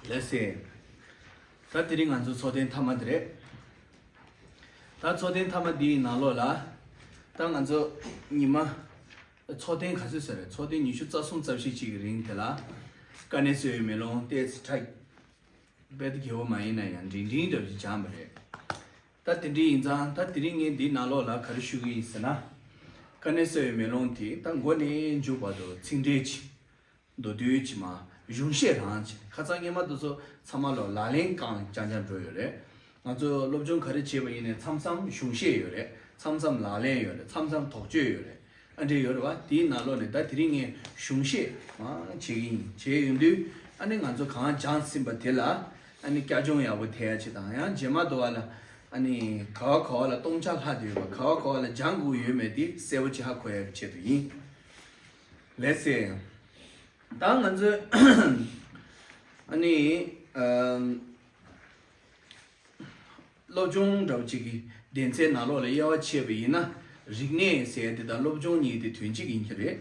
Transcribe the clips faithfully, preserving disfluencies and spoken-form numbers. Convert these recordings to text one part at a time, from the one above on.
ལགས་སེ། ད་དེ་རིང་ང་ཚོ་ཚོགས་ཐེངས་མཐའ་མ་དེ་རེད། ད་ཚོགས་ཐེངས་མཐའ་མ་འདིའི་ནང་ལོགས་ལ། ད་ང་ཚོ་ཉི་མ། ཚོགས་ཐེངས་ག་ཚོད་ཟེར་རེད། ཚོགས་ཐེངས་ཉི་ཤུ་རྩ་གསུམ་རྩ་བཞི་ཅིག་གི་རིང་དེ་ལ། དཀའ་གནད་གསོ་བའི་མེ་ལོང་ཏོག་ཙམ་ཁྲ། རྦད་དེ་རྒྱས་པོ་མ་ཡིན་ན་ཡང་འབྲིང་འབྲིང་འདྲ་བོ་ཅིག་སྦྱངས་པ་རེད། ད་དེ་འདྲ་ཡིན་ཙང་ད་དེ་རིང་ངས་འདིའི་ནང་ལོགས་ལ་ག་རེ་ཞུ་གི་ཡིན་ཟེར་ན། དཀའ་གནད་གསོ་བའི་མེ་ལོང་དེ་ད་མགོ་ནས་མཇུག་བར་དུ་ཚིག་འགྲེལ་གྱིས། མདོར་བསྡུས་ཀྱིས་མ། གཞུང་བཤད་རང་བྱས། ཁ་སང་སྔོན་མ་དེ་ཚོ་ཚང་མ་ལོ་ལག་ལེན་གང་རྐྱང་རྐྱང་འགྲོ་ཡོད་རེད། ང་ཚོ་སློབ་སྦྱོང་ག་རེ་བྱས་པ་ཡིན་ནའི་མཚམས་མཚམས་གཞུང་བཤད་ཡོད་རེད། མཚམས་མཚམས་ལག་ལེན་ཡོད་རེད། མཚམས་མཚམས་དོགས་གཅོད་ཡོད་རེད། ཨ་འདྲ་ཡོད་རེད་བ། དེའི་ནང་ལོགས་ནས་ད་དེ་རིང་ངས་གཞུང་བཤད་མ་བྱེད་ཀྱི་ཡིན། བྱས་ཡོང་དུས་ཨ་ནི་ང་ཚོ་གང་སྦྱངས་ཟིན་པ་དེ་ལ་ཨ་ནི་བསྐྱར་སྦྱོང་ཡག་པོ་ཐེབས་ཡ་ཆེད་དང་། ཡང་རྗེས་མ་དུ་བ་ལ་ཨ་ནི་ག་བ་ག་བ་ལ་སྟོང་ཆ་ལྷག་བསྡད་ཡོད་པ། ག་བ་ག་བ་ལ་སྦྱང་དགོས་ཡོད་མེད་དེ་གསལ་པོ་ཅིག་ཧ་གོ་ཡ་གི་ཆེད་དུ་ཡིན། ལགས་སེ། ད་ང་ཚོས་ཨ་ནི་ཨམ། སློབ་སྦྱོང་འདྲ་བོ་ཅིག་གི་སྡེ་ཚན་ནང་ལོགས་ལ་དབྱེ་བ་ཕྱེ་བ་ཡིན་ན། རིག་གནས་ཟེར་ཡ་དེ་དང་སློབ་སྦྱོང་གཉིས་དེ་དོན་གཅིག་ཡིན་གྱི་རེད།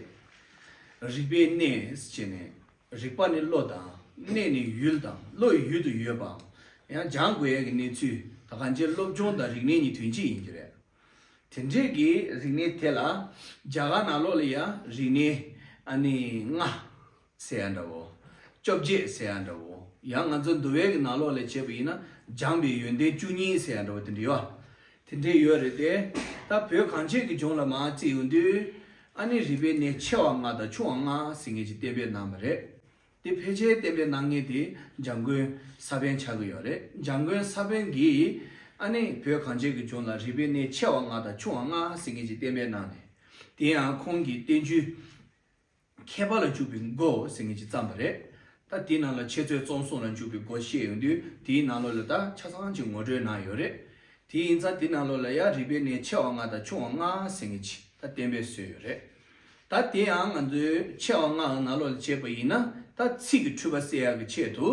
རིག་པའི་གནས་ཟེར་ནས། རིག་པ་ནི་བློ་དང་། གནས་ནི་ཡུལ་དང་། བློ་ཡི་ཡུལ་དུ་ཡོད་པའམ། ཡང་སྦྱང་དགོས་ཡ་གི་གནས་ཚུལ་ད་གང་ཅིའི་སློབ་སྦྱོང་དང་རིག་གནས་གཉིས་དོན་གཅིག་ཡིན་གྱི་རེད། དེ་འདྲས་ཀྱི་རིག་གནས་དེ་ལ་རྒྱ་གར་ནང་ལོགས་ལ་ཡང་རིག་གནས་ཨ་ནི་ལྔ་ཟེར་ཡ་འདྲ་བོ། བཅོ་བརྒྱད་ཟེར་ཡ་འདྲ་བོ། ཡང་ང་ཚོ་འདུལ་བའི་གི་ནང་ལོགས་ལ་བྱས་པ་ཡིན་ན་སྦྱངས་པའི་ཡོན་ཏན་བཅུ་གཉིས་ཟེར་ཡ་འདྲ་བོ་དེ་འདྲ་ཡོད། དེ་འདྲས་ཡོད་རེད་དེ། ད་བོད་གངས་ཅན་གྱི་ལྗོངས་ལ་མར་བརྩིས་ཡོང་དུས་ཨ་ནི་རིག་པའི་གནས་ཆེ་བ་ལྔ་དང་ཆུང་བ་ལྔ་ཟེར་མཁན་ཅིག་གཏན་འབེབས་གནང་བ་རེད། དེ་ཕལ་ཆེར་གཏན་འབེབས་གནང་མཁན་དེ་འཇམ་མགོན་ས་པཎ་ཆགས་ཀྱི་ཡོད་རེད། འཇམ་མགོན་ས་པཎ་གྱིས་ཨ་ནི་བོད་གངས་ཅན་གྱི་ལྗོངས་ལ་རིག་པའི་གནས་ཆེ་བ་ལྔ་དང་ཆུང་བ་ལྔ་ཟེར་མཁན་ཅིག་གཏན་འབེབས་གནང་ནས། དེ་ཡང་ཁོང་གིས་བསྟན་བཅོས་མཁས་པ་ལ་འཇུག་པའི་སྒོ་ཟེར་མཁན་ཅིག་བརྩམས་པ་རེད། ད་དེའི་ནང་ལ་འཆད་རྩོད་རྩོམ་གསུམ་ལ་འཇུག་པའི་སྒོ་བཤད་ཡོང་དུས་དེའི་ནང་ལོགས་ལ་ད་ཆ་ཚང་ཅིག་ངོ་སྤྲོད་གནང་ཡོད་རེད། དེ་ཡིན་ཙང་དེ་ནང་ལོགས་ལ་ཡང་རིག་པའི་གནས་ཆེ་བ་ལྔ་དང་ཆུང་བ་ལྔ་ཟེར་མཁན་ཅིག་ད་གཏན་འབེབས་བཟོས་ཡོད་རེད། ད་དེ་ཡང་ང་ཚོའི་ཆེ་བ་ལྔ་ནང་ལོགས་ལ་བྱས་པ་ཡིན་ན། ད་ཚིག་གི་འཁྲུལ་པ་སེལ་ཡག་གི་ཆེད་དུ་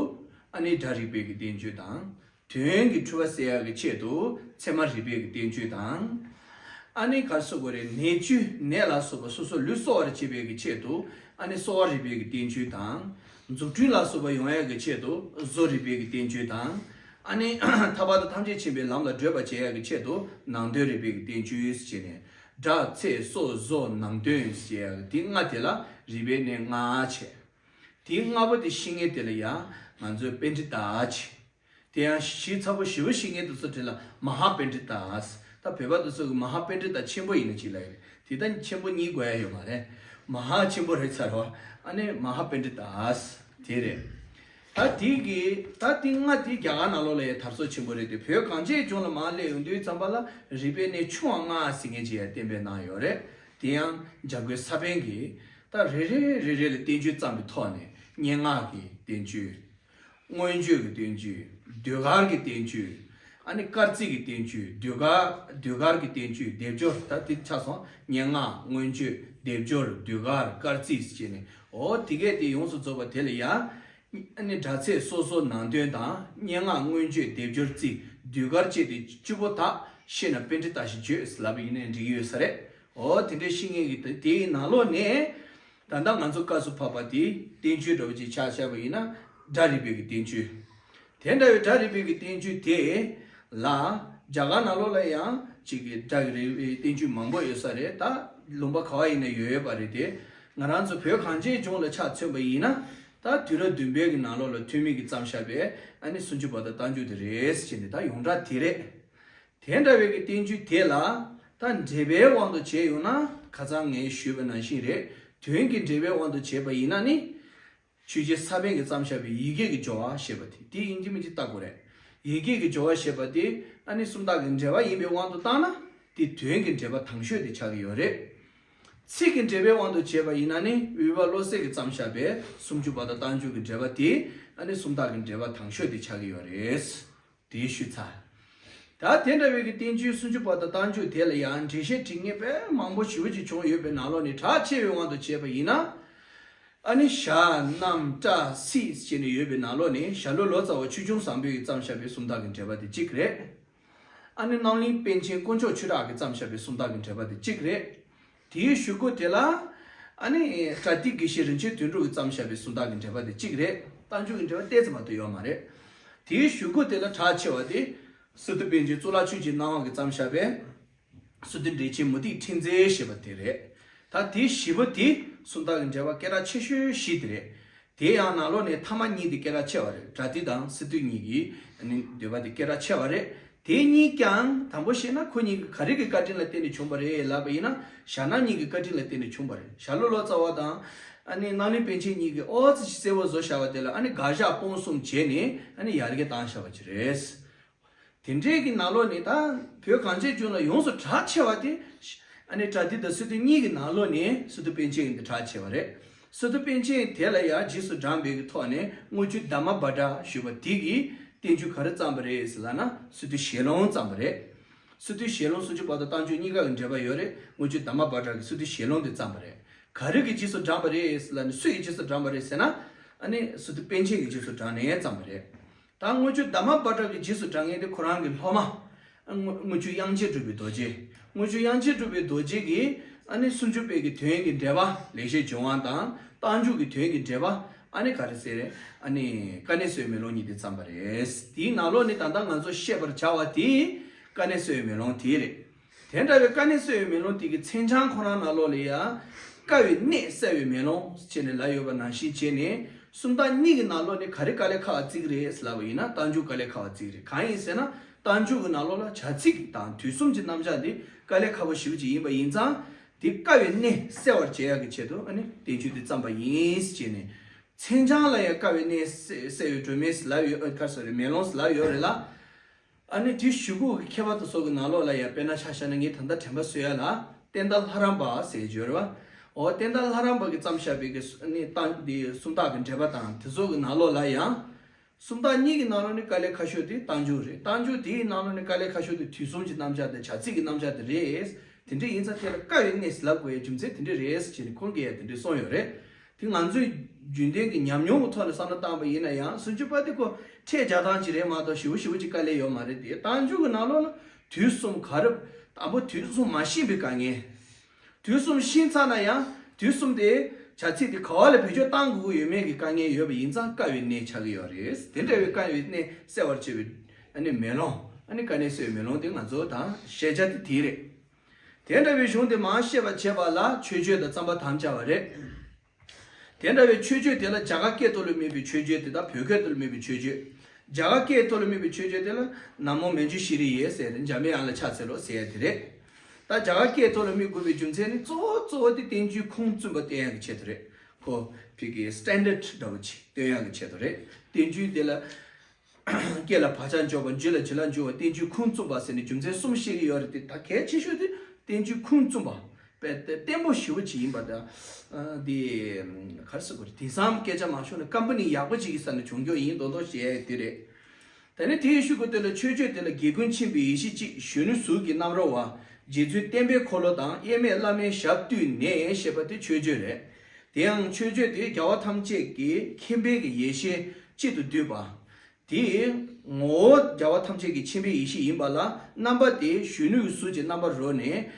ཨ་ནི་སྒྲ་རིག་པའི་གི་བསྟན་བཅོས་དང་། དོན་གྱི་འཁྲུལ་པ་སེལ་ཡག་གི་ཆེད་དུ་ཚད་མ་རིག་པའི་གི་བསྟན་བཅོས་དང་། ཨ་ནི་ག་རེ་ཟེར་དགོས་རེད། ནད་བཅོས་ནད་ལ་སོགས་པ་སོ་སོ་ལུས་གསོ་བར་བྱེད་པའི་གི་ཆེད་དུ་ཨ་ནི་གསོ་བ་རིག་པའི་གི་བསྟན་བཅོས་དང་། རྫུ་འཕྲུལ་ལ་སོགས་པ་ཡོང་ཡག་གི་ཆེད་དུ་བཟོ་རིག་པའི་གི་བསྟན་བཅོས་དང་། ཨ་ནི་ཐར་པ་དང་ཐམས་ཅད་མཁྱེན་པའི་ལམ་ལ་བགྲོད་པར་བྱེད་ཡག་གི་ཆེད་དུ་ནང་དོན་རིག་པའི་གི་བསྟན་བཅོས་ཟེར་ནས། སྒྲ་ཚད་སོ་བཟོ་ནང་དོན་ཟེར་ཡག་དེ་ལྔ་དེ་ལ་རིག་པའི་གནས་ལྔ་བྱས། དེ་ལྔ་པོ་དེ་ཤེས་མཁན་དེ་ལ་ཡང་ང་ཚོས་པཎྜི་ཏ་བྱས། དེ་ཡང་ཞིབ་ཚགས་པོ་ཞེ་པོ་ཤེས་མཁན་དེ་ཚོ་དེ་ལ་མ་ཧཱ་པཎྜི་ཏ། ད་བོད་པ་དེ་ཚོ་གི་མ་ཧཱ་པཎྜི་ཏ་ཆེན་པོ་ཡིན་ན་ཅིག་ལ་ཡོད་རེད། དེ་ད་ཆེན་པོ་གཉིས་དགོས་ཡ་ཡོད་མ་རེད། མ་ཧཱ་ཆེན་པོ་རེད་ཚར་བ། ཨ་ནི་མ་ཧཱ་པཎྜི་ཏ་དེ་རེད། ད་དེ་གི་ད་དེ་ལྔ་དེ་རྒྱ་གར་ནང་ལོགས་ལ་ཡང་དར་སྲོལ་ཆེན་པོ་རེད་དེ། བོད་གངས་ཅན་ལྗོངས་ལ་མར་སླེབས་ཡོང་དུས་ཙམ་པ་ལ་རིག་པའི་གནས་ཆུང་བ་ལྔ་ཟེར་མཁན་ཅིག་ཡང་གཏན་འབེབས་གནང་ཡོད་རེད། དེ་ཡང་འཇམ་མགོན་ས་པཎ་གྱིས་ད་རེ་རེ་རེ་རེ་ལ་བསྟན་བཅོས་བརྩམས་པའི་ཐོག་ནས་སྙན་ངག་གི་བསྟན་བཅོས། མངོན་བརྗོད་ཀྱི་བསྟན་བཅོས། ཟློས་གར་གྱི་བསྟན་བཅོས། ཨ་ནི་སྐར་རྩིས་ཀྱི་བསྟན་བཅོས། ཟློས་གར་ཟློས་གར་གྱི་བསྟན་བཅོས། སྡེབ་སྦྱོར། ད་དེ་ཆགས་སོང་། སྙན་ངག། མངོན་བརྗོད། སྡེབ་སྦྱོར། ཟློས་གར། སྐར་རྩིས་ཟེར་ནས། འོ་དེ་གས་དེ་ཡོངས་སུ་རྫོགས་པ་དེ་ལ་ཡང་ཨ་ནི་སྒྲ་ཚད་སོ་སོ་ནང་དོན་དང་། སྙན་ངག། མངོན་བརྗོད། སྡེབ་སྦྱོར། རྩིས། ཟློས་གར་བཅས་ཏེ་བཅུ་པོ་དག་ཤེས་ན་པཎྜི་ཏ་ཞེས་བརྗོད་ཟེར་ལབ་པ་ཡིན་ནའི་འགྲིག་གི་ཡོད་ས་རེད། འོ་དེ་འདྲའི་ཤེས་མཁན་གྱི་དེ་དེའི་ནང་ལོགས་ནས། ད་ལྟ་ང་ཚོ་སྐབས་སུ་བབས་པ་དེ་བསྟན་བཅོས་འདྲ་བོ་ཅིག་ཆ་བཞག་པ་ཡིན་ན་སྒྲ་རིག་པའི་གི་བསྟན་བཅོས། དེ་འདྲ་བའི་སྒྲ་རིག་པའི་གི་བསྟན་བཅོས་དེ་ལ་རྒྱ་གར་ནང་ལོགས་ལ་ཡང་ཅིག་གི་སྒྲ་གི་རིག་པའི་བསྟན་བཅོས་མང་པོ་ཡོད་ས་རེད། ད་ལུང་པ་ག་བ་ཡིན་ན་ཡོད་ཡོད་པ་རེད་དེ། ང་རང་ཚོ་བོད་གངས་ཅན་ལྗོངས་ལ་ཆ་མཚོན་པ་ཡིན་ན་ད་དུས་རབས་བདུན་པའི་གི་ནང་ལོགས་ལ་ཐོན་མི་གི་བརྩམས་བཞག་པའི་ཨ་ནི་སུམ་ཅུ་པ་དང་རྟགས་འཇུག་དེ་རེད་ཟེར་ནས་ད་ཡོངས་གྲགས་དེ་རེད། དེ་འདྲ་བའི་གི་བསྟན་བཅོས་དེ་ལ་ད་འགྲེལ་པའི་དབང་དུ་བྱས་ཡོང་ན་ཁ་སང་ངས་ཞུས་པ་ནང་བཞིན་རེད། དོན་གྱི་འགྲེལ་པའི་དབང་དུ་བྱས་པ་ཡིན་ན་ནི། ཆོས་རྗེ་ས་པཎ་གྱིས་བརྩམས་བཞག་པའི་ཡི་གེ་གི་སྦྱོར་བ་ཞེས་པ་དེ་དེ་ཡིན་གཅིག་མིན་གཅིག་བལྟ་དགོས་རེད། ཡི་གེ་གི་སྦྱོར་བ་ཞེས་པ་དེ་ཨ་ནི་སུམ་རྟགས་ཀྱི་འགྲེལ་པ་ཡིན་པའི་དབང་དུ་བཏང་ན་དེ་དོན་གྱི་འགྲེལ་པ་དང་ཤོས་དེ་ཆགས་ཀྱི་ཡོད་རེད། ཚིག་གི་འགྲེལ་པའི་དབང་དུ་བྱས་པ་ཡིན་ན་ནི་དབུས་པ་བློ་གསལ་གྱིས་བརྩམས་བཞག་པའི་སུམ་ཅུ་པ་དང་རྟགས་འཇུག་གི་འགྲེལ་པ་དེ་ཨ་ནི་སུམ་རྟགས་ཀྱི་འགྲེལ་པ་དང་ཤོས་དེ་ཆགས་ཀྱི་ཡོད་རེད། དེའི་ཤུལ་ཚ། ད་དེ་འདྲ་བའི་གི་བསྟན་བཅོས་སུམ་ཅུ་པ་དང་རྟགས་འཇུག་དེ་ལ་ཡང་འགྲེལ་བཤད་འབྲི་མཁན་དཔེ་མང་པོ་ཞེ་པོ་ཅིག་བྱུང་ཡོད་པའི་ནང་ལོགས་ནས་གྲགས་ཆེ་བའི་དབང་དུ་བྱས་པ་ཡིན་ན། ཨ་ནི་ཞྭ་གནམ་སྐྲ་སྲིད་ཅེས་ནས་ཡོད་པའི་ནང་ལོགས་ནས་ཞྭ་ལུ་ལོ་ཙཱ་བ་ཆོས་སྐྱོང་བཟང་པོས་བརྩམས་བཞག་པའི་སུམ་རྟགས་ཀྱི་འགྲེལ་པ་དེ་གཅིག་རེད། ཨ་ནི་རྣམ་གླིང་པཎ་ཆེན་དཀོན་མཆོག་ཆོས་གྲགས་ཀྱིས་བརྩམས་བཞག་པའི་སུམ་རྟགས་ཀྱི་འགྲེལ་པ་དེ་གཅིག་རེད། དེའི་གཞུག་གུ་དེ་ལ་ཨ་ནི་པྲ་ཏི་དགེ་བཤེས་རིན་ཆེན་དོན་གྲུབ་ཀྱིས་བརྩམས་བཞག་པའི་སུམ་རྟགས་ཀྱི་འགྲེལ་པ་དེ་གཅིག་རེད། རྟགས་འཇུག་གི་འགྲེལ་པ་ཏོག་ཙམ་མ་གཏོགས་ཡོད་མ་རེད། དེའི་གཞུག་གུ་དེ་ལ་གྲགས་ཆེ་བ་དེ། སི་ཏུ་པཎ་ཆེན་གཙུག་ལག་ཆོས་ཀྱི་སྣང་བ་གིས་བརྩམས་བཞག་པའི། སི་ཏུ་འགྲེལ་ཆེན་མུ་སྟེགས་ཕྲེང་མཛེས་ཞེས་པ་དེ་རེད། ད་དེ་བཞི་པོ་དེ་སུམ་རྟགས་ཀྱི་འགྲེལ་པ་སྐད་གྲགས་ཆེ་ཤོས་བཞི་དེ་རེད། དེ་ཡང་ནང་ལོགས་ནས་ཐ་མ་གཉིས་དེ་སྐད་གྲགས་ཆེ་བ་རེད། པྲ་ཏི་དང་སི་ཏུ་གཉིས་ཀྱི་ནི་འདོད་པ་དེ་སྐད་གྲགས་ཆེ་བ་རེད། དེ་གཉིས་ཀྱང་དང་པོ་བཤད་ན་ཁོ་གཉིས་ཀྱི་ག་རེ་གི་བཀའ་དྲིན་ལ་བརྟེན་ནས་བྱུང་བ་རེད་ལབ་པ་ཡིན་ན། ཞྭ་ནག་གཉིས་ཀྱི་བཀའ་དྲིན་ལ་བརྟེན་ནས་བྱུང་བ་རེད། ཞྭ་ལུ་ལོ་ཙཱ་བ་དང་ཨ་ནི་སྣང་གླིང་པཎ་ཆེན་གཉིས་ཀྱིས་ཨོ་ཙི་ཞིག་གསལ་བོ་བཟོ་བཞག་པ་དེ་ལ་ཨ་ནི་དགག་བཞག་སྤོང་གསུམ་བྱས་ནས་ཨ་ནི་ཡར་རྒྱས་བཏང་བཞག་པ་ཅིག་རེད། དེ་འདྲའི་གི་ནང་ལོགས་ནས་ད་བོད་གངས་ཅན་ལྗོངས་ལ་ཡོངས་སུ་གྲགས་ཆེ་བ་དེ། ཨ་ནི་པྲ་ཏི་དང་སི་ཏུ་གཉིས་ཀྱི་ནང་ལོགས་ནས་སི་ཏུ་པཎ་ཆེན་གྱི་འདི་གྲགས་ཆེ་བ་རེད། སི་ཏུ་པཎ་ཆེན་དེ་ལ་ཡང་རྗེས་སུ་འབྲངས་པའི་གི་ཐོག་ནས་དངུལ་ཆུ་དྷརྨ་བྷ་དྲ་ཞུ་བ་དེ་གིས་བསྟན་བཅོས་ག་རེ་བརྩམས་པ་རེད་ཟེར་ལབ་ན། སི་ཏུ་ཞལ་ལུང་བརྩམས་པ་རེད། སི་ཏུ་ཞལ་ལུང་སུམ་ཅུ་པ་དང་རྟགས་འཇུག་གཉིས་ཀ་གི་འགྲེལ་པ་ཡོད་རེད། དངུལ་ཆུ་དྷརྨ་བྷ་དྲ་གིས་སི་ཏུ་ཞལ་ལུང་དེ་བརྩམས་པ་རེད། ག་རེ་གིས་རྗེས་སུ་འབྲངས་པ་རེད་ཟེར་ལབ་ན། སུ་ཡིས་རྗེས་སུ་འབྲངས་པ་རེད་ཟེར་ན། ཨ་ནི་སི་ཏུ་པཎ་ཆེན་གྱིས་རྗེས་སུ་འབྲངས་ནས་བརྩམས་པ་རེད། ད་དངུལ་ཆུ་དྷརྨ་བྷ་དྲ་གིས་རྗེས་སུ་འབྲང་མཁན་དེ་ཁོ་རང་གི་སློབ་མ། དངུལ་དངུལ་ཆུ་དབྱངས་ཅན་གྲུབ་པའི་རྡོ་རྗེ། དངུལ་ཆུ་དབྱངས་ཅན་གྲུབ་པའི་རྡོ་རྗེ་གིས་ཨ་ནི་སུམ་ཅུ་པའི་གི་དོན་གྱི་འགྲེལ་པ་ལེགས་བཤད་ལྗོན་དབང་དང་། རྟགས་འཇུག་གི་དོན་གྱི་འགྲེལ་པ་ཨ་ནི་ག་རེ་ཟེར་རེད། ཨ་ནི་དཀའ་གནད་གསལ་བའི་མེ་ལོང་གཉིས་དེ་བརྩམས་པ་རེད། དེའི་ནང་ལོགས་ནས་ད་ལྟ་ང་ཚོ་བཤད་པར་བྱ་བ་དེ་དཀའ་གནད་གསལ་བའི་མེ་ལོང་དེ་རེད། དེ་འདྲ་བའི་དཀའ་གནད་གསལ་བའི་མེ་ལོང་དེ་གི་མཚན་བྱང་ཁོ་རང་ནང་ལོགས་ལ་ཡང་། དཀའ་བའི་གནད་གསལ་བའི་མེ་ལོང་ཅེས་ནས་ལབ་ཡོད་པ་ནང་བཞིན་བྱས་ནས། སུམ་རྟགས་གཉིས་ཀྱི་ནང་ལོགས་ནས་ག་རེ་དཀའ་ལས་ཁག་བརྩི་གི་རེད་ལབ་པ་ཡིན་ན། རྟགས་འཇུག་དཀའ་ལས་ཁག་པ་བརྩི་གི་རེད། གང་ཡིན་ཟེར་ན། རྟགས་འཇུག་གི་ནང་ལོགས་ལ་བྱ་ཚིག་དང་དུས་གསུམ་གྱི་རྣམ་གཞག་འདི་དཀའ་ལས་ཁག་པོ་ཞེ་པོ་ཅིག་ཡིན་པ་ཡིན་ཙང་། དེ་དཀའ་བའི་གནད་གསལ་བར་བྱེད་ཡག་གི་ཆེད་དུ་ཨ་ནི་བསྟན་བཅོས་འདི་བརྩམས་པ་ཡིན་ཅེས་ནས། མཚན་བྱང་ལ་ཡང་དཀའ་བའི་གནད་གསལ་བའི་སྒྲོན་མེ་ལབ་ཡོད། ཨ་ཁ་སོ་རེ་མེ་ལོང་ལབ་ཡོད་རེད་ལ། ཨ་ནི་དེ་གཞུག་གུ་གི་མཁས་པ་དེ་ཚོ་གི་ནང་ལོགས་ལ་ཡང་དཔེར་ན་ཆ་བཞག་ན། ངས་ད་ལྟ་དྲན་པ་གསོས་ཡ་ལ་བསྟན་དར་ལྷ་རམས་པ་ཟེར་གྱི་ཡོད་རེད་བ། འོ་བསྟན་དར་ལྷ་རམས་པ་གིས་བརྩམས་བཞག་པའི་གི་ཨ་ནི་རྟགས་འདི་སུམ་རྟགས་ཀྱི་འགྲེལ་པ་དང་དེ་ཚོ་གི་ནང་ལོགས་ལ་ཡང་། སུམ་རྟགས་གཉིས་ཀྱི་ནང་ལོགས་ནས་དཀའ་ལས་ཁག་ཤོས་དེ་རྟགས་འཇུག་རེད། རྟགས་འཇུག་དེའི་ནང་ལོགས་ནས་དཀའ་ལས་ཁག་ཤོས་དེ་དུས་གསུམ་གྱི་རྣམ་གཞག་དང་བྱ་ཚིག་གི་རྣམ་གཞག་དེ་རེད། དེ་འདྲ་ཡིན་ཙང་དེ་ལ་དཀའ་བའི་གནད་ཟེར་ལབ་དགོས་ཡ་རྒྱུ་མཚན་དེ་འདྲ་རེད་ཟེར་ནས་ཁོང་གིས་ཡང་དེ་འདྲ་གསུངས་ཡོད་རེད། དེ་ང་ཚོས་རྒྱུན་ལྡན་གྱི་ཉམས་མྱོང་གི་ཐོག་ནས་བསམ་བློ་བཏང་བ་ཡིན་ན་ཡང་། སུམ་ཅུ་པ་དེ་ཁོ་ཕྲད་རྒྱག་སྟངས་ཅིག་རེད་མ་གཏོགས་ཞེ་པོ་ཞེ་པོ་ཅིག་དཀའ་ལས་ཡོད་མ་རེད་དེ། རྟགས་འཇུག་གི་ནང་ལོགས་ལ་དུས་གསུམ་ག་རེ། དང་པོ་དུས་གསུམ་མ་ཤེས་པའི་དཀའ་ངལ། དུས་གསུམ་ཤེས་ཚར་ན་ཡང་དུས་གསུམ་དེ་བྱ་ཚིག་དེ་ག་བ་ལ་བེད་སྤྱོད་གཏང་དགོས་ཀྱི་ཡོད་མེད་ཀྱི་དཀའ་ངལ་ཡོད་པ་ཡིན་ཙང་དཀའ་བའི་གནད་ཆགས་ཀྱི་ཡོད་རེད། དེ་འདྲ་བའི་དཀའ་བའི་གནད་གསལ་བར་བྱེད་པའི་ཨ་ནི་མེ་ལོང་། ཨ་ནི་དཀའ་གནད་གསལ་བའི་མེ་ལོང་དེ་ང་ཚོ་དང་ཤེས་བྱ་དེ་དེ་རེད། དེ་འདྲ་བའི་གཞུང་དེ་མར་ཤེས་པར་བྱེད་པ་ལ་མཆོད་བརྗོད་དང་རྩོམ་པར་དམ་བཅའ་བ་རེད། དེ་འདྲ་བའི་མཆོད་བརྗོད་དེ་ལ་རྒྱ་གར་སྐད་ཐོག་ལ་དམིགས་པའི་མཆོད་བརྗོད་དེ་དང་བོད་སྐད་ཐོག་ལ་དམིགས་པའི་མཆོད་བརྗོད། རྒྱ་གར་སྐད་ཐོག་ལ་དམིགས་པའི་མཆོད་བརྗོད་དེ་ལ་ན་མོ་མཉྫུ་ཤྲཱི་ཡེ་ཟེར་ཏེ་འཇམ་པའི་དབྱངས་ལ་ཕྱག་འཚལ་ལོ་ཟེར་ཡ་དེ་རེད། ད་རྒྱ་གར་སྐད་ཐོག་ལ་དམིགས་དགོས་པའི་རྒྱུ་མཚན་ནི་གཙོ་བོ་གཙོ་བོ་དེ་བསྟན་བཅོས་ཁུངས་བཙུན་པ་སྟོན་ཡག་གི་ཆེད་དུ་རེད། ཁོ་ཕི་གི་སི་ཊན་ཌར་ཌི་འདྲ་བོ་ཅིག་སྟོན་ཡག་གི་ཆེད་དུ་རེད། བསྟན་བཅོས་དེ་ལ། སྐད་ལ་བག་ཆགས་འཇོག་པ། འགྱུར་ལ་བྱེད་ལ་འཇུག་པ། བསྟན་བཅོས་ཁུངས་བཙུན་པ་ཟེར་ནས་རྒྱུ་མཚན་གསུམ་བཤད་ཀྱི་ཡོད་རེད་དེ། ད་གལ་ཆེ་ཤོས་དེ་བསྟན་བཅོས་ཁུངས་བཙུན་པ། དཔེ་དེ་བརྟན་པོ་ཞེ་པོ་ཅིག་ཡིན་པ་དང་། ཨ་དེ་ག་རེ་ཟེར་དགོས་རེད། དེང་སང་སྐད་ཆ་མ་ཤོར་ན་ཀམ་པ་ནི་ཡག་པོ་ཅིག་གི་ས་ནས་བྱུང་རྒྱུ་ཡིན་མདོག་མདོག་བྱས་དེ་རེད། ད་ནི་དེའི་གཞུག་གུ་དེ་ལ་མཆོད་བརྗོད་དེ་ལ་རྒྱལ་ཀུན་མཁྱེན་པའི་ཡེ་ཤེས་གཅིག་གཞོན་ནུ་གཟུགས་ཀྱི་རྣམ་རོལ་པ། རྗེ་བཙུན་བསྟན་པའི་འཁོར་ལོ་དང་། དབྱེར་མེད་བླ་མའི་ཞབས་བཏུད་ནས་ཞེས་པ་དེ་མཆོད་བརྗོད་རེད། དེ་ཡང་མཆོད་བརྗོད་དེ་རྒྱལ་བ་ཐམས་ཅད་ཀྱི་མཁྱེན་པའི་གི་ཡེ་ཤེས་གཅིག་ཏུ་བསྡུས་པ། དེའི་ངོ་བོ་རྒྱལ་བ་ཐམས་ཅད་ཀྱི་མཁྱེན་པའི་ཡེ་ཤེས་ཡིན་པ་ལ། རྣམ་པ་དེ་གཞོན་ནུའི་གཟུགས་ཀྱི་རྣམ་པར་རོལ་ནས།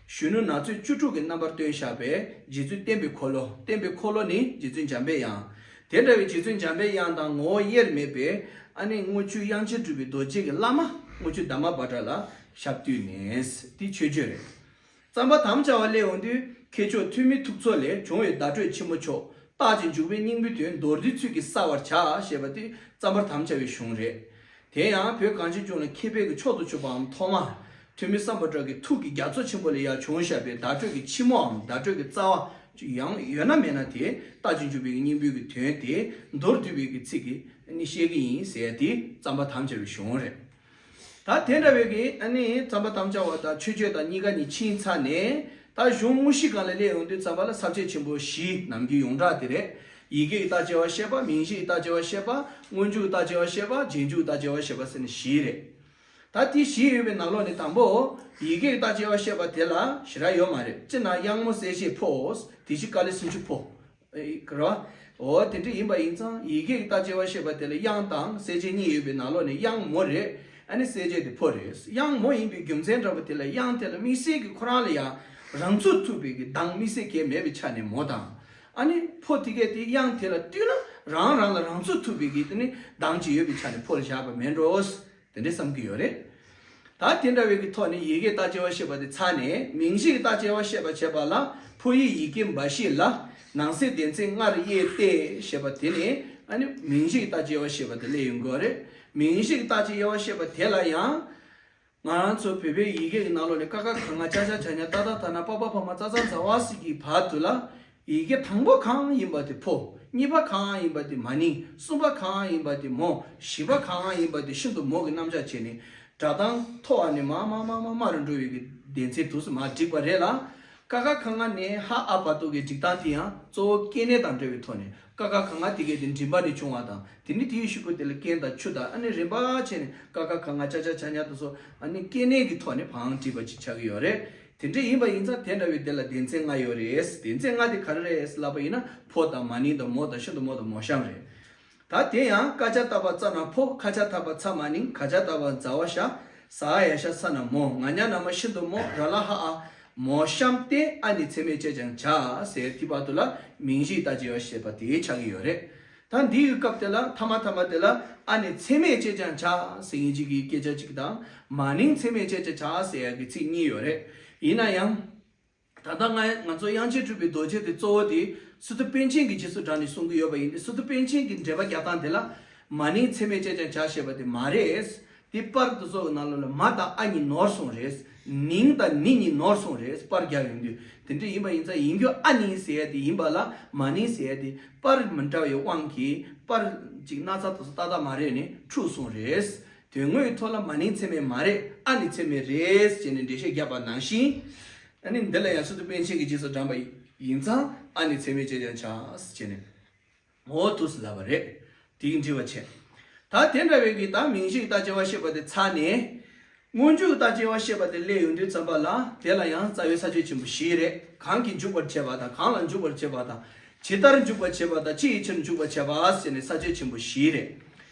གཞོན་ནུ་ན་ཚོད་བཅུ་དྲུག་གི་རྣམ་པར་སྟོན་བཞག་པའི་རྗེ་བཙུན་བསྟན་པའི་འཁོར་ལོ། བསྟན་པའི་འཁོར་ལོ་ནི་རྗེ་བཙུན་འཇམ་པའི་དབྱངས། དེ་འདྲ་བའི་རྗེ་བཙུན་འཇམ་པའི་དབྱངས་དང་ངོ་བོ་དབྱེར་མེད་པའི་ཨ་ནི་དངུལ་ཆུ་དབྱངས་ཅན་གྲུབ་པའི་རྡོ་རྗེ་གི་བླ་མ་དངུལ་ཆུ་དྷརྨ་བྷ་དྲ་ལ་ཞབས་བཏུད་ནས། དེ་མཆོད་བརྗོད་རེད། རྩོམ་པར་དམ་བཅའ་བ་ལ་ཡོང་དུས། མཁས་མཆོག་ཐོན་མིའི་ཐུགས་ཚོགས་ལས། བྱུང་བའི་བརྡ་སྤྲོད་ཕྱི་མོ་མཆོག་རྟག་ཅིང་འཇུག་པའི་སྙིང་པོའི་དོན། མདོར་བསྡུས་ཚུལ་གྱིས་གསལ་བར་བྱ་ཞེས་པ་དེ་རྩོམ་པར་དམ་བཅའ་བའི་གཞུང་རེད། དེ་ཡང་བོད་གངས་ཅན་ལྗོངས་ལ་མཁས་པའི་གི་མཆོག་ཏུ་གྱུར་པའམ་ཐོག་མར་ཐོན་མི་སམ་བྷོ་ཊ་གི་ཐུགས་ཀྱི་རྒྱ་མཚོ་ཆེན་པོ་ལས་ཡར་བྱུང་བཞག་པའི་བརྡ་སྤྲོད་ཀྱི་ཕྱི་མོའམ་བརྡ་སྤྲོད་ཀྱི་རྩ་བ་ཡང་ཡོད་ན་མེད་ན། དེ་རྟག་ཅིང་འཇུག་པའི་གི་སྙིང་པོའི་གི་དོན་དེ་མདོར་བསྡུས་པའི་གི་ཚིག་གིས་ནི་བཤད་ཀྱི་ཡིན་ཟེར་ཡ་དེ་རྩོམ་པར་དམ་བཅའ་བའི་གཞུང་རེད། ད་དེ་འདྲ་བའི་གི་ཨ་ནི་རྩོམ་པར་དམ་བཅའ་བ་དང་མཆོད་བརྗོད་དང་གཉིས་ཀ་ནི་ཕྱིན་ཚར་ནས། ད་གཞུང་དངོས་གཞི་སྒང་ལ་སླེབས་ཡོང་དུས་ཙམ་པ་ལ་ས་བཅད་ཆེན་པོ་བཞི་ནམ་རྒྱུན་ཡོངས་གྲགས་དེ་རེད། ཡི་གེ་ཡི་རྟགས་ཅན་པ་བཤད་པ། མིང་གཞི་ཡི་རྟགས་ཅན་པ་བཤད་པ། སྔོན་འཇུག་རྟགས་ཅན་པ་བཤད་པ། རྗེས་འཇུག་རྟགས་ཅན་པ་བཤད་པ་ཟེར་ནས་བཞི་རེད། ད་དེ་བཞི་ཡོད་པའི་ནང་ལོགས་ནས་དང་པོ་ཡི་གེ་ཡི་རྟགས་ཅན་པ་བཤད་པ་དེ་ལ་ཞེ་དྲག་ཡོད་མ་རེད། སྤྱིར་ན་དབྱངས་མོ་གསལ་བྱེད་ཕོ། དེ་བཞིན་ཀཱ་ལི་སུམ་ཅུ་ཕོ། ཨེ་ག་རེ་བ། འོ་དེ་འདྲ་ཡིན་པ་ཡིན་ཙང་ཡི་གེ་ཡི་རྟགས་ཅན་པ་བཤད་པ་དེ་ལ་དབྱངས་དང་གསལ་བྱེད་གཉིས་ཡོད་པའི་ནང་ལོགས་ནས་དབྱངས་མོ་རེད། ཨ་ནི་གསལ་བྱེད་དེ་ཕོ་རེད། དབྱངས་མོ་ཡིན་པའི་རྒྱུ་མཚན་འདྲ་པོ་དེ་ལ་དབྱངས་དེ་ལ་དམིགས་བསལ་གྱི་ཁོ་རང་ལ་ཡང་རང་ཚུགས་ཐུབ་པའི་གི་གདངས་དམིགས་བསལ་གང་ཡང་མེད་པའི་ཆ་ནས་མོ་དང་། ཨ་ནི་ཕོ་དེ་གས་དེ་དབྱངས་དེ་ལ་བསྟུན་ན་ རང་རང་ལ་རང་ཚུགས་ཐུབ་པའི་གི་དེ་ནི་གདངས་ཅིག་ཡོད་པའི་ཆ་ནས་ཕོ་ལ་བཞག་པ་མེད་འགྲོ། དེ་འདྲ་བསམ་གྱི་ཡོད་རེད། ད་དེ་འདྲ་བའི་གི་ཐོག་ནས་ཡི་གེ་རྟགས་ཅན་དབྱེ་བ་བཤད་པ་དེ་ཚར་ནས་མིང་གཞི་གི་རྟགས་ཅན་དབྱེ་བ་བཤད་པ་བྱེད་པ་ལ་ཕོ་ཡི་ཡི་གེ་འབའ་ཞིག་ལ་ནང་གསེས་སྡེ་ཚན་ལྔར་དབྱེ་སྟེ་ཞེས་པ་དེ་ནས་ཨ་ནི་མིང་གཞི་གི་རྟགས་ཅན་དབྱེ་བ་བཤད་པ་དེ་སླེབས་ཡོང་གི་ཡོད་རེད། མིང་གཞི་གི་རྟགས་ཅན་དབྱེ་བ་བཤད་པ་དེ་ལ་ཡང་། ང་རང་ཚོ་བོད་པའི་ཡི་གེ་གི་ནང་ལོགས་ལ་ཀ་ཁ་ག་ང་ཅ་ཆ་ཇ་ཉ་ཏ་ད་ད་ན་པ་པ་བ་མ་ཙ་ཙ་ཛ་ཝ་ཟེར་གྱི་བར་དུ་ལ་ཡི་གེ་དང་པོ་གང་ཡིན་པ་དེ་ཕོ། གཉིས་པ་གང་ཡིན་པ་དེ་མ་ནིང་། གསུམ་པ་གང་ཡིན་པ་དེ་མོ། བཞི་པ་གང་ཡིན་པ་དེ་ཤིན་ཏུ་མོ་གི་རྣམ་གཞག་བྱས་ནས་སྒྲ་གདངས་མཐོ་བ་ནས་མར་མར་མར་མར་མར་རུ་འགྲོ་བའི་གི་སྡེ་ཚན་དུས་སུ་མར་བསྒྲིགས་པ་རེད་ལ། ཀ་ཁ་ག་ང་ནས་ཧ་ཨ་བར་དུ་གི་སྒྲིག་སྟངས་དེ་ཡང་གཙོ་བོ་སྐྱེ་གནས་དང་འབྲེལ་བའི་ཐོག་ནས། ཀ་ཁ་ག་ང་དེ་གའི་དེ་མགྲིན་པ་ནས་བྱུང་བ་དང་། དེ་ནི་དེའི་གཞུག་གུ་དེ་ལ་རྐན་དང་མཆུ་དང་ཨ་ནི་རིམ་པ་བྱས་ནས་ཀ་ཁ་ག་ང་ཅ་ཆ་ཇ་ཉ་དེ་ཚོ་ཨ་ནི་སྐྱེ་གནས་ཀྱི་ཐོག་ནས་བང་བསྒྲིགས་པ་ཅིག་ཆགས་ཀྱི་ཡོད་རེད། དེ་འདྲ་ཡིན་པ་ཡིན་ཙང་དེ་འདྲ་བའི་དེ་ལ་སྡེ་ཚན་ལྔ་ཡོད་རེད། སྡེ་ཚན་ལྔ་དེ་ག་རེ་རེད་ལབ་པ་ཡིན་ན་ཕོ་དང་མ་ནིང་དང་མོ་དང་ཤིན་ཏུ་མོ་དང་མོ་གཤམ་རེད། ད་དེ་ཡང་ཀ་ཅ་ཏ་པ་ཙ་ན་ཕོ། ཁ་ཅ་ཐ་པ་ཚ་མ་ནིང་། ག་ཅ་ད་བ་ཛ་ཝ་ཞ། ས་ཨ་ཡ་ཤ་ས་ན་མོ། ང་ཉ་ན་མ་ཤིན་ཏུ་མོ། ར་ལ་ཧ་ཨ་མོ་གཤམ་སྟེ་ཨ་ནི་ཚད་མས་དཔྱད་ཀྱང་བྱ་ཟེར་དེ་བར་དུ་ལ་མིང་གཞིའི་རྟགས་ཅན་དབྱེ་བ་བཤད་པ་དེ་ཆགས་ཀྱི་ཡོད་རེད། ད་འདི་ཡི་སྐབས་དེ་ལ་ཐ་མ་ཐ་མ་དེ་ལ་ཨ་ནི་ཚད་མས་དཔྱད་ཀྱང་བྱ་ཟེར་མཁན་ཅིག་གི་སྐད་ཆ་ཅིག་དང་། མ་ནིང་ཚད་མས་དཔྱད་ཀྱང་བྱ་ཟེར་ཡ་གི་ཚིག་གཉིས་ཡོད་རེད། ཡིན་ན་ཡང་། ད་ལྟ་ང་ང་ཚོ་དབྱངས་ཅན་གྲུབ་པའི་རྡོ་རྗེ་དེ་གཙོ་བོ་དེ་སི་ཏུ་པཎ་ཆེན་གྱི་རྗེས་སུ་འབྲངས་ནས་གསུང་གི་ཡོད་པ་ཡིན་ཏེ། སི་ཏུ་པཎ་ཆེན་གྱི་འགྲེལ་པ་རྒྱག་སྟངས་དེ་ལ་མ་ནིང་ཚད་མས་དཔྱད་ཀྱང་བྱ་ཞེས་པ་དེ་མ་རེད། དེ་པར་དུ་སོགས་ཀྱི་ནང་ལོགས་ལ་མ་དང་ཨ་གཉིས་ནོར་སོང་རེད། ནིང་དང་ནི་གཉིས་ནོར་སོང་རེད། པར་རྒྱག་ཡོང་དུས། དེ་འདྲ་ཡིན་པ་ཡིན་ཙང་ཡིན་རྒྱུ་ཨ་ནིང་ཟེར་ཡ་དེ་ཡིན་པ་ལ་མ་ནིང་ཟེར་ཡ་དེ་པར་མི་འདྲ་བའི་དབང་གིས་པར་ཅིག་སྣག་ཚ་དུ་སོགས་ཏག་ཏག་མ་རེད་ནས་འཁྲུགས་སོང་རེད། དོན་དངོས་ཐོག་ལ་མ་ནིང་ཚད་མས་མ་རེད། ཨ་ནི་ཚད་མས་རེད་ཅེས་ནས་འགྲེལ་བཤད་བརྒྱབ་པ་ནང་བཞིན། ཨ་ནི་འདི་ལ་ཡང་སི་ཏུ་པཎ་ཆེན་གྱི་རྗེས་སུ་འབྲངས་པ་ཡིན་ཙང་ཨ་ནི་ཚད་མས་དཔྱད་ཀྱང་བྱ་ཟེར་བྱས་ནས་འོ་འདུག་སེ་ལབ་པ་རེད། དེ་གི་འགྲེལ་བ་བྱས། ད་དེ་འདྲ་བའི་གི་ད་མིང་གཞིའི་རྟགས་ཅན་དབྱེ་བ་བཤད་པ་དེ་ཚར་ནས། སྔོན་འཇུག་རྟགས་ཅན་དབྱེ་བ་བཤད་པ་དེ་སླེབས་ཡོང་དུས་ཙམ་པ་ལ་དེ་ལ་ཡང་རྩ་བའི་ས་བཅད་ཆེན་པོ་བཞི་རེད། གང་གིས་འཇུག་པར་བྱེད་པ་དང་། གང་ལ་འཇུག་པར་བྱེད་པ་དང་། ཇི་ལྟར་འཇུག་པར་བྱེད་པ་དང་། ཅི་ཡི་ཕྱིར་འཇུག་པར་བྱེད་པ་ཟེར་ནས་ས་བཅད་ཆེན་པོ་བཞི་རེད།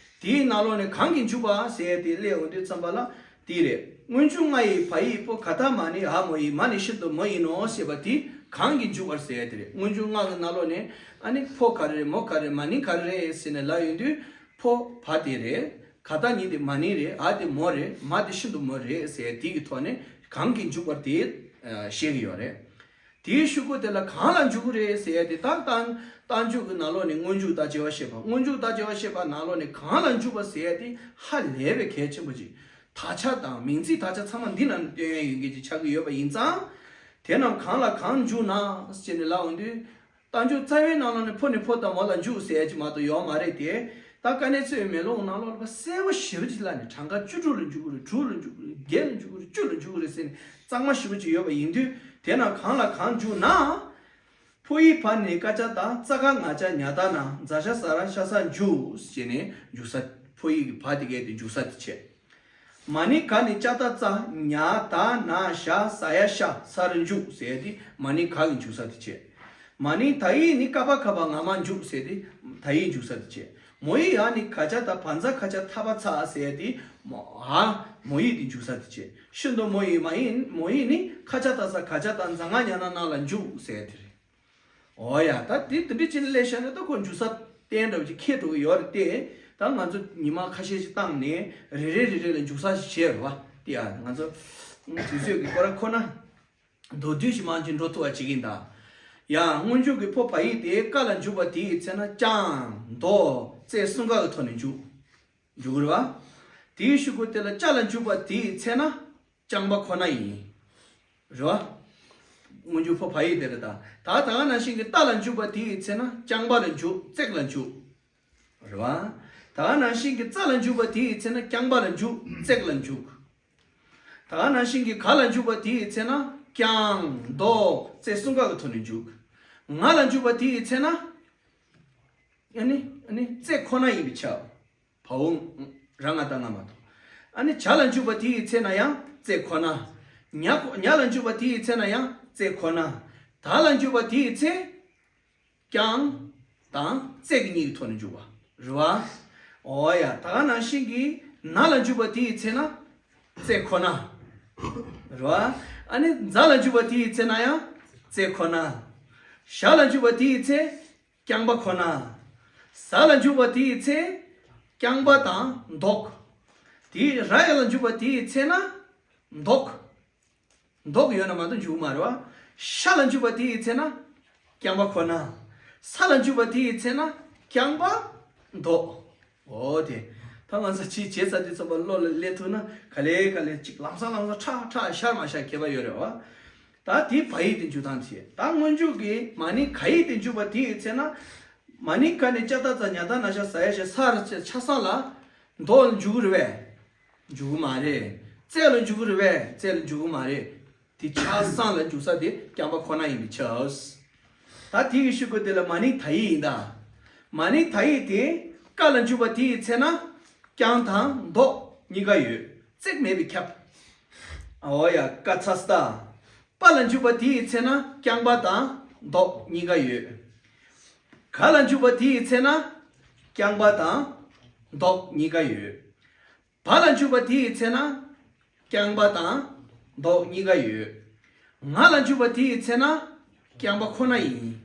དེའི་ནང་ལོགས་ནས་གང་གིས་འཇུག་པ་ཟེར་ཏེ་སླེབས་ཡོང་དུས་ཙམ་པ་ལ་དེ་རེད། སྔོན་འཇུག་ལྔ་ཡི་བ་ཡིག་ཕོ། ག་ད་མ་ནི་འ་མོ་ཡིན། མ་ནི་ཤིན་ཏུ་མོ་ཡིན་ནོ་ཞེས་པ་དེ་གང་གིས་འཇུག་པར་ཟེར་ཡ་དེ་རེད། སྔོན་འཇུག་ལྔ་གི་ནང་ལོགས་ནས་ཨ་ནི་ཕོ་ག་རེ་རེད། མོ་ག་རེ་རེད། མ་ནི་ག་རེ་རེད་ཟེར་ནས་ལབ་ཡོང་དུས་ཕོ་བ་དེ་རེད། ག་ད་ཉིད་དེ་མ་ནི་རེད། འ་དེ་མོ་རེད། མ་དེ་ཤིན་ཏུ་མོ་རེད་ཟེར་ཡ་དེ་གི་ཐོག་ནས་གང་གིས་འཇུག་པར་དེ་བཤད་ཀྱི་ཡོད་རེད། དེའི་གཞུག་གུ་དེ་ལ་གང་ལ་འཇུག་གི་རེད་ཟེར་ཡ་དེ་ད་རྟགས་རྟགས་འཇུག་གི་ནང་ལོགས་ནས་སྔོན་འཇུག་རྟགས་ཅན་དབྱེ་བ་བཤད་པ། སྔོན་འཇུག་རྟགས་ཅན་དབྱེ་བ་བཤད་པ་ནང་ལོགས་ནས་གང་ལ་འཇུག་པ་ཟེར་ཡ་དེ་ཧ་ལས་པའི་གལ་ཆེན་པོ་ཅིག་དག་ཆ་དང་མིང་ཚིག་དག་ཆ་ཚང་མ་འདི་ནང་ནས་སྟོན་ཡ་ཡོད་མཁན་ཅིག་ཆགས་ཀྱི་ཡོད་པ་ཡིན་ཙང་། དེ་རྣམས་གང་ལ་གང་འཇུག་ན་ཟེར་ནས་ལབ་འོང་དུས། རྟགས་འཇུག་རྩ་བའི་ནང་ལོགས་ནས་ཕོ་ནས་ཕོ་དང་མོ་ལ་འཇུག་ཟེར་ཡ་ཅིག་མ་གཏོགས་ཡོད་མ་རེད་དེ། ད་དཀའ་གནད་གཙོ་བོའི་མེ་ལོང་ནང་ལོགས་ལ་གསལ་པོ་ཞེ་པོ་ཅིག་ལབ་ནས་གྲངས་ཀ་བཅུ་དྲུག་ལ་འཇུག་གི་རེད། དྲུག་ལ་འཇུག་གི་རེད། བརྒྱད་ལ་འཇུག་གི་རེད། བཅུ་ལ་འཇུག་གི་རེད་ཟེར་ནས་གཙང་མ་ཞེ་པོ་ཅིག་ཡོད་པ་ཡིན་དུས། དེ་རྣམས་གང་ལ་གང་འཇུག་ན། ཕོ་ཡི་བ་ནས་ཀ་ཅ་ད་ཙ་ག་ང་ཅ་ཉ་ད་ན་ཛ་ཞ་ས་ར་ཤ་ས་འཇུག་ཟེར་ནས་འཇུག་ས། ཕོ་ཡི་གི་བ་དེ་གའི་དེ་འཇུག་ས་དེ་བྱས། མ་ནི་ག་ནི་ཅ་ད་ཙ་ཉ་ད་ན་ཞ་ས་ཡ་ཤ་ས་རུ་འཇུག་ཟེར་ཏེ་མ་ནི་ག་གི་འཇུག་ས་དེ་བྱས། མ་ནི་ད་ཡི་ནི་ཀ་པ་ཁ་པ་ང་མ་འཇུག་ཟེར་ཏེ་ད་ཡི་འཇུག་ས་དེ་བྱས། མོ་ཡི་ཡ་ནི་ག་ཅ་ད་བ་ཛ་ཁ་ཅ་ཐ་པ་ཚ་ཟེར་ཏེ་མོ་ཧ་མོ་ཡི་དེ་འཇུག་ས་དེ་བྱས། ཤིན་ཏུ་མོ་ཡི་མ་ཡི་མོ་ཡི་ནི་ཁ་ཅ་ད་ས་ག་ཅ་ད་ཛ་ང་ཉ་ན་ན་ལ་འཇུག་ཟེར་དེ་རེད། འོ་ཡ། ད་དེ་དེ་འདྲ་བྱས་ནས་སླེབས་བཞག་ན་ད་ཁོ་འཇུག་ས་གཏན་འདྲ་བོ་ཅིག་ཁེལ་འགྲོ་གི་ཡོད་རེད་དེ། ད་ང་ཚོ་ཉི་མ་ཁ་ཤས་ཤིག་བཏང་ནས་རེ་རེ་རེ་རེ་ལ་འཇུག་ས་ཞིག་བྱས་རེད་བ། དེ་ཡ་ང་ཚོ་དུས་ཚོད་ཀྱི་སྐོར་ཁོ་ན་མདོར་བསྡུས་ཤིག་མང་ཅིག་འགྲོ་ཐུབ་པ་བྱེད་ཀྱིན་གདའ། ཡ། སྔོན་འཇུག་གི་ཕོ་བ་ཡིག་དེ་ཀ་ལ་འཇུག་པ་དེའི་ཚེ་ན་ཀྱང་མདོ་ཙེ་གསུམ་ཀ་གི་ཐོག་ནས་འཇུག་འཇུག་གི་རེད་བ། དེའི་གཞུག་གུ་དེ་ལ་ཅ་ལ་འཇུག་པ་དེའི་ཚེ་ན་རྐྱང་པ་ཁོ་ན་ཡིན། རེད་བ། སྔོན་འཇུག་ཕོ་བ་ཡིག་དེ་རེད་ད། ད་ད་ག་ནང་བཞིན་གྱི་ཏ་ལ་འཇུག་པ་དེའི་ཚེ་ན་རྐྱང་པ་ལ་འཇུག་ཙེག་ལ་འཇུག་རེད་བ། ད་ག་ནང་བཞིན་གྱི་ཙ་ལ་འཇུག་པ་དེའི་ཚེ་ན་རྐྱང་པ་ལ་འཇུག་ཙེག་ལ་འཇུག་ད་ག་ནང་བཞིན་གྱི་ག་ལ་འཇུག་པ་དེའི་ཚེ་ན་ཀྱང་མདོ་ཙེ་གསུམ་ཀ་གི་ཐོག་ནས་འཇུག་ང་ལ་འཇུག་པ་དེའི་ཚེ་ན། ཨ་ནི་ཨ་ནི་ཙེ་ཁོ་ན་ཡིན་པས་ཁྱབ། བའོ། ར་ང་ད་ང་མ་གཏོགས། ཨ་ནི་ཇ་ལ་འཇུག་པ་དེ་ཡི་ཚེ་ན་ཡང་ཙེ་ཁོ་ན། ཉ་ཁོ་ཉ་ལ་འཇུག་པ་དེ་ཡི་ཚེ་ན་ཡང་ཙེ་ཁོ་ན། ད་ལ་འཇུག་པ་དེ་ཡི་ཚེ། ཀྱང་། དང་ཙེ་གི་གཉིས་ཀྱི་ཐོག་ནས་འཇུག་པ། རེད་བ། འོ་ཡ། ད་ག་ནང་བཞིན་གྱི་ན་ལ་འཇུག་པ་དེ་ཡི་ཚེ་ན་ཙེ་ཁོ་ན། རེད་བ། ཨ་ནི་ཛ་ལ་འཇུག་པ་དེ་ཡི་ཚེ་ན་ཡང་ཙེ་ཁོ་ན། ཞ་ལ་འཇུག་པ་དེ་ཡི་ཚེ། རྐྱང་པ་ཁོ་ན། ཟ་ལ་འཇུག་པ་དེའི་ཚེ་རྐྱང་པ་དང་མདོག་དེའི་ར་ཡ་ལ་འཇུག་པ་དེའི་ཚེ་ན་མདོག་མདོག་ཡོད་ན་མ་གཏོགས་འཇུག་མ་རེད་བ། ཤ་ལ་འཇུག་པ་དེའི་ཚེ་ན་རྐྱང་པ་ཁོ་ན། ས་ལ་འཇུག་པ་དེའི་ཚེ་ན་རྐྱང་པ་མདོག་འོ་དེ། ད་ང་ཚོ་ཅིག་བྱས་ཚར་དུས་ཙམ་པ་བློ་ལ་སླེབས་ཐུབ་ན་ག་ལེ་ག་ལེ་ཅིག་ལམ་སང་ལམ་སང་ཁྲག་ཁྲག་ཤར་མ་ཤར་ཁྱད་པར་ཡོད་རེད་བ། ད་དེ་བ་ཡིག་དེ་འཇུག་སྟངས་བྱས། ད་སྔོན་འཇུག་གི་མ་ནིང་ག་ཡིག་དེ་འཇུག་པ་དེའི་ཚེ་ན། མ་ནིང་ག་ནས་ལྕགས་ད་ཙ་ཉ་ད་ན་ཤ་ཟ་ཡ་ཤ་ས་ར་ཆ་ཆ་ས་ལ་མདོག་ལ་འཇུག་གི་རེད་བས། འཇུག་གི་མ་རེད། རྩེ་ལ་འཇུག་གི་རེད་བས། རྩེ་ལ་འཇུག་གི་མ་རེད། དེ་ཆ་ས་ལ་འཇུག་ས་དེ་རྐྱང་པ་ཁོ་ན་ཡིན་པའི་ཕྱིར། ད་དེ་གི་ཤུ་གུ་དེ་ལ་མ་ནིང་ད་ཡིག་ཡིན་ད། མ་ནིང་ད་ཡིག་དེ་ཀ་ལ་འཇུག་པ་དེའི་ཚེ་ན་རྐྱང་དང་མདོག་གཉིས་ཀ་ཡོད། བརྩེགས་མེད་པའི་ཁྱབ། འོ་ཡ་ཀ་ཚ་སྟ། པ་ལ་འཇུག་པ་དེའི་ཚེ་ན་རྐྱང་པ་དང་མདོག་གཉིས་ཀ་ཡོད། ག་ལ་འཇུག་པ་དེའི་ཚེ་ན་རྐྱང་པ་དང་མདོག་གཉིས་ཀ་ཡོད། བ་ལ་འཇུག་པ་དེའི་ཚེ་ན་རྐྱང་པ་དང་མདོག་གཉིས་ཀ་ཡོད། ང་ལ་འཇུག་པ་དེའི་ཚེ་ན་རྐྱང་པ་ཁོ་ན་ཡིན།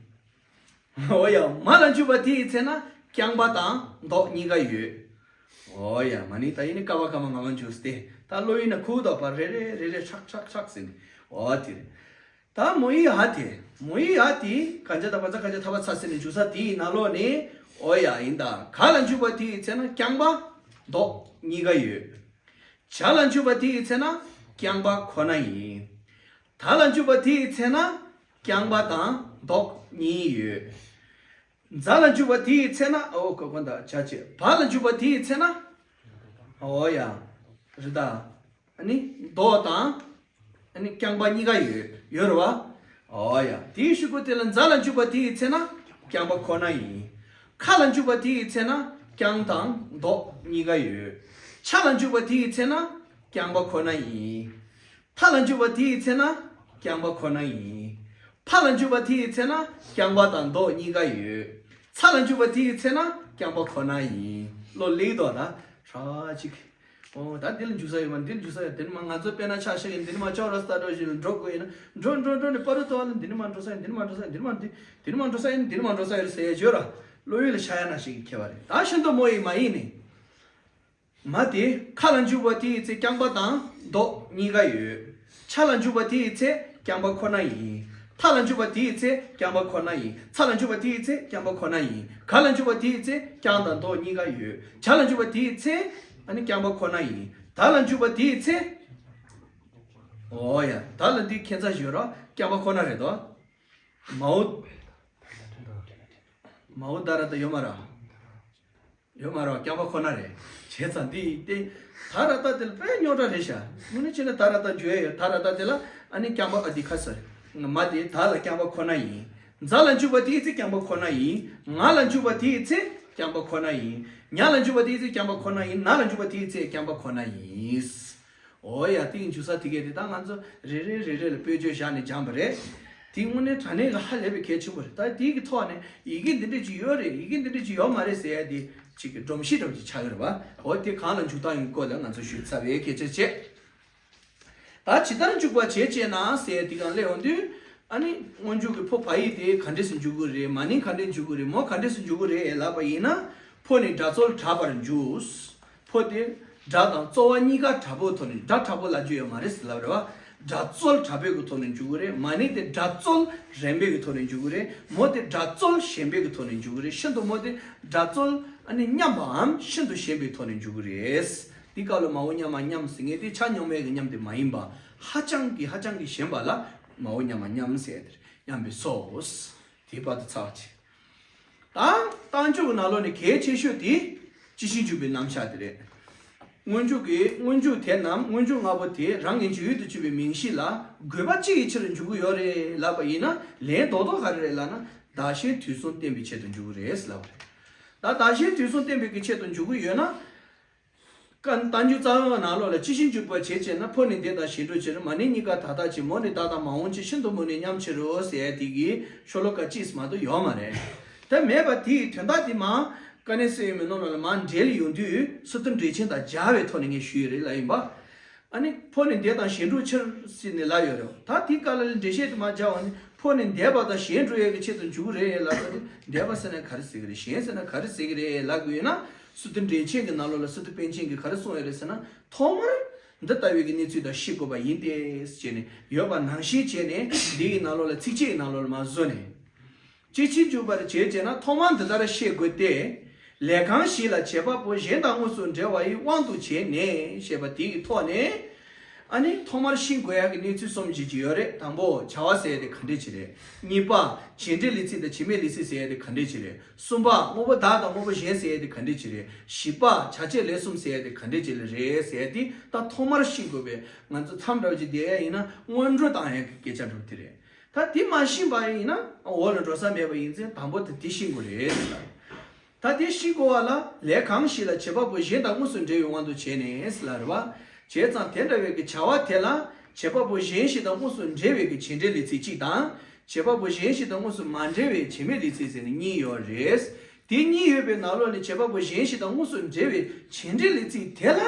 འོ་ཡ། མ་ལ་འཇུག་པ་དེའི་ཚེ་ན་རྐྱང་པ་དང་མདོག་གཉིས་ཀ་ཡོད། འོ་ཡ། མ་ནིང་ད་ཡིག་ནི་ཀ་བ་ཀ་མ་ང་མ་འཇུག་སྟེ། ད་བློ་ཡིན་ན་ཁུག་དོག་པ་རེ་རེ་རེ་རེ་ཁྲག་ཁྲག་ཁྲག་ཟིན། འོ་དེ་རེད། ད་མོ་ཡི་ཧ་དེ། མོ་ཡི་ཧ་དེ་ག་འཇའ་ད་བ་ཚ་ག་འཇའ་ཐ་བ་ཚ་ཟིན་ནས་འཇུག་ས་དེ་ཡི་ནང་ལོགས་ནས། འོ་ཡ་ཡིན་ད། ག་ལ་འཇུག་པ་དེའི་ཚེ་ན་རྐྱང་པ་མདོག་གཉིས་ཀ་ཡོད། བྱ་ལ་འཇུག་པ་དེའི་ཚེ་ན་རྐྱང་པ་ཁོ་ན་ཡིན། ད་ལ་འཇུག་པ་དེའི་ཚེ་ན་རྐྱང་པ་དང་མདོག་གཉིས་ཡོད། ཛ་ལ་འཇུག་པ་དེའི་ཚེ་ན་ཨོ་ཁོ་ཁོ་ད་བྱ་བྱེད། བ་ལ་འཇུག་པ་དེའི་ཚེ་ན། འོ་ཡ། རི་ད། ཨ་ནི་མདོག་དང་། ཨ་ནི་རྐྱང་པ་གཉིས་ཀ་ཡོད་ཡོད་རེད་བ། འོ་ཡ། དེའི་ཤུ་གུ་དེ་ལ་ཛ་ལ་འཇུག་པ་དེའི་ཚེ་ན་རྐྱང་པ་ཁོ་ན་ཡིན། ཁ་ལ་འཇུག་པ་དེའི་ཚེ་ན་རྐྱང་དང་མདོག་གཉིས་ཀ་ཡོད། ཆ་ལ་འཇུག་པ་དེའི་ཚེ་ན་རྐྱང་པ་ཁོ་ན་ཡིན། ཐ་ལ་འཇུག་པ་དེའི་ཚེ་ན་རྐྱང་པ་ཁོ་ན་ཡིན། ཕ་ལ་འཇུག་པ་དེའི་ཚེ་ན་རྐྱང་པ་དང་མདོག་གཉིས་ཀ་ཡོད། ཚ་ལ་འཇུག་པ་དེའི་ཚེ་ན་རྐྱང་པ་ཁོ་ན་ཡིན། བློ་ལེགས་དོ་ད། ཧྲ་ཅིག་འོ་ད་འདི་ལ་འཇུག་ས་ཡོད་མ་འདི་ལ་འཇུག་ས་ཡོད། འདི་ནི་མ་ང་ཚོ་དཔེར་ན་ཆ་བཞག་གིན་འདི་ནི་མ་ཅོག་ར་སྟ་འགྲོ་བཞིན་འགྲོ་དགོས་ཡིན་ན་འགྲོ་འགྲོ་འགྲོ་ནི་པ་རུ་ཏོ་ལ་འདི་ནི་མ་འགྲོ་ས་ཡིན། འདི་ནི་མ་འགྲོ་ས་ཡིན། འདི་ནི་མ་འགྲོ་ས་ཡིན། འདི་ནི་མ་འགྲོ་ས་ཡིན་ཟེར་ཡ་ཅོ་ར། བློ་ཡུལ་ལ་ཤ་ཡ་ན་ཞིག་གི་ཁྱད་པར་རེད། ད་ཤིན་ཏུ་མོ་ཡིན་མ་ཡིན་ནི། མ་དེ་ཁ་ལ་འཇུག་པ་དེའི་ཚེ་རྐྱང་པ་དང་མདོག་གཉིས་ཀ་ཡོད། ཆ་ལ་འཇུག་པ་དེའི་ཚེ་རྐྱང་པ་ཁོ་ན་ཡིན། ཐ་ལ་འཇུག་པ་དེའི་ཚེ་རྐྱང་པ་ཁོ་ན་ཡིན། ཚ་ལ་འཇུག་པ་དེའི་ཚེ་རྐྱང་པ་ཁོ་ན་ཡིན། ག་ལ་འཇུག་པ་དེའི་ཚེ་རྐྱང་དང་མདོག་གཉིས་ཀ་ཡོད། བྱ་ལ་འཇུག་པ་དེའི་ཚེ་ཨ་ནི་རྐྱང་པ་ཁོ་ན་ཡིན། ད་ལ་འཇུག་པ་དེའི་ཚེ། འོ་ཡ། ད་ལ་འདི་ཁྱད་མཚར་ཞིག་ཡོད་ར། རྐྱང་པ་ཁོ་ན་རེད་དོ། མའོ། མའོ་ད་ར་ད་ཡོད་མ་ར། ཡོད་མ་རེད་བ། རྐྱང་པ་ཁོ་ན་རེད། བྱས་ཙང་འདི་སྟེ། ད་ར་ད་དེ་ལ་དཔེ་རྙོག་དྲ་རེད་ཤག་དངོས་གནས་བྱས་ན་ད་ར་ད་འཇུག་ཡ་ཡོད། ད་ར་ད་དེ་ལ་ཨ་ནི་རྐྱང་པ་ཨ་དེ་ཁ་ས་རེད། མ་དེ་ད་ལ་རྐྱང་པ་ཁོ་ན་ཡིན། ཛ་ལ་འཇུག་པ་དེའི་ཚེ་རྐྱང་པ་ཁོ་ན་ཡིན། ང་ལ་འཇུག་པ་དེའི་ཚེ་རྐྱང་པ་ཁོ་ན་ཡིན། ཉ་ལ་འཇུག་པ་དེའི་ཚེ་རྐྱང་པ་ཁོ་ན་ཡིན། ན་ལ་འཇུག་པ་དེའི་ཚེ་རྐྱང་པ་ཁོ་ན་ཡིན། འོ་ཡ། དེའི་འཇུག་ས་དེ་གས་དེ་ད་ང་ཚོ་རེ་རེ་རེ་རེ་ལ་དཔེ་བརྗོད་བཞག་ནས་སྦྱངས་པ་རེད། དེ་དངོས་གནས་དྲང་གནས་ལ་ཧ་ལས་པའི་གལ་ཆེན་པོ་རེད། ད་དེའི་གི་ཐོག་ནས་ཡི་གེ་འདི་འདྲ་ཅིག་ཡོད་རེད། ཡི་གེ་འདི་འདྲ་ཅིག་ཡོད་མ་རེད་ཟེར་ཡ་དེ་ཅིག་གི་སྒྲོམ་གཞི་འདྲ་པོ་ཅིག་ཆགས་ཀྱི་རེད་པ། འོ་དེ་གང་ལ་འཇུག་སྟངས་ཡིན་སྐོར་ལ་ང་ཚོ་ཞུས་ཚར་བའི་སྐད་ཆ་བྱས། ད་ཇི་ལྟར་འཇུག་པ་བྱེད་ཅེ་ན་ཟེར་ཡ་དེ་གང་སླེབས་ཡོང་དུས། ཨ་ནི་སྔོན་འཇུག་གི་ཕོ་བ་ཡིག་དེ་ག་འདྲས་སུ་འཇུག་གི་རེད། མ་ནིང་ག་འདྲས་འཇུག་གི་རེད། མོ་ག་འདྲས་སུ་འཇུག་གི་རེད་ལབ་པ་ཡིན་ན། ཕོ་ནི་སྒྲ་རྩོལ་དྲག་པར་འཇུག་ཕོ་དེ་སྒྲ་དང་རྩོལ་བ་གཉིས་ཀ་དྲག་པོའི་ཐོག་ནས། སྒྲ་དྲག་པོ་ལབ་རྒྱུ་ཡོད་མ་རེད་ཟེར་ལབ་རེད་བ། སྒྲ་རྩོལ་དྲག་པོའི་གི་ཐོག་ནས་འཇུག་གི་རེད། མ་ནིང་དེ་སྒྲ་རྩོལ་རན་པའི་གི་ཐོག་ནས་འཇུག་གི་རེད། མོ་དེ་སྒྲ་རྩོལ་ཞན་པའི་གི་ཐོག་ནས་འཇུག་གི་རེད། ཤིན་ཏུ་མོ་དེ་སྒྲ་རྩོལ་ཨ་ནི་མཉམ་པའམ་ཤིན་ཏུ་ཞན་པའི་ཐོག་ནས་འཇུག་གི་རེད། འདི་སྐབས་ལ་མའོ་མཉམ་མ་མཉམ་ཟེར་མཁན་དེ་ཆ་མཉམ་མེད་ཀྱི་མཉམ་དེ་མ་ཡིན་པ། ཧ་ཅང་གི་ཧ་ཅང་གི་ཞན་པ་ལ་མའོ་མཉམ་མ་མཉམ་ཟེར་དེ་རེད། མཉམ་པའི་སོ། དེ་བར་དུ་ཚར་བ་བྱས། ད་རྟགས་འཇུག་གི་ནང་ལོགས་ནས་གལ་ཆེ་ཤོས་དེ་སྤྱི་ཆིངས་འཇུག་པའི་རྣམ་གཞག་དེ་རེད། སྔོན་འཇུག་གི་སྔོན་འཇུག་དེ་རྣམས་སྔོན་འཇུག་ལྔ་པོ་དེ་རང་གི་འཇུག་ཡུལ་དུ་གྱུར་པའི་མིང་གཞི་ལ་དགོས་པ་ཅི་ཡི་ཕྱིར་འཇུག་གི་ཡོད་རེད་ལབ་པ་ཡིན་ན། ལན་རྡོག་རྡོག་ག་རེ་རེད་ལབ་ན། བདག་གཞན་དུས་གསུམ་བསྟན་པའི་ཆེད་དུ་འཇུག་གི་རེད་ལབ་པ་རེད། ད་བདག་གཞན་དུས་གསུམ་བསྟན་པའི་གི་ཆེད་དུ་འཇུག་གི་ཡོད་ན། ཀ་རྟགས་འཇུག་རྩ་བའི་ནང་ལོགས་ལ་སྤྱི་ཆིངས་འཇུག་པ་བྱེད་ཅེ་ན། ཕོ་ནི་འདས་དང་གཞན་སྒྲུབ་ཕྱིར། མ་ནིང་གཉིས་ཀ་ད་ལྟ་ཕྱིར། མོ་ནི་བདག་དང་མ་འོངས་ཕྱིར། ཤིན་ཏུ་མོ་ནི་མཉམ་ཕྱིར་རོ་ཟེར་ཡ་དེ་གི་ཤོ་ལོ་ཀ་གཅིག་མ་གཏོགས་ཡོད་མ་རེད། དེ་མེད་པ་དེའི་དོན་དག་དེ་མ་ཀ་ནས་སེ་ཡོད་མི་ནོར་ལ་མ་འབྲེལ་ཡོང་དུས་སུ་ཏུ་འགྲེལ་ཆེན་དང་སྦྱར་བའི་ཐོག་ནས་ངས་ཞུས་ཡོད་རེད་ལ་ཡིན་པ། ཨ་ནི་ཕོ་ནི་འདས་དང་གཞན་སྒྲུབ་ཕྱིར་ཟེར་ནས་ལབ་ཡོད་རེད། ད་དེའི་སྐབས་ལ་འགྲེལ་བཤད་དེ་མ་སྦྱར་བ་ནི་ ཕོ་ནི་འདས་པ་དང་གཞན་སྒྲུབ་ཡས་ཀྱི་ཆེད་དུ་འཇུག་གི་རེད་ལབ་ས་དེ། འདས་པ་ཟེར་ན་ག་རེ་ཟེར་གི་རེད། གཞན་ཟེར་ན་ག་རེ་ཟེར་གི་རེད་ལབ་དགོས་ཡོད་ན། སི་ཏུ་འགྲེལ་ཆེན་གྱི་ནང་ལོགས་ལ་སི་ཏུ་པཎ་ཆེན་གྱིས་ག་རེ་གསུངས་ཡོད་རེད་ཟེར་ན། ཐོག་མར་འདི་ལྟ་བུའི་གི་གནས་ཚུལ་དག་ཤེས་དགོས་པ་ཡིན་ཏེ་ཟེར་ནས། ཡོད་པ་ནང་བཞིན་བྱས་ནས་འདི་ཡི་ནང་ལོགས་ལ་ཚིགས་བཅད་ཀྱི་ནང་ལོགས་ལ་མར་བཟོས་ནས། ཅི་ཕྱིར་འཇུག་པར་བྱེད་ཅེ་ན། ཐོག་མར་འདི་ལྟར་ཤེས་དགོས་ཏེ། ལས་གང་ཞིག་ལ་བྱེད་པ་པོ་གཞན་དང་དངོས་སུ་འབྲེལ་བ་ཡི་དབང་དུ་བྱས་ནས་ཞེས་པ་དེ་ཡི་ཐོག་ནས། ཨ་ནི་ཐོག་མར་ཤེས་དགོས་ཡག་གི་གནས་ཚུལ་གསུམ་ཞིག་ཅིག་ཡོད་རེད། དང་པོ་བྱ་བ་ཟེར་ཡ་དེ་ག་འདྲས་ཅིག་རེད། གཉིས་པ་བྱེད་འབྲེལ་ལས་ཚིག་དང་བྱེད་མེད་ལས་ཚིག་ཟེར་ཡ་དེ་ག་འདྲས་ཅིག་རེད། གསུམ་པ་དངོས་པོ་བདག་དང་དངོས་པོ་གཞན་ཟེར་ཡ་དེ་ག་འདྲས་ཅིག་རེད། བཞི་པ་བྱ་བྱེད་ལས་གསུམ་ཟེར་ཡ་དེ་ག་འདྲས་ཅིག་རེད་ཟེར་ཡ་དེ་ད་ཐོག་མར་ཤེས་དགོས་པས། ང་ཚོ་མཚམས་འདྲ་བོ་ཅིག་བསྡད་ཡ་ཡིན་ན་སྔོན་འགྲོ་བཏང་ཡ་གི་སྐད་ཆ་འདྲ་བོ་དེ་རེད། ད་དེ་མ་ཤེས་པ་ཡིན་ན་འོག་ལ་འགྲོ་ས་མེད་པ་ཡིན་ཙང་། དང་པོ་དེ་དེ་ཤེས་དགོས་རེད་ཟེར། ད་དེ་ཤེས་དགོས་པ་ལ། ལས་གང་ཞིག་ལ་བྱེད་པ་པོ་གཞན་དང་དངོས་སུ་འབྲེལ་བའི་དབང་དུ་བྱས་ནས་ཟེར་ལབ་རེད་བ། བྱས་ཙང་དེ་འདྲ་བའི་གི་བྱ་བ་དེ་ལ་བྱེད་པ་པོ་གཞན་ཞིག་དང་དངོས་སུ་འབྲེལ་བའི་གི་བྱེད་འབྲེལ་ལས་ཚིག་གཅིག་དང་། བྱེད་པ་པོ་གཞན་ཞིག་དང་དངོས་སུ་མ་འབྲེལ་བའི་བྱེད་མེད་ལས་ཚིག་ཟེར་ནས་གཉིས་ཡོད་རེད། དེ་གཉིས་ཡོད་པའི་ནང་ལོགས་ནས་བྱེད་པ་པོ་གཞན་ཞིག་དང་དངོས་སུ་འབྲེལ་བའི་བྱེད་འབྲེལ་ལས་ཚིག་དེ་ལ།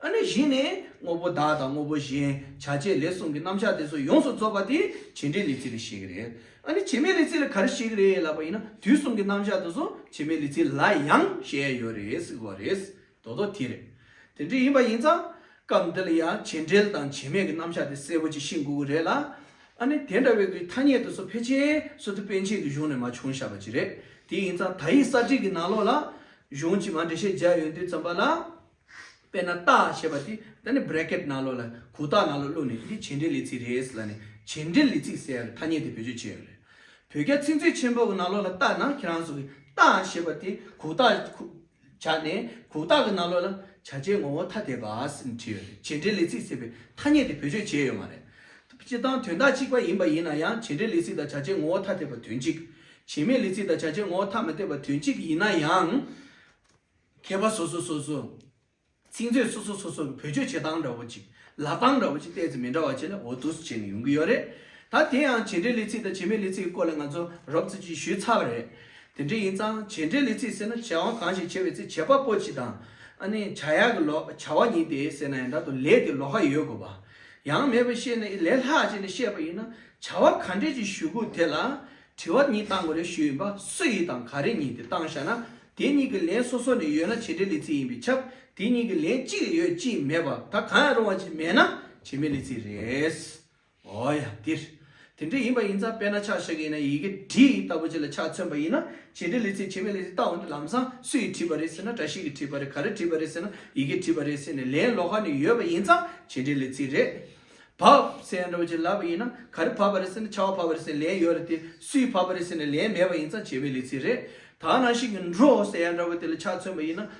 ཨ་ནི་གཞི་ནས་དངོས་པོ་བདག་དང་དངོས་པོ་གཞན། བྱ་བྱེད་ལས་གསུམ་གྱི་རྣམ་གཞག་དེ་ཚོ་ཡོངས་སུ་རྫོགས་པ་དེ་བྱེད་འབྲེལ་ལས་ཚིག་ལ་བཤད་ཀྱི་རེད། ཨ་ནི་བྱེད་མེད་ལས་ཚིག་ལ་ག་རེ་བཤད་ཀྱི་རེད་ལབ་པ་ཡིན་ན། དུས་གསུམ་གྱི་རྣམ་གཞག་དེ་ཚོ་བྱེད་མེད་ལས་ཚིག་ལ་ཡང་བཤད་ཡོད་རེད་ཟེར་བ་རེད། རྡོག་རྡོག་དེ་རེད། དེ་འདྲ་ཡིན་པ་ཡིན་ཙང་། སྐབས་འདི་ལ་ཡང་བྱེད་འབྲེལ་དང་བྱེད་མེད་ཀྱི་རྣམ་གཞག་དེ་གསལ་པོ་ཅིག་ཤེས་དགོས་ཀྱི་རེད་ལ། ཨ་ནི་དེ་འདྲ་བའི་གི་ཐ་སྙད་དེ་ཚོ་ཕལ་ཆེར་སི་ཏུ་པཎ་ཆེན་གྱི་གཞུང་ནས་མར་བྱུང་བཞག་པ་ཅིག་རེད། དེ་ཡིན་ཙང་དག་ཡིག་གསར་བསྒྲིགས་ཀྱི་ནང་ལོགས་ལ་གཞུང་གཅིག་མར་འགྲེལ་བཤད་རྒྱག་ཡོང་དུས་ཙམ་པ་ལ། དཔེར་ན་རྟགས་ཞེས་པ་དེ། ད་ནི་བྷེ་རེ་ཀེཊ་ནང་ལོགས་ལ་གུག་རྟགས་ནང་ལོགས་བླུགས་ནས། འདི་བྱེད་འབྲེལ་ལས་ཚིག་རེད་ཟེར་ལབ་ནས། བྱེད་འབྲེལ་ལས་ཚིག་ཟེར་ཡ་གི་ཐ་སྙད་དེ་བེད་སྤྱོད་བྱས་ཡོད་རེད། བོད་རྒྱ་ཚིག་མཛོད་ཆེན་པོ་གི་ནང་ལོགས་ལ་ལྟ་ན། ཁྱེད་རང་ཚོ་གི་རྟགས་ཞེས་པ་དེ་གུག་རྟགས། གུག་བྱས་ནས་གུག་རྟགས་ཀྱི་ནང་ལོགས་ལ་བྱ་བྱེད་ངོ་བོ་ཐ་དད་པ་ཟེར་ནས་བྲིས་ཡོད་རེད། བྱེད་འབྲེལ་ལས་ཚིག་ཟེར་བའི་ཐ་སྙད་དེ་བེད་སྤྱོད་བྱས་ཡོད་མ་རེད། སྤྱིར་བཏང་དོན་དག་གཅིག་པ་ཡིན་པ་ཡིན་ན་ཡང་། བྱེད་འབྲེལ་ལས་ཚིག་དང་བྱ་བྱེད་ངོ་བོ་ཐ་དད་པ་དོན་གཅིག། བྱེད་མེད་ལས་ཚིག་དང་བྱ་བྱེད་ངོ་བོ་ཐ་མི་དད་པ་དོན་གཅིག་ཡིན་ན་ཡང་། མཁས་པ་སོ་སོ་སོ་སོ། ཚིག་མཛོད་སོ་སོ་སོ་སོ་གི་བེད་སྤྱོད་བྱེད་སྟངས་འདྲ་བོ་ཅིག། ལབ་སྟངས་འདྲ་བོ་ཅིག་ཏོག་ཙམ་མི་འདྲ་བ་ཅིག་ལ་འོ་འདུག་སེ་བྱས་ནས་ཡོང་གི་ཡོད་རེད། ད་དེ་ཡང་བྱེད་འབྲེལ་ལས་ཚིག་དང་བྱེད་མེད་ལས་ཚིག་གི་སྐོར་ལ་ང་ཚོ་རོབ་ཙམ་ཅིག་ཞུས་ཚར་བ་རེད། དེ་འདྲ་ཡིན་ཙང་བྱེད་འབྲེལ་ལས་ཚིག་ཟེར་ན། བྱ་བ་གང་ཞིག་བྱེད་པའི་ཚེ་བྱེད་པ་པོ་གཅིག་དང་། ཨ་ནི་བྱ་ཡག་གི་ལོགས། བྱ་བ་གཉིས་དེ་ཟེར་ན་ཡང་། ད་དུང་ལས་དེ་ལོགས་ཀ་ཡོད་དགོས་པ། ཡང་མེད་པ་བཤད་ནས་ལས་སླ་བྱས་ནས་བཤད་པ་ཡིན་ན། བྱ་བ་ག་འདྲས་ཅིག་ཞུ་དགོས་དེ་ལ་དྲི་བ་གཉིས་བཏང་དགོས་རེད་ཞུས་ཡིན་པ། སུ་ཡིས་དང་ག་རེ་གཉིས་དེ་བཏང་བཞག་ན། དེ་གཉིས་ཀྱི་ལན་སོ་སོ་ནས་ཡོད་ན་བྱེད་འབྲེལ་ལས་ཚིག་ཡིན་པས་ཁྱབ། དེ་གཉིས་ཀྱི་ལན་གཅིག་ཡོད་གཅིག་མེད་པ། ད་གང་ཡང་རུང་བ་ཅིག་མེད་ན་བྱེད་མེད་ལས་ཚིག་རེད། འོ་ཡ། འདིར། དེ་འདྲ་ཡིན་པ་ཡིན་ཙང་། དཔེར་ན་ཆ་བཞག་གི་ཡིན་ན། ཡི་གེ་བྲིས་ལྟ་བུ་ཅིག་ལ་ཆ་མཚོན་པ་ཡིན་ན། བྱེད་འབྲེལ་ལས་ཚིག་བྱེད་མེད་ལས་ཚིག་བཏང་འོང་དུས་ལམ་སང་སུ་ཡིས་བྲིས་པ་རེད་ཟེར་ན། བཀྲ་ཤིས་ཀྱིས་བྲིས་པ་རེད། ག་རེ་བྲིས་པ་རེད་ཟེར་ན། ཡི་གེ་བྲིས་པ་རེད་ཟེར་ནས་ལན་ལོགས་ཀ་ནས་ཡོད་པ་ཡིན་ཙང་བྱེད་འབྲེལ་ལས་ཚིག་རེད། བབས་ཟེར་ཡ་འདྲ་བོ་ཅིག་ལབ་པ་ཡིན་ན། ག་རེ་བབས་པ་རེད་ཟེར་ན། བྱ་བ་བབས་པ་རེད་ཟེར་ནས་ལན་ཡོད་རེད་དེ། སུ་ཡིས་བབས་པ་རེད་ཟེར་ནས་ལན་མེད་པ་ཡིན་ཙང་བྱེད་མེད་ལས་ཚིག་རེད། ད་ནང་བཞིན་གྱི་འགྲོ་ཟེར་ཡ་འདྲ་བོ་དེ་ལ་ཆ་མཚོན་པ་ཡིན་ན།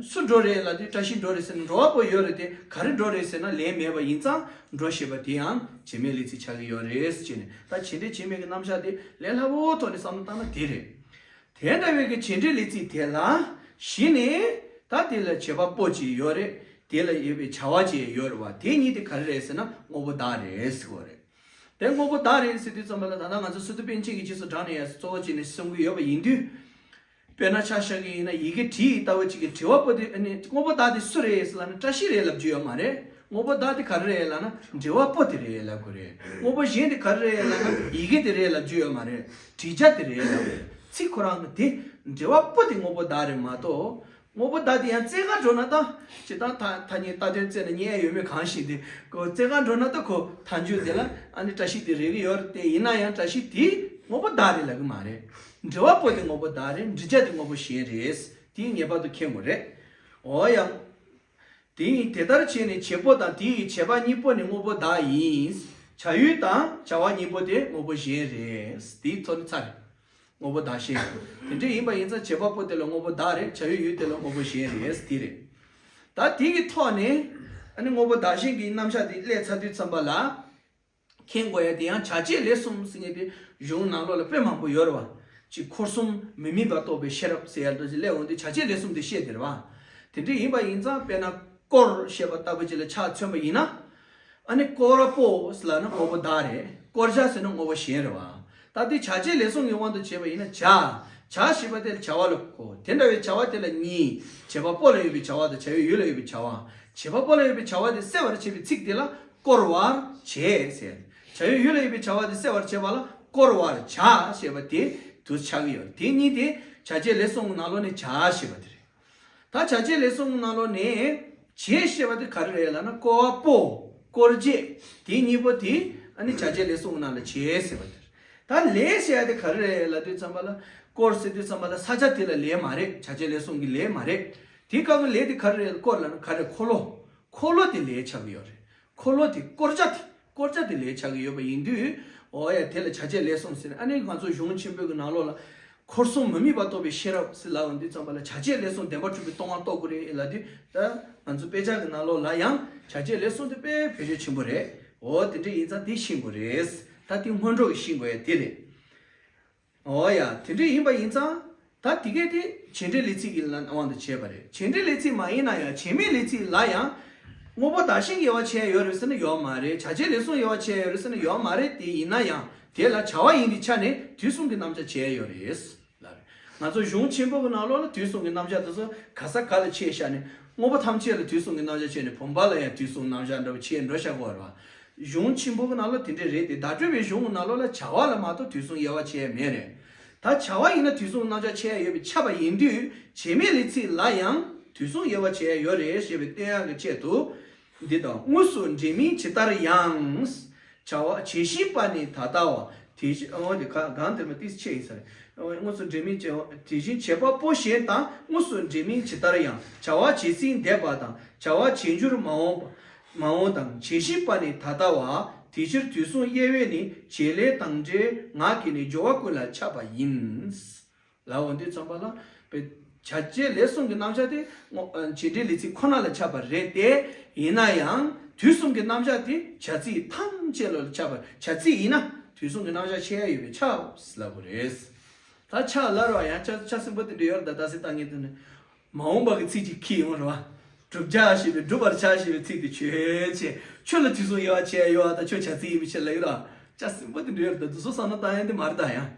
སུ་འགྲོ་རེད་ལབ་དུས་བཀྲ་ཤིས་འགྲོ་རེད་ཟེར་ནས་འགྲོ་བ་པོ་ཡོད་རེད་དེ། ག་རེ་འགྲོ་རེད་ཟེར་ན་ལན་མེད་པ་ཡིན་ཙང་། འགྲོ་ཞེས་པ་དེ་ཡང་བྱེད་མེད་ལས་ཚིག་ཆགས་ཀྱི་ཡོད་རེད་ཟེར་ནས། ད་བྱེད་འབྲེལ་བྱེད་མེད་ཀྱི་རྣམ་གཞག་དེ་ལས་སླ་བོའི་ཐོག་ནས་བསམ་བློ་བཏང་ན་དེ་རེད། དེ་འདྲ་བའི་གི་བྱེད་འབྲེལ་ལས་ཚིག་དེ་ལ་གཞི་ནས་ད་དེ་ལ་བྱེད་པ་པོ་གཅིག་ཡོད་རེད། དེ་ལ་ཡོད་པའི་བྱ་བ་གཅིག་ཡོད་རེད་བ། དེ་གཉིས་དེ་ག་རེ་རེད་ཟེར་ན་དངོས་པོ་བདག་རེད་ཟེར་གོ་རེད། དེ་དངོས་པོ་བདག་རེད་ཟེར་དུས་ཙམ་པ་ལ། ད་ལྟ་ང་ཚོ་སི་ཏུ་པཎ་ཆེན་གྱིས་རྗེས་སུ་འབྲངས་ནས་ཡ་གཙོ་བོ་བྱས་ནས་གསུང་གི་ཡོད་པ་ཡིན་དུས། དཔེར་ན་ཆ་བཞག་གི་ཡིན་ན། ཡི་གེ་བྲིས་ལྟ་བུ་གཅིག་གི་འབྲི་བ་པོ་དེ། ཨ་ནི་དངོས་པོ་བདག་དེ་སུ་རེད་ཟེར་ལབ་ན། བཀྲ་ཤིས་རེད་ལབ་རྒྱུ་ཡོད་མ་རེད། དངོས་པོ་བདག་དེ་ག་རེ་རེད་ལབ་ན། འབྲི་བ་པོ་དེ་རེད་ལབ་དགོས་རེད། དངོས་པོ་གཞན་དེ་ག་རེ་རེད་ལབ་ན། ཡི་གེ་དེ་རེད་ལབ་རྒྱུ་ཡོད་མ་རེད། བྲིས་བྱ་དེ་རེད་ལབ་དགོས་རེད། ཚིག་ཁོ་རང་གི་དེ། འབྲི་བ་པོ་དེ་དངོས་པོ་བདག་རེད་མ་གཏོགས། དངོས་པོ་བདག་དེ་ཡང་རྩེ་ག་འགྲོ་ན་ད། སྤྱིར་བཏང་ཐ་ཐ་སྙད་རྟགས་དོན་རྩེ་ན་རྙེད་ཡ་ཡོད་མེད་གང་ཤེས་དེ། ཁོ་རྩེ་ག་འགྲོ་ན་ད་ཁོ་མཐའ་མཇུག་དེ་ལ་ཨ་ནི་བཀྲ་ཤིས་དེ་རེག་གི་ཡོད་རེད་དེ། ཡིན་ན་ཡང་བཀྲ་ཤིས་དེ་དངོས་པོ་བདག་རེད་ལབ་གི་མ་རེད། འབྲི་བ་པོ་དེ་དངོས་པོ་བདག་རེད། འབྲི་བྱ་དེ་དངོས་པོ་གཞན་རེད། དེ་ངེས་པར་དུ་མཁྱེན་དགོས་རེད། འོ་ཡང་། དེ་ཡིན། དེ་ལྟར་བྱས་ནས་བྱེད་པོ་དང་དེ་ཡི་བྱེད་པ་གཉིས་པོ་ནི་དངོས་པོ་བདག་ཡིན། བྱ་ཡུལ་དང་བྱ་བ་གཉིས་པོ་དེ་དངོས་པོ་གཞན་རེད། དེའི་ཐོག་ནས་ཚར་རེད། དངོས་པོ་བདག་གཞན། དེ་འདྲ་ཡིན་པ་ཡིན་ཙང་བྱེད་པ་པོ་དེ་ལ་དངོས་པོ་བདག་རེད། བྱ་བའི་ཡུལ་དེ་ལ་དངོས་པོ་གཞན་རེད། དེ་རེད། ད་དེ་གི་ཐོག་ནས་ཨ་ནི་དངོས་པོ་བདག་གཞན་གྱི་རྣམ་གཞག་དེ་སླེབས་ཚར་དུས་ཙམ་པ་ལ། མཁྱེན་དགོས་ཡ་དེ་ཡང་བྱ་བྱེད་ལས་གསུམ་ཟེར་མཁན་དེ་གཞུང་ནང་ལོགས་ལ་དཔེ་མང་པོ་ཡོད་རེད་བ། ཅིག་འཁོར་གསུམ་མི་དམིགས་པར་རྟོགས་པའི་ཤེས་རབ་ཟེར་ཡ་འདྲ་ཅིག་སླེབས་འོང་དུས་བྱ་བྱེད་ལས་གསུམ་དེ་བཤད་དེ་རེད་བ། དེ་འདྲ་ཡིན་པ་ཡིན་ཙང་དཔེར་ན་དཀོར་ཞེས་པ་ལྟ་བུ་ཅིག་ལ་ཆ་མཚོན་པ་ཡིན་ན། ཨ་ནི་དཀོར་པོ་ཟེར་ལབ་ན་དངོས་པོ་བདག་རེད། དཀོར་བྱ་ཟེར་ན་དངོས་པོ་གཞན་རེད་བ། ད་དེ་བྱ་བྱེད་ལས་གསུམ་གྱི་དབང་དུ་བྱས་པ་ཡིན་ན། བྱ། བྱ་ཞེས་པ་དེ་ལ་བྱ་བ་ལ་གོ། དེ་འདྲ་བའི་བྱ་བ་དེ་ལ་གཉིས། བྱེད་པ་པོ་ལ་ཡོད་པའི་བྱ་བ་དང་བྱ་བའི་ཡུལ་ལ་ཡོད་པའི་བྱ་བ། བྱེད་པ་པོ་ལ་ཡོད་པའི་བྱ་བ་དེ་གསལ་བར་བྱེད་པའི་ཚིག་དེ་ལ་བསྐོར་བར་བྱེད་ཟེར། བྱ་བའི་ཡུལ་ལ་ཡོད་པའི་བྱ་བ་དེ་གསལ་བར་བྱེད་པ་ལ་ བསྐོར་བར་བྱ་ཞེས་པ་དེ་དུ་ཆགས་ཀྱི་ཡོད། དེ་གཉིས་དེ་བྱ་བྱེད་ལས་གསུམ་གྱི་ནང་ལོགས་ནས་བྱ་ཞེས་པ་དེ་རེད། ད་བྱ་བྱེད་ལས་གསུམ་གྱི་ནང་ལོགས་ནས་བྱེད་ཞེས་པ་དེ་ག་རེ་རེད་ལབ་ན། བསྐོར་བ་པོ། བསྐོར་བྱེད། དེ་གཉིས་པོ་དེ་ཨ་ནི་བྱ་བྱེད་ལས་གསུམ་གྱི་ནང་ལ་བྱེད་ཟེར་བ་དེ་རེད། ད་ལས་ཟེར་ཡ་དེ་ག་རེ་རེད་ལབ་དུས་ཙམ་པ་ལ། བསྐོར་ཟེར་དུས་ཙམ་པ་ལ་ས་ཆ་དེ་ལ་ལས་མ་རེད། བྱ་བྱེད་ལས་གསུམ་གྱི་ལས་མ་རེད། དེའི་སྐབས་ཀྱི་ལས་དེ་ག་རེ་རེད། བསྐོར་ལབ་ན་ག་རེ། འཁོར་ལོ། འཁོར་ལོ་དེ་ལས་ཆགས་ཀྱི་ཡོད་རེད། འཁོར་ལོ་དེ་བསྐོར་བྱ་དེ། བསྐོར་བྱ་དེ་ལས་ཆགས་ཀྱི་ཡོད་པ་ཡིན་དུས། འོ་ཡ། དེ་ལ་བྱ་བྱེད་ལས་གསུམ་ཟེར། ཨ་ནི་ང་ཚོ་གཞུང་ཆེན་པོའི་གི་ནང་ལོགས་ལ། འཁོར་གསུམ་མི་དམིགས་པ་རྟོགས་པའི་ཤེས་རབ་ཟེར་ལབ་ཡོང་དུས་ཙམ་པ་ལ། བྱ་བྱེད་ལས་གསུམ་བདེན་པར་གྲུབ་པའི་རྟོག་ངར་རྟོགས་དགོས་རེད་ལབ་དུས། ད་ང་ཚོ་དཔེ་ཆ་གི་ནང་ལོགས་ལ་ཡང་བྱ་བྱེད་ལས་གསུམ་དེ་དཔེ་བེད་སྤྱོད་ཆེན་པོ་རེད། འོ་དེ་འདྲ་ཡིན་ཙང་དེ་ཤེས་དགོས་རེད། ད་དེ་སྔོན་འགྲོ་གི་ཤེས་དགོས་ཡ་དེ་རེད། འོ་ཡ། དེ་འདྲ་ཡིན་པ་ཡིན་ཙང་། ད་དེ་གས་དེ་བྱེད་འབྲེལ་ལས་ཚིག་གི་དབང་དུ་བྱས་པ་རེད། བྱེད་འབྲེལ་ལས་ཚིག་མ་ཡིན་ན་ཡང་བྱེད་མེད་ལས་ཚིག་ལ་ཡང་དངོས་པོ་བདག་གཞན་གྱི་དབྱེ་བ་ཕྱེ་ཡ་ཡོད་རེད་ཟེར་ན་ཡོད་མ་རེད། བྱ་བྱེད་ལས་གསུམ་དབྱེ་བ་ཕྱེ་ཡ་ཡོད་རེད་ཟེར་ན་ཡོད་མ་རེད། དེ་ཡིན་ན་ཡང་དེ་ལ་བྱ་བ་ཡིན་པའི་ཆ་ནས་དུས་གསུམ་གྱི་རྣམ་གཞག་བྱེད་ཡ་ཡོད་རེད་ལབ་རེད། ང་ཚོ་གཞུང་ཆེན་པོ་གི་ནང་ལོགས་ལ་དུས་གསུམ་གྱི་རྣམ་གཞག་དེ་ཚོ་ག་ས་ག་ལ་ཕྱེ་བཞག་ནས། དངོས་པོ་ཐམས་ཅད་ལ་དུས་གསུམ་གྱི་རྣམ་གཞག་བྱས་ནས། བུམ་པ་ལ་ཡང་དུས་གསུམ་རྣམ་གཞག་འདྲ་བོ་ཕྱེ་འགྲོ་བཞག་གི་ཡོད་རེད་བ། གཞུང་ཆེན་པོ་གི་ནང་ལ་དེ་འདྲས་རེད་དེ། བརྡ་སྤྲོད་པའི་གཞུང་གི་ནང་ལོགས་ལ་བྱ་བ་ལ་མ་གཏོགས་དུས་གསུམ་དབྱེ་བ་ཕྱེ་ཡ་མེད་རེད། ད་བྱ་བ་ཡིན་ན་དུས་གསུམ་རྣམ་གཞག་ཕྱེ་ཡ་ཡོད་པས་ཁྱབ་པ་ཡིན་དུས། བྱེད་མེད་ལས་ཚིག་ལ་ཡང་དུས་གསུམ་དབྱེ་བ་ཕྱེ་ཡ་ཡོད་རེད་ཞེས་པའི་སྟོན་ཡག་གི་ཆེད་དུ། འདི་དང་དངོས་སུ་འབྲེལ་མིན་ཇི་ལྟར་ཡང་། བྱ་བ་བྱས་ཤིང་པ་ནི་ད་ལྟ་བ། དེ་བཞིན། འོ་དེ་ག་གང་དེར་མ་ཏིས་ཆེ་ཡིན་ས་རེད། དངོས་སུ་འབྲེལ་མིན་བྱ་བ་དེ་བཞིན་བྱེད་པ་པོ་གཞན་དང་དངོས་སུ་འབྲེལ་མིན་ཇི་ལྟར་ཡང་། བྱ་བ་བྱས་ཟིན་འདས་པ་དང་བྱ་བ་བྱེད་འགྱུར་མ་འོངས་པ། མ་འོངས་དང་བྱས་ཤིང་པ་ནི་ད་ལྟ་བ། དེ་ཕྱིར་དུས་གསུམ་དབྱེ་བས་ནི་བྱེད་ལས་དང་འབྲེལ་ངག་གིས་ནི་སྦྱོར་བ་ཀུན་ལ་ཁྱབ་པ་ཡིན། ལབ་འོང་དུས་ཙམ་པ་ལ། བྱ་བྱེད་ལས་གསུམ་གྱི་རྣམ་གཞག་དེ་དངོས་བྱེད་འབྲེལ་ལས་ཚིག་ཁོ་ན་ལ་ཁྱབ་པ་རེད་དེ། ཡིན་ན་ཡང་དུས་གསུམ་གྱི་རྣམ་གཞག་དེ་བྱ་ཚིག་ཐམས་ཅད་ལ་ཁྱབ་པ། བྱ་ཚིག་ཡིན་ན་དུས་གསུམ་གྱི་རྣམ་གཞག་ཕྱེ་ཡ་ཡོད་པས་ཁྱབ་ལབ་དགོས་རེད། ད་ཁྱབ་ལབ་རེད་བ། ཡང་ཁྱབ་ཁྱབ་ཟིན་པོ་དེ་འདྲ་ཡོད་རེད། ད་ད་སེ་ད་ངས་དེ་ནས་མ་འོངས་པ་གི་ཚིག་ཅིག་ཁྱེར་ཡོང་རེད་བ། བསྒྲུབ་བྱ་ཞེས་པའི་བསྒྲུབ་པར་བྱ་ཞེས་པའི་ཚིག་དེ་ཆོས་ཅན། ཆོས་ལ་དུས་གསུམ་དབྱེ་བ་ཕྱེ་ཡ་ཡོད་བ། ད་ཆོས་བྱ་ཚིག་ཡིན་པའི་ཕྱིར་ལབ་ཡོད་རེད་བ། ཁྱབ་ཟིན་པོ་དེ་འདྲ་ཡོད་རེད། ད་དེ་ཚོ་བསམ་བློ་བཏང་ཡ་དེ་མ་རེད་ད། ཡང་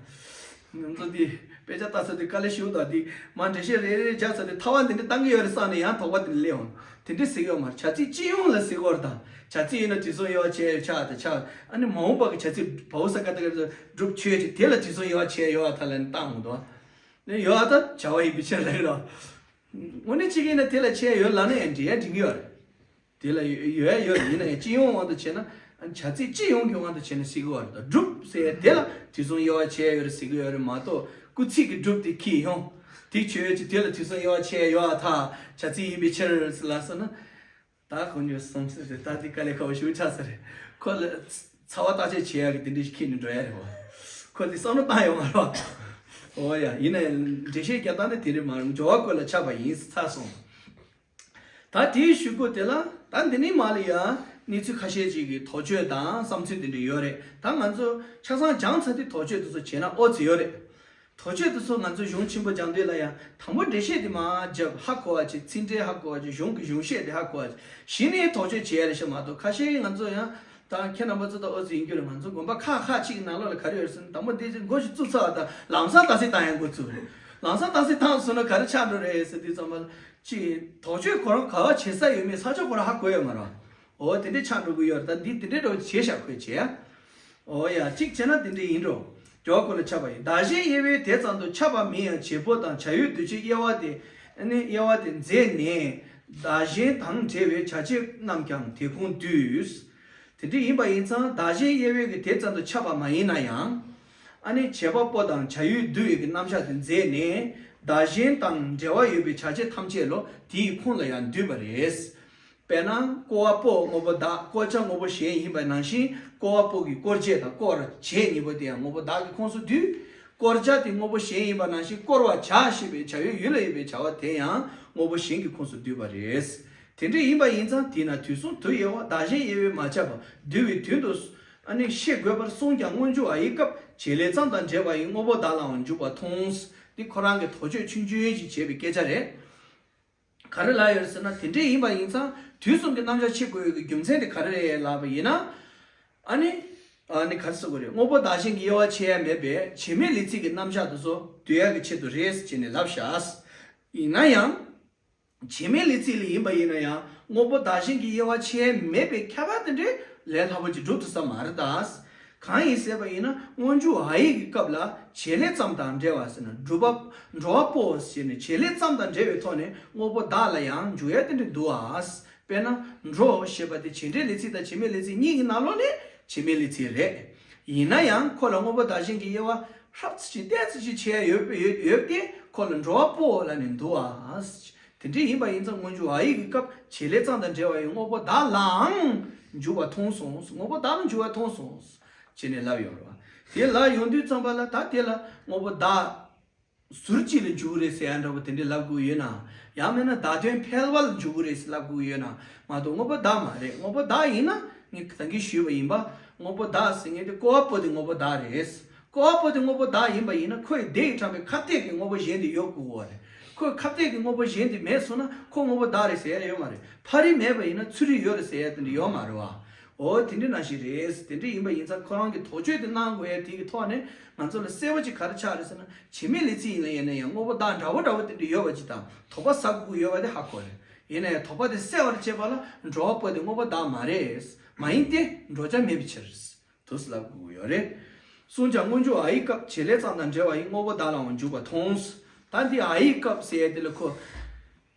ང་ཚོ་དེ་དཔེ་ཆ་ལྟ་ས་དེ་དཀའ་ལས་ཞེ་པོ་དང་དེ་མ་འགྲེལ་བཤད་རེ་རེ་རྒྱག་ས་དེ་ཐལ་བ་འདི་འདྲ་བཏང་གི་ཡོད་རེད་བསམ་ནས་ཡང་དོགས་པ་དེ་འདྲ་སླེབས་འོང་། དེ་འདྲ་ཟེར་གི་ཡོད་མ་རེད། བྱ་ཚིག་སྤྱི་ཡོངས་ལ་ཟེར་གི་ཡོད་རེད་ད། བྱ་ཚིག་ཡིན་ན་དུས་གསུམ་དབྱེ་བ་ཕྱེ་ཡ་ཡོད་ཆགས་དང་ཆགས། ཨ་ནི་མ་འོངས་པ་གི་བྱ་ཚིག་བའོ་ས་ཀ་ཏ་ག་རེ་བསྒྲུབ་ཆོས་ཅིག་དེ་ལ་དུས་གསུམ་དབྱེ་བ་ཕྱེ་ཡ་ཡོད་བ་ད་ལབ་ནས་བཏང་འོང་དོ། ནི་ཡོད་བ་ད་བྱ་བ་ཡིན་པའི་ཕྱིར་ལབ་ཡོད་རེད། དངོས་གནས་གཅིག་ཡིན་ན་དེ་ལ་ཕྱེ་ཡ་ཡོད་ལབ་ན་ཡང་འགྲིག་ཡ་འགྲིག་གི་ཡོད་རེད། དེ་ལ་ཡོད་ཡོད་ཡ་ཡོད་རེད། ཡིན་ན་ཡང་སྤྱི་ཡོངས་དབང་དུ་བྱས་ན། བྱ་ཚིག་སྤྱི་ཡོངས་ཀྱི་དབང་དུ་བྱས་ན་ཟེར་གི་ཡོད་རེད། ད་བསྒྲུབ་ཟེར་ཡ་དེ་ལ་དུས་གསུམ་དབྱེ་བ་ཕྱེ་ཡ་ཡོད་རེད་ཟེར་གི་ཡོད་རེད་མ་གཏོགས། སྐུལ་ཚིག་གི་བསྒྲུབ་དེ་ཁྱེར་ཡོང་། དེ་ཆོས་ཅིག་དེ་ལ་དུས་གསུམ་དབྱེ་བ་ཕྱེ་ཡ་ཡོད་ཨ། ད་བྱ་ཚིག་ཡིན་པའི་ཕྱིར་ཟེར་ལབ་སོང་ན། ད་ཁོ་ཉོས་སོང་ཟེར་ཏེ་ད་དེ་དཀའ་ལས་ཁག་པོ་ཞིག་ཆགས་ས་རེད། ཁོ་ལ་ཚ་བ་བརྟག་དཔྱད་བྱེད་ཡ་གི་དེ་འདྲ་ཞིག་ཁྱེར་ནས་འགྲོ་ཡ་རེད་བ། ཁོ་དེ་བསམ་བློ་བཏང་ཡོད་མ་རེད་བ། འོ་ཡ། ཡིན་ན་ཡང་འགྲེལ་བཤད་རྒྱག་སྟངས་དེ་དེ་རེད་མ་རེད། སྦྱོར་བ་ཀུན་ལ་ཁྱབ་པ་ཡིན་ཚར་སོང་། ད་དེའི་གཞུག་གུ་དེ་ལ་ད་འདི་ནས་མར་ལ་ཡ་གནས་ཚུལ་ཁ་ཤས་ཅིག་གི་དོགས་གཅོད་དང་བསམ་ཚུལ་དེ་འདྲ་ཡོད་རེད། ད་ང་ཚོ་ཆ་ཚང་སྦྱངས་ཚར་དུས་དོགས་གཅོད་དེ་ཚོ་བྱས་ན་ཨོ་ཙི་ཡོད་རེད། དོགས་གཅོད་དེ་ཚོ་ང་ཚོ་གཞུང་ཆེན་པོ་སྦྱང་དུས་ལ་ཡང་དང་པོ་འགྲེལ་བཤད་དེ་མར་བརྒྱབ། ཧ་གོ་བ་བྱེད། ཚིག་འགྲེལ་ཧ་གོ་བ་བྱེད། གཞུང་གི་གཞུང་བཤད་དེ་ཧ་གོ་བ་བྱེད། གཞི་ནས་དོགས་གཅོད་བྱེད་ཡ་རེད་ཤག་མ་གཏོགས། ཁ་ཤས་ང་ཚོ་ཡང་ད་ཁྱེད་རྣམ་པ་ཚོ་ད་ཨོ་ཙི་ཡིན་རྒྱུ་རེད། ང་ཚོ་དགོན་པ་ཁག་ཁག་ཅིག་གི་ནང་ལོགས་ལ་ག་རེ་ཡོད་ཟེར་ན། དང་པོ་འདི་མགོ་ཞིག་བཙུགས་ཚར་བ་དང་ལམ་སང་རྟགས་གསལ་བཏང་ཡ་འགོ་བཙུགས་རེད། ལམ་སང་རྟགས་གསལ་བཏང་སོང་ན་ག་རེ་ཆགས་འགྲོ་རེད་ཟེར་དུས་ཙམ་པ་ལ། ཅིག་དོགས་གཅོད་ཁོ་རང་ག་བ་བྱེད་ས་ཡོད་མེད་ས་ཕྱོགས་ཁོ་རང་ཧ་གོ་ཡོད་མ་རེད། འོ་དེ་འདྲས་ཆགས་འགྲོ་གི་ཡོད་རེད། ད་འདི་དེ་འདྲས་འགྲོ་བྱས་ཤག་ཁོས་བྱས་ཡ། འོ་ཡ། གཅིག་བྱས་ན་དེ་འདྲས་ཡིན་འགྲོ། སྦྱོར་བ་ཀུན་ལ་ཁྱབ་པ་ཡིན། བདག་གཞན་དབྱེ་བས་དེ་ཙམ་དུ་ཁྱབ་པ་མིན་ཡང་བྱེད་པོ་དང་བྱ་ཡུལ་འདུ་བྱེད་དབྱེ་བ་དེ། ཨ་ནི་དབྱེ་བ་དེ་མཛད་ནས། བདག་གཞན་དང་འབྲེལ་བའི་བྱ་བྱེད་རྣམས་ཀྱང་དེ་ཁོངས་འདུས། དེ་འདྲ་ཡིན་པ་ཡིན་ཙང་བདག་གཞན་དབྱེ་བའི་གི་དེ་ཙམ་དུ་ཁྱབ་པ་མ་ཡིན་ན་ཡང་། ཨ་ནི་བྱེད་པ་པོ་དང་བྱ་ཡུལ་འདུ་བའི་གི་རྣམ་གཞག་དེ་མཛད་ནས། བདག་གཞན་དང་འབྲེལ་བ་ཡོད་པའི་བྱ་བྱེད་ཐམས་ཅད་ལོ་དེའི་ཁོངས་ལ་ཡང་འདུས་པ་རེད། དཔེར་ན་བསྐོར་བ་པོ་དངོས་པོ་བདག་བསྐོར་བྱ་དངོས་པོ་གཞན་ཡིན་པ་ནང་བཞིན། བསྐོར་བ་པོ་གི་བསྐོར་བྱེད་དང་བསྐོར་བྱེད་གཉིས་པོ་དེ་ཡང་དངོས་པོ་བདག་གི་ཁོངས་སུ་འདུས། བསྐོར་བྱ་དེ་དངོས་པོ་གཞན་ཡིན་པ་ནང་བཞིན། བསྐོར་བར་བྱ་ཞེས་པའི་བྱ་བའི་ཡུལ་ལ་ཡོད་པའི་བྱ་བ་དེ་ཡང་དངོས་པོ་གཞན་གྱི་ཁོངས་སུ་འདུས་པ་རེད། དེ་འདྲ་ཡིན་པ་ཡིན་ཙང་དེས་ན་དུས་གསུམ་དུ་དབྱེ་བ་བདག་གཞན་དབྱེ་བས་མ་ཁྱབ་པ་འདུ་བའི་དོན་དུ། ཨ་ནི་ཤེས་དགོས་པར་གསུངས་ཀྱང་སྔོན་འཇུག་ཨ་ཡིག་སྐབས་བྱེད་ལས་ཙམ་དང་འབྲེལ་བ་ཡི་དངོས་པོ་བདག་ལའང་འཇུག་པ་མཐོང་། འདི་ཁོ་རང་གི་དོགས་གཅོད་ཆུང་ཆུང་ཞིག་བྱས་པའི་སྐད་ཆ་རེད། ག་རེ་ལབ་ཡོད་ཟེར་ན། དེ་འདྲས་ཡིན་པ་ཡིན་ཙང་དུས་གསུམ་གྱི་རྣམ་གཞག་ཕྱེ་དགོས་ཡོད་ཀྱི་རྒྱུ་མཚན་དེ་ག་རེ་རེད་ལབ་པ་ཡིན་ན། ཨ་ནི། ཨ་ནི་ག་རེ་ཟེར་དགོས་རེད། དངོས་པོ་བདག་གཞན་གྱི་དབྱེ་བ་ཕྱེ་ཡ་མེད་པའི་བྱེད་མེད་ལས་ཚིག་གི་རྣམ་གཞག་དེ་ཚོ་འདུལ་ཡ་གི་ཆེད་དུ་རེད་ཟེར་བྱས་ནས་ལབ་བཞག་ཡིན་ན་ཡང་། བྱེད་མེད་ལས་ཚིག་ལ་ཡིན་པ་ཡིན་ན་ཡང་དངོས་པོ་བདག་གཞན་གྱི་དབྱེ་བ་ཕྱེ་ཡ་མེད་པའི་ཁྱབ་པ་དེ་འདྲས་ལས་སླ་པོ་ཅིག་སྒྲུབ་ཐུབ་ས་མ་རེད་ད། གང་ཡིན་ཟེར་བ་ཡིན་ན། སྔོན་འཇུག་འ་ཡིག་གི་སྐབས་ལ་བྱེད་ལས་ཙམ་དང་འབྲེལ་བ་ཟེར་ན། འགྲོ་བ་འགྲོ་བ་པོ་ཟེར་ནས་བྱེད་ལས་ཙམ་དང་འབྲེལ་བའི་ཐོག་ནས་དངོས་པོ་བདག་ལ་ཡང་འཇུག་ཡ་དེ་འདྲ་འདུག་ཨ། དཔེར་ན་འགྲོ་ཞེས་པ་དེ་བྱེད་འབྲེལ་ལས་ཚིག་དང་བྱེད་མེད་ལས་ཚིག་གཉིས་ཀྱི་ནང་ལོགས་ནས་བྱེད་མེད་ལས་ཚིག་རེད། ཡིན་ན་ཡང་ཁོ་ལ་དངོས་པོ་བདག་གཞན་གྱི་དབྱེ་བ་ཧྲབ་ཙམ་ཞིག་ཏོག་ཙམ་ཞིག་ཕྱེ་ཡ་ཡོད་ཡོད་ཡོད་དེ་ཁོ་ལ་འགྲོ་བ་པོ་ལབ་ནས་འདུག་ཨ། དེ་འདྲ་ཡིན་པ་ཡིན་ཙང་སྔོན་འཇུག་འ་ཡིག་གི་སྐབས་བྱེད་ལས་ཙམ་དང་འབྲེལ་བ་ཡི་དངོས་པོ་བདག་ལའང་འཇུག་པ་མཐོང་སོང་། དངོས་པོ་བདག་ལ་འཇུག་པ་མཐོང་སོང་ཅེས་ནས་ལབ་ཡོང་རེད་བ། དེ་ལབ་ཡོང་དུས་ཙམ་པ་ལ་ད་དེ་ལ་དངོས་པོ་བདག་ཟུར་གཅིག་ལ་འཇུག་གི་རེད་ཟེར་ཡ་འདྲ་པོ་དེ་འདྲ་ལབ་དགོས་ཡོད་ན། ཡང་མིན་ན་བདག་དོན་ཕལ་བ་ལ་འཇུག་གི་རེད་ཟེར་ལབ་དགོས་ཡོད་ན། མ་གཏོགས་དངོས་པོ་བདག་མ་རེད། དངོས་པོ་བདག་ཡིན་ན་ངས་ད་གིན་ཞུས་པ་ཡིན་པ། དངོས་པོ་བདག་ཟེར་མཁན་དེ་ཀོ་བ་པོ་དེ་དངོས་པོ་བདག་རེད། ཀོ་བ་པོ་དེ་དངོས་པོ་བདག་ཡིན་པ་ཡིན་ན་ཁོ་ཡི་དེ་ཡི་དྲངས་པའི་ཁ་གཏད་ཀྱི་དངོས་པོ་གཞན་དེ་ཡོད་དགོས་པ་རེད། ཁོ་ཁ་གཏད་ཀྱི་དངོས་པོ་གཞན་དེ་མེད་སོང་ན་ཁོ་དངོས་པོ་བདག་རེད་ཟེར་ཡ་ཡོད་མ་རེད། ཕ་རི་མེད་པ་ཡིན་ན་ཚུ་རི་ཡོད་རེད་ཟེར་ཡ་དེ་འདྲ་ཡོད་མ་རེད་བ། འོ་དེ་འདྲ་ནང་བཞིན་རེད། དེ་འདྲ་ཡིན་པ་ཡིན་ཙང་ཁོ་རང་གི་དོགས་གཅོད་དེ་གནང་དགོས་ཡ་དེ་གི་ཐོག་ནས་ང་ཚོ་ལ་གསལ་པོ་ཅིག་ག་རེ་ཆགས་རེད་ཟེར་ན། བྱེད་མེད་ལས་ཚིག་ཡིན་ལ་ཡིན་ན་ཡང་དངོས་པོ་བདག་འདྲ་པོ་འདྲ་པོ་དེ་འདྲ་ཡོད་པ་ཅིག་དང་དོགས་པ་ཟ་དགོས་ཀྱི་ཡོད་པ་དེ་ཧ་གོ་རེད། ཡིན་ན་ཡང་དོགས་པ་དེ་སེལ་བར་བྱེད་པ་ལ་འགྲོ་བ་པོ་དེ་དངོས་པོ་བདག་མ་རེད། མ་ཡིན་ཏེ་འགྲོ་བྱ་མེད་པའི་ཕྱིར། དུ་ལབ་དགོས་ཀྱི་ཡོད་རེད། གསུངས་ཀྱང་སྔོན་འཇུག་འ་ཡི་སྐབས་བྱེད་ལས་ཙམ་དང་འབྲེལ་བ་ཡི་དངོས་པོ་བདག་ལའང་འཇུག་པ་མཐོང་། ད་འདི་འ་ཡི་སྐབས་ཟེར་ཡ་དེ་ལ་ཁོ།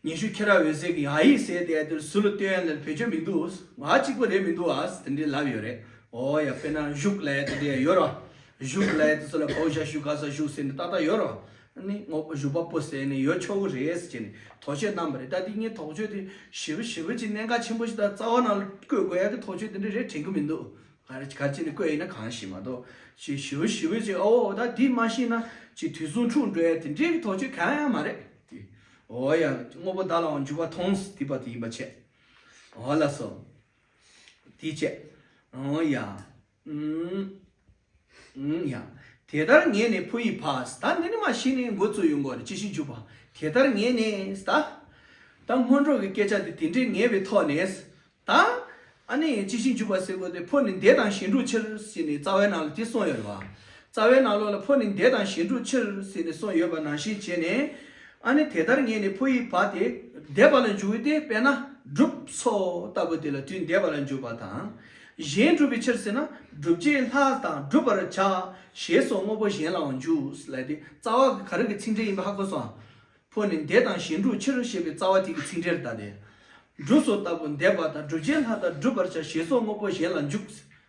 ཉན་ཤུལ་ཁྱེད་རང་འོད་ཟེར་གྱིས་འ་ཡིག་ཟེར་དེ་དེར་ཟུར་ལ་སྟོན་ཡ་ལ་བེད་སྤྱོད་མི་འདུག་ང་གཅིག་པོ་རེད་མི་འདུག་ཨ། དེ་འདྲའི་ལབ་ཡོད་རེད། འོ་ཡ། དཔེར་ན་བཞུགས་ལབ་ཡ་དེ་འདྲ་ཡོད་རེད། བཞུགས་ལབ་ཡ་དེ་ཚོ་ལ་བའོ་ཞ་བཞུགས་ག་ས་བཞུགས་ཟེར་ནས་ཏག་ཏག་ཡོད་རེད། ཨ་ནི་དངོས་པོ་བཞུགས་པ་པོ་ཟེར་ནས་ཡོད་ཆོག་གི་རེད་ཟེར་ནས་དོགས་གཅོད་གནང་བ་རེད། ད་དེ་ངས་དོགས་གཅོད་དེ་ཞིབ་ཞིབ་ཅིག་གནད་འགག་ཆེན་པོ་ཞིག་དང་རྩ་བ་ནང་ལ་བཀོད་དགོས་ཡ་གི་དོགས་གཅོད་དེ་འདྲ་རེད་དྲན་གི་མི་འདུག་ག་རེ་ག་རེ་བྱས་ནས་བཀོད་ཡིན་ན་གང་ཤེས་མ་གཏོགས། ཅིག་ཞིབ་ཞིབ་ཅིག་ཨོ་ད་འདི་མ་ཤེས་ན་ཅིག་དུས་གསུམ་འཁྲུག་འགྲོ་ཡ་དེ་འདྲའི་གི་དོགས་གཅོད་གང་ཡང་མ་རེད་དེ། འོ་ཡ། དངོས་པོ་བདག་ལའང་འཇུག་པ་མཐོང་། དེ་པ་དེ་ཡིན་པ་བྱས། འོ་ལགས་སོ། དེ་བྱས། འོ་ཡ། ཨུམ། ཨུམ་ཡ། དེ་ལྟར་ངེས་ནས་ཕོ་ཡིག་ཕ། ད་འདི་ནི་མ་གཞི་ནས་འགོ་བཙུགས་ཡོང་དགོས་རེད། ཅི་ཞིག་འཇུག་པ། དེ་ལྟར་ངེས་ནས་ད། ད་སྔོན་འགྲོ་གི་སྐད་ཆ་དེ་དེ་འདྲའི་ངེས་པའི་ཐོག་ནས། ད། ཨ་ནི་ཅི་ཞིག་འཇུག་པ་ཟེར་དགོས་ཏེ་ཕོ་ནི་འདས་དང་གཞན་སྒྲུབ་ཕྱིར་ཟེར་ནས་རྩ་བའི་ནང་ལ་དེ་གསུངས་ཡོད་རེད་བ། རྩ་བའི་ནང་ལོགས་ལ་ཕོ་ནི་འདས་དང་གཞན་སྒྲུབ་ཕྱིར་ཟེར་ནས་གསུངས་ཡོད་པ་ནང་བཞིན་བྱས་ནས། ཨ་ནི་དེ་ལྟར་ངེས་ནས་ཕོ་ཡིག་ཕ་དེ་འདས་པ་ལ་འཇུག་ཡོད་དེ། དཔེར་ན་སྒྲུབ་སོགས་ལྟ་བུ་དེ་ལ་དུས་འདས་པ་ལ་འཇུག་པ་དང་། གཞན་སྒྲུབ་པའི་ཕྱིར་ཟེར་ན་སྒྲུབ་བྱེད་ལྷག་དང་སྒྲུབ་པར་བྱ། ཞེས་སོགས་དངོས་པོ་གཞན་ལའང་འཇུག་ལབ་དེ་རྩ་བ་གི་ག་རེ་གི་ཚིག་འགྲེལ་ཡིན་པ་ཧ་གོ་སོང་། ཕོ་ནི་འདས་དང་གཞན་སྒྲུབ་ཕྱིར་ཞེས་པའི་རྩ་བ་དེ་གི་ཚིག་འགྲེལ་ལྟ་སྟེ། སྒྲུབ་སོགས་ལྟ་བུ་འདས་པ་དང་། སྒྲུབ་བྱེད་ལྷག་དང་སྒྲུབ་པར་བྱ། ཞེས་སོགས་དངོས་པོ་གཞན་ལ་འཇུག་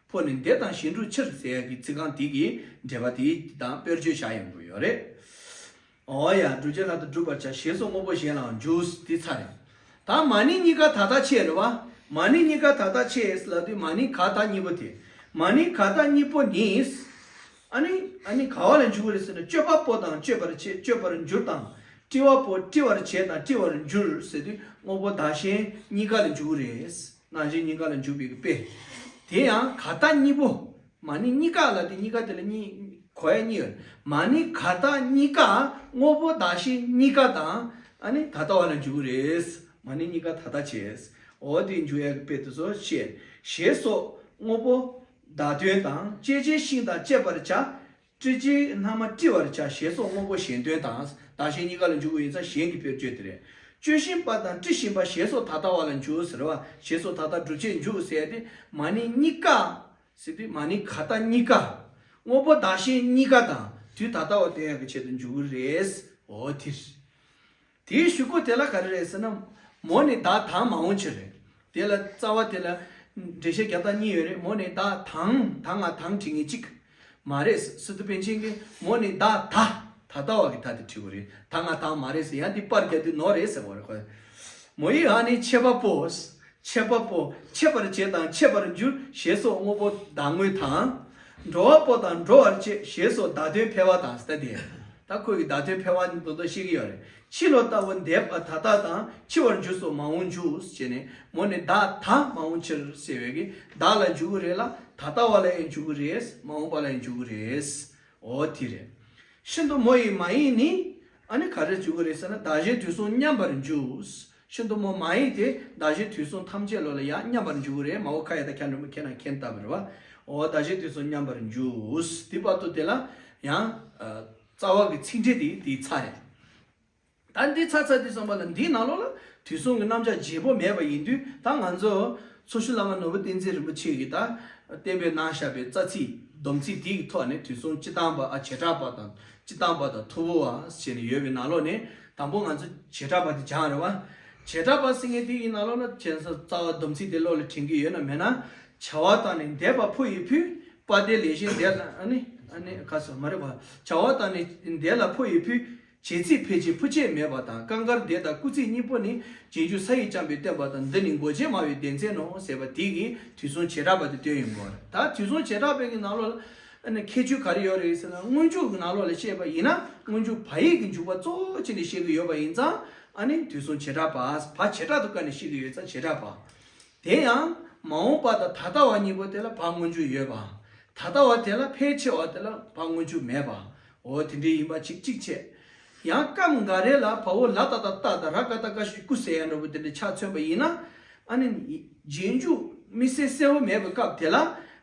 ཕོ་ནི་འདས་དང་གཞན་སྒྲུབ་ཕྱིར་ཟེར་ཡ་གི་ཚིག་རྐང་དེ་གི་འགྲེལ་པ་དེ་དང་དཔེར་བརྗོད་བྱ་ཡོང་གི་ཡོད་རེད། འོ་ཡ། སྒྲུབ་བྱེད་ལྷག་དང་སྒྲུབ་པར་བྱ། ཞེས་སོགས་དངོས་པོ་གཞན་ལའང་འཇུག་དེ་ཚར་རེད། ད་མ་ནིང་གཉིས་ཀ་ད་ལྟ་ཆད་རེད་བ། མ་ནིང་གཉིས་ཀ་ད་ལྟ་ཆད་ལབ་དུས་མ་ནིང་ག་ད་གཉིས་པོ་དེ། མ་ནིང་ག་ད་གཉིས་པོ་ནི། ཨ་ནི་ཨ་ནི་ག་བ་ལ་འཇུག་གི་རེད་ཟེར་ན་སྤྱོད་པ་པོ་དང་སྤྱོད་པར་བྱེད་སྤྱོད་པར་འགྱུར་དང་། སྤྲི་བ་པོ་སྤྲི་བར་བྱེད་དང་སྤྲི་བར་འགྱུར་ཟེར་དུས་དངོས་པོ་བདག་གཞན་གཉིས་ཀ་ལ་འཇུག་གི་རེད། ནང་བཞིན་གཉིས་ཀ་ལ་འཇུག་པའི་དཔེ། དེ་ཡང་ག་ད་གཉིས་པོ། མ་ནིང་གཉིས་ཀ་ལ་དེ་གཉིས་ཀ་དེ་ལ་གཉིས་གོ་ཡ་གཉིས་ཡོད། མ་ནིང་ག་ད་གཉིས་ཀ་དངོས་པོ་བདག་གཞན་གཉིས་ཀ་དང་ཨ་ནི་ད་ལྟ་བ་ལ་འཇུག་གི་རེད། མ་ནིང་གཉིས་ཀ་ད་ལྟ་བྱས། འོ་དེ་འཇུག་ཡ་གི་དཔེ་དེ་ཚོ་བཤད། ཞེས་སོགས་དངོས་པོ་བདག་དོན་དང་། བཅད་བྱེད་ཤིང་དང་བཅད་པར་བྱ། སྤྲི་བྱེད་སྣ་མ་སྤྲི་བར་བྱ། ཞེས་སོགས་དངོས་པོ་གཞན་དོན་དང་། བདག་གཞན་གཉིས་ཀ་ལ་འཇུག་པ་ཡིན་ཙང་གཞན་གྱི་དཔེར་བརྗོད་དེ་རེད། གཅོད་བཞིན་པ་དང་སྤྲི་བཞིན་པ་ཞེས་སོགས་ད་ལྟ་བ་ལ་འཇུག་ཟེར་བ། ཞེས་སོགས་ད་ལྟ་སྒྲུབ་བྱེད་འཇུག་ཟེར་ཏེ་མ་ནིང་གཉིས་ཀ་ཟེར་དུས་མ་ནིང་ག་ད་གཉིས་ཀ་དངོས་པོ་བདག་གཞན་གཉིས་ཀ་དང་དུས་ད་ལྟ་བ་སྟོན་ཡག་གི་ཆེད་དུ་འཇུག་གི་རེད། འོ་དེ་རེད། དེའི་གཞུག་གུ་དེ་ལ་ག་རེ་རེད་ཟེར་ན། མོ་ནི་བདག་དང་མ་འོངས་ཕྱིར་རེད། དེ་ལ་རྩ་བ་དེ་ལ་འགྲེལ་བཤད་རྒྱག་སྟངས་གཉིས་ཡོད་རེད། མོ་ནི་བདག་དང་། ད་ང་དང་བྲིས་ངེས་གཅིག་མ་རེད། སི་ཏུ་པཎ་ཆེན་གྱིས་མོ་ནི་བདག་ད། ད་ལྟ་བ་གི་ད་དེ་བྲིས་དགོས་རེད། ད་ང་དང་མ་རེད་ཟེར། ཡང་འདི་པར་རྒྱག་དུས་ནོ་རེད་ཟེར་བ་རེད་ཁོ། མོ་ཡི་འ་ནི་ཆད་པ་པོ། ཆད་པ་པོ། ཆད་པར་བྱེད་དང་ཆད་པར་འགྱུར་ཞེས་སོགས་དངོས་པོ་བདག་དངོས་དང་། འགྲོ་བ་པོ་དང་འགྲོ་བར་བྱེད་ཞེས་སོགས་བདག་དོན་ཕལ་བ་དང་ཟེར་ཏེ། ད་ཁོ་གི་བདག་དོན་ཕལ་བ་ནི་མདོར་བསྡུས་ཤེས་ཀྱི་ཡོད་རེད། འཆི་ལོ་ལྟ་བུ་འདས་པ་ད་ལྟ་དང་། འཆི་བར་འགྱུར་སོགས་མ་འོངས་འཇུག་ཅེས་ནས། མོ་ནི་བདག་ད་མ་འོངས་ཕྱིར་ཟེར་བའི་གི་བདག་ལ་འཇུག་གི་རེད་ལ། ད་ལྟ་བ་ལ་ཡང་འཇུག་གི་རེད། མ་འོངས་པ་ལ་ཡང་འཇུག་གི་རེད། འོ་དེ་རེད། ཤིན་ཏུ་མོ་ཡི་མ་ཡིན་ནི། ཨ་ནི་ག་རེ་འཇུག་གི་རེད་ཟེར་ན། བདག་གཞན་དུས་གསུམ་མཉམ་པར་འཇུག་ཤིན་ཏུ་མོ་མ་ཡིན་དེ་བདག་གཞན་དུས་གསུམ་ཐམས་ཅད་ལོ་ལ་ཡང་མཉམ་པར་འཇུག་གི་རེད། མ་འོ་ཁ་ཡ་ད་ཁྱ་འགྲོ་མ་ཁྱེད་རང་མཁྱེན་ལྟ་བུ་རེད་བ། འོ་བདག་གཞན་དུས་གསུམ་མཉམ་པར་འཇུག་དེ་བར་དུ་དེ་ལ་ཡང་། རྩ་བ་གི་ཚིག་འགྲེལ་དེ་དེའི་ཚ་རེད། ད་འདི་ཚ་ཚ་དུས་ཙམ་པ་ལ་འདིའི་ནང་ལོགས་ལ་དུས་གསུམ་གྱི་རྣམ་གཞག་བརྗེ་པོ་མེད་པ་ཡིན་དུས། ད་ང་ཚོ་མཚོ་ཤུལ་བླ་མ་ནོར་བུ་བསྟན་འཛིན་རིན་པོ་ཆེ་གིས་ད་བསྟན་པའི་ནང་བཞག་པའི་རྩ་ཚིག་སྡོམ་ཚིག་འདི་གི་ཐོག་ནས་དུས་གསུམ་སྤྱི་བཏང་པ། ཨ། བྱེ་བྲག་པ་དང་། སྤྱི་བཏང་པ་དང་ཐུ་བོ་བ་ཟེར་ནས་ཡོད་པའི་ནང་ལོགས་ནས། དང་པོ་ང་ཚོ་བྱེ་བྲག་པ་དེ་སྦྱངས་རེད་བ། བྱེ་བྲག་པ་ཟེར་མཁན་དེ་གི་ནང་ལོགས་ལ་བྱས་ཙང་རྩ་བ་སྡོམ་ཚིག་དེ་བློ་ལ་དྲན་གྱི་ཡོད་ན་མེད་ན། བྱ་བ་བཏང་ནས་འདས་པ་འཕོ་ཡི་ཕུལ། དཔལ་ལྡན་ལེགས་བཞེངས་འདས་ལ། ཨ་ནི། ཨ་ནི་ག་སོ་མ་རེད་བ། བྱ་བ་བཏང་ནས་འདས་ལ་འཕོ་ཡི་ཕུལ། བྱེད་ཚིག་ཕལ་ཆེར་འཕོ་བྱེད་མེད་པ་དང་། སྐབས་འགར་འདས་དང་སྐུལ་ཚིག་གཉིས་པོ་ནི་རྗེས་འཇུག་ས་ཡིག་རྐྱང་པས་སྟོན་པ་དང་། འདི་ནི་མགོ་ཅན་སྨྲ་བའི་སྡེ་ཚན་ནོ་ཟེར་བ་དེ་གིས་དུས་གསུམ་བྱེ་བྲག་པ་དེ་སྟོན་ཡོང་གི་ཡོད་རེད། ད་དུས་གསུམ་བྱེ་བྲག་པའི་གི་ནང་ལོགས་ལ། ཨ་ནི་ཁྱད་ཆོས་ག་རེ་ཡོད་རེད་ཟེར་ན། སྔོན་འཇུག་གི་ནང་ལོགས་ལ་བཤད་པ་ཡིན་ན། སྔོན་འཇུག་བ་ཡིག་གི་འཇུག་པ་གཙོ་བོ་བྱས་ནས་བཤད་ཀྱི་ཡོད་པ་ཡིན་ཙང་། ཨ་ནི་དུས་གསུམ་བྱེ་བྲག་པ། བ་བྱེ་བྲག་ཏུ་བཀར་ནས་བཤད་ཀྱི་ཡོད་ཙང་བྱེ་བྲག་པ། དེ་ཡང་མ་འོངས་པ་དང་ད་ལྟ་བ་གཉིས་པོ་དེ་ལ་བ་སྔོན་འཇུག་ཡོད་པ། ད་ལྟ་བ་དེ་ལ་ཕལ་ཆེ་བ་དེ་ལ་བ་སྔོན་འཇུག་མེད་པ། འོ་དེ་འདྲའི་ཡིན་པ་གཅིག་གཅིག་བྱས། ཡང་སྐབས་འགའ་རེ་ལ་བ་འོག་ལ་ཏ་བཏགས་ལྟ་དང་། ར་ཀ་བཏགས་ཀ་ཞབས་ཀྱུ་ཀུ་ཟེར་ཡ་འདྲ་པོ་དེ་འདྲ་ཆ་མཚོན་པ་ཡིན་ན། ཨ་ནི་རྗེས་འཇུག་དམིགས་བསལ་གསལ་པོ་མེད་པའི་སྐབས་དེ་ལ།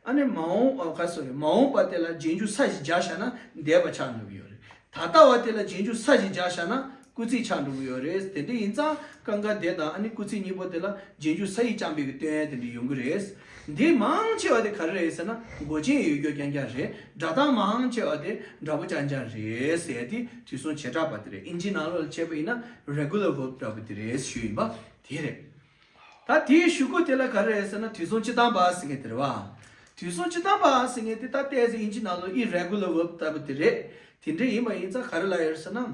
ཨ་ནི་མ་འོངས། ཨ། ག་སོ་རེད། མ་འོངས་པ་དེ་ལ་རྗེས་འཇུག་ས་ཞིག་སྦྱར་བཞག་ན་འདས་པ་ཆགས་འགྲོ་གི་ཡོད་རེད། ད་ལྟ་བ་དེ་ལ་རྗེས་འཇུག་ས་ཞིག་སྦྱར་བཞག་ན་སྐུལ་ཚིག་ཆགས་འགྲོ་གི་ཡོད་རེད། དེ་འདྲ་ཡིན་ཙང་སྐབས་འགར་འདས་དང་ཨ་ནི་སྐུལ་ཚིག་གཉིས་པོ་དེ་ལ་རྗེས་འཇུག་ས་ཡིག་རྐྱང་པའི་གི་སྟོན་ཡ་དེ་འདྲ་ཡོང་གི་རེད། འདི་མང་ཆེ་བ་དེ་ག་རེ་རེད་ཟེར་ན། མགོ་ཅན་ཡོད་རྒྱུ་རྐྱང་རྐྱང་རེད། སྒྲ་གདངས་མང་ཆེ་བ་དེ་འདྲ་པོ་རྐྱང་རྐྱང་རེད་ཟེར་ཡ་དེ་དུས་གསུམ་བྱེ་བྲག་པ་དེ་རེད། ཨིན་ཇིའི་ནང་ལོགས་ལ་བྱས་པ་ཡིན་ན་regular verb འདྲ་པོ་དེ་རེད་ཞུས་ཡིན་པ་དེ་རེད། ད་དེའི་གཞུག་གུ་དེ་ལ་ག་རེ་རེད་ཟེར་ན། དུས་གསུམ་སྤྱི་བཏང་པ་ཟེར་མཁན་དེ་རེད་བ། དུས་གསུམ་སྤྱི་བཏང་པ་ཟེར་མཁན་དེ་ད་ཏོག་ཙམ་ཨིན་ཇི་ནང་ལོགས་irregular verb ལྟ་བུ་དེ་རེད། དེ་འདྲ་ཡིན་པ་ཡིན་ཙང་ག་རེ་ལབ་ཡོད་ཟེར་ན།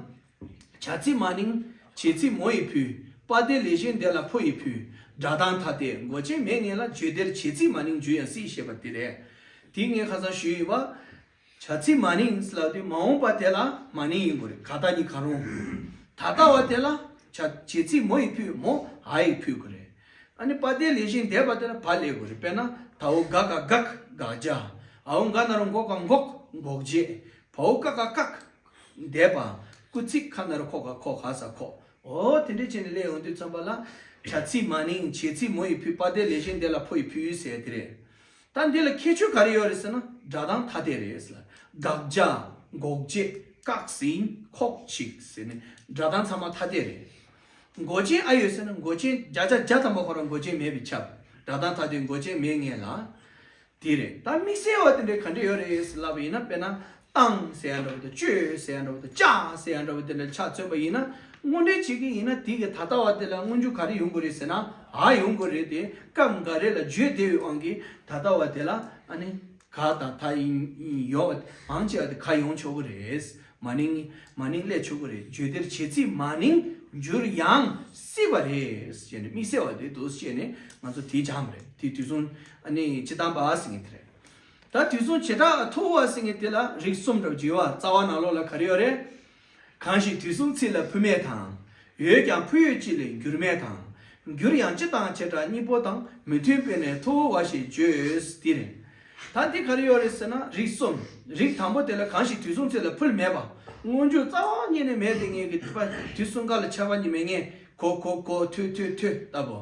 བྱ་ཚིག་མ་ནིང་། བྱེད་ཚིག་མོ་ཡི་ཕུལ། དཔལ་ལྡན་ལེགས་བཞེངས་འདས་ལ་འཕོ་ཡི་ཕུལ། སྒྲ་གདངས་ཐ་དད། མགོ་ཅན་མེད་ངེས་ལ། བརྗོད་བདེར་བྱེད་ཚིག་མ་ནིང་འཇུ་ཡང་སྲིད་ཞེས་པ་དེ་རེད། དེ་ངས་ཁ་སང་ཞུས་ཡོད་པ། བྱ་ཚིག་མ་ནིང་ལབ་དུས་མ་འོངས་པ་དེ་ལ་མ་ནིང་ཡིན་དགོས་རེད། ག་ད་ནི་ག་རུང་། ད་ལྟ་བ་དེ་ལ་བྱ། བྱེད་ཚིག་མོ་ཡི་ཕུལ། མོ་འ་ཡི་ཕུལ་དགོས་རེད། ཨ་ནི་དཔལ་ལྡན་ལེགས་བཞེངས་འདས་པ་དེ་ལ་བ་སླེབས་དགོས་རེད། དཔེར་ན་ད་འོག་ག་ག་དགག་དགག་བྱ། འ་འོག་ག་ན་རོ་འགོ་ག་འགོག་འགོག་བྱེད། བ་འོག་ཀ་ག་བཀག་འདས་པ། སྐུལ་ཚིག་ཁ་ན་རོ་ཁོ་ག་ཁོ་ག་ས་ཁོ། འོ་དེ་འདྲ་བྱས་ནས་སླེབས་ཡོང་དུས་ཙམ་པ་ལ། བྱ་ཚིག་མ་ནིང་། བྱེད་ཚིག་མོ་ཡི་ཕུལ། དཔལ་ལྡན་ལེགས་བཞེངས་འདས་ལ་འཕོ་ཡི་ཕུལ་ཟེར་དེ་རེད། ད་འདི་ལ་ཁྱད་ཆོས་ག་རེ་ཡོད་རེད་ཟེར་ན། སྒྲ་གདངས་ཐ་དད་རེད་ཟེར་ལ། དགག་བྱ། འགོག་བྱེད། བཀག་ཟིན། ཁོག་ཅིག་ཟེར་ནས་སྒྲ་གདངས་ཚང་མ་ཐ་དད་རེད། མགོ་ཅན་ཨ་ཡོད་ཟེར་ན། མགོ་ཅན་བརྒྱ་ཆ་བརྒྱ་ཐམ་པ་ཁོ་རང་མགོ་ཅན་མེད་པས་ཁྱབ། སྒྲ་གདངས་ཐ་དད་མགོ་ཅན་མེད་ངེས་ལ། དེ་རེད། ད་དམིགས་བསལ་བ་དེ་འདྲའི་ག་འདྲ་ཡོད་རེད་ལབ་པ་ཡིན་ན། དཔེར་ན་བཏང་ཟེར་ཡ་འདྲ་བོ་དང་། བཅོས་ཟེར་ཡ་འདྲ་བོ་དང་། བཅག་ཟེར་ཡ་འདྲ་བོ་དེ་འདྲ་ཆ་མཚོན་པ་ཡིན་ན། དངོས་འབྲེལ་བྱེད་ཀྱི་ཡིན་ན་དེ་གི་ད་ལྟ་བ་དེ་ལ་སྔོན་འཇུག་ག་རེ་ཡོང་དགོས་རེད་ཟེར་ན། འ་ཡོང་དགོས་རེད་དེ། སྐབས་འགའ་རེ་ལ་བརྗོད་བདེ་བའི་དབང་གིས་ད་ལྟ་བ་དེ་ལ་ཨ་ནི་ག་དང་ད་ཡིན་ཡིན་ཡོད་པ་མང་ཆེ་བ་དེ་ག་ཡོང་ཆོག་གི་རེད། མ་ནིང་། མ་ནིང་སླེབས་ཆོག་གི་རེད། བརྗོད་བདེར་བྱེད་ཚིག་མ་ནིང་འགྱུར་ཡང་སྲིད་པ་རེད་ཅེས་ནས། དམིགས་བསལ་བ་དེ་འདུག་ཅེས་ནས་ང་ཚོ་དེ་སྦྱངས་པ་རེད། དེ་དུས་གསུམ་ཨ་ནི་སྤྱི་བཏང་པ་ཟེར་མཁན་དེ་རེད། ད་དུས་གསུམ་བྱེ་བྲག་ཐུ་བོ་བ་ཟེར་མཁན་དེ་ལ་རིགས་གསུམ་འདྲ་བོ་ཅིག་ཡོད་པ། རྩ་བ་ནང་ལོགས་ལ་ག་རེ་ཡོད་རེད། གང་ཞིག་དུས་གསུམ་ཚིག་ལ་འཕོས་མེད་དང་། ཡོད་ཀྱང་འཕོ་ཡུལ་གཅིག་ལས་འགྱུར་མེད་དང་། འགྱུར་ཡང་སྤྱི་དང་བྱེ་བྲག་གཉིས་པོ་དང་། མི་མཐུན་པས་ནི་ཐུ་བོ་བ་ཞེས་བརྗོད། འདི་རེད། ད་འདི་ག་རེ་ཡོད་རེད་ཟེར་ན། རིགས་གསུམ། རིགས་དང་པོ་དེ་ལ་གང་ཞིག་དུས་གསུམ་ཚིག་ལ་འཕོས་མེད་པ། སྔོན་འཇུག་རྩ་བ་ཉིད་ནས་མེད་དེ་ངེས་ཀྱི། དུས་གསུམ་ཀ་ལ་ཁྱབ་པ་ཉིད་མེད་ངེས། གོ་གོ་གོ། ཐོས་ཐོས་ཐོས་ལྟ་བུ།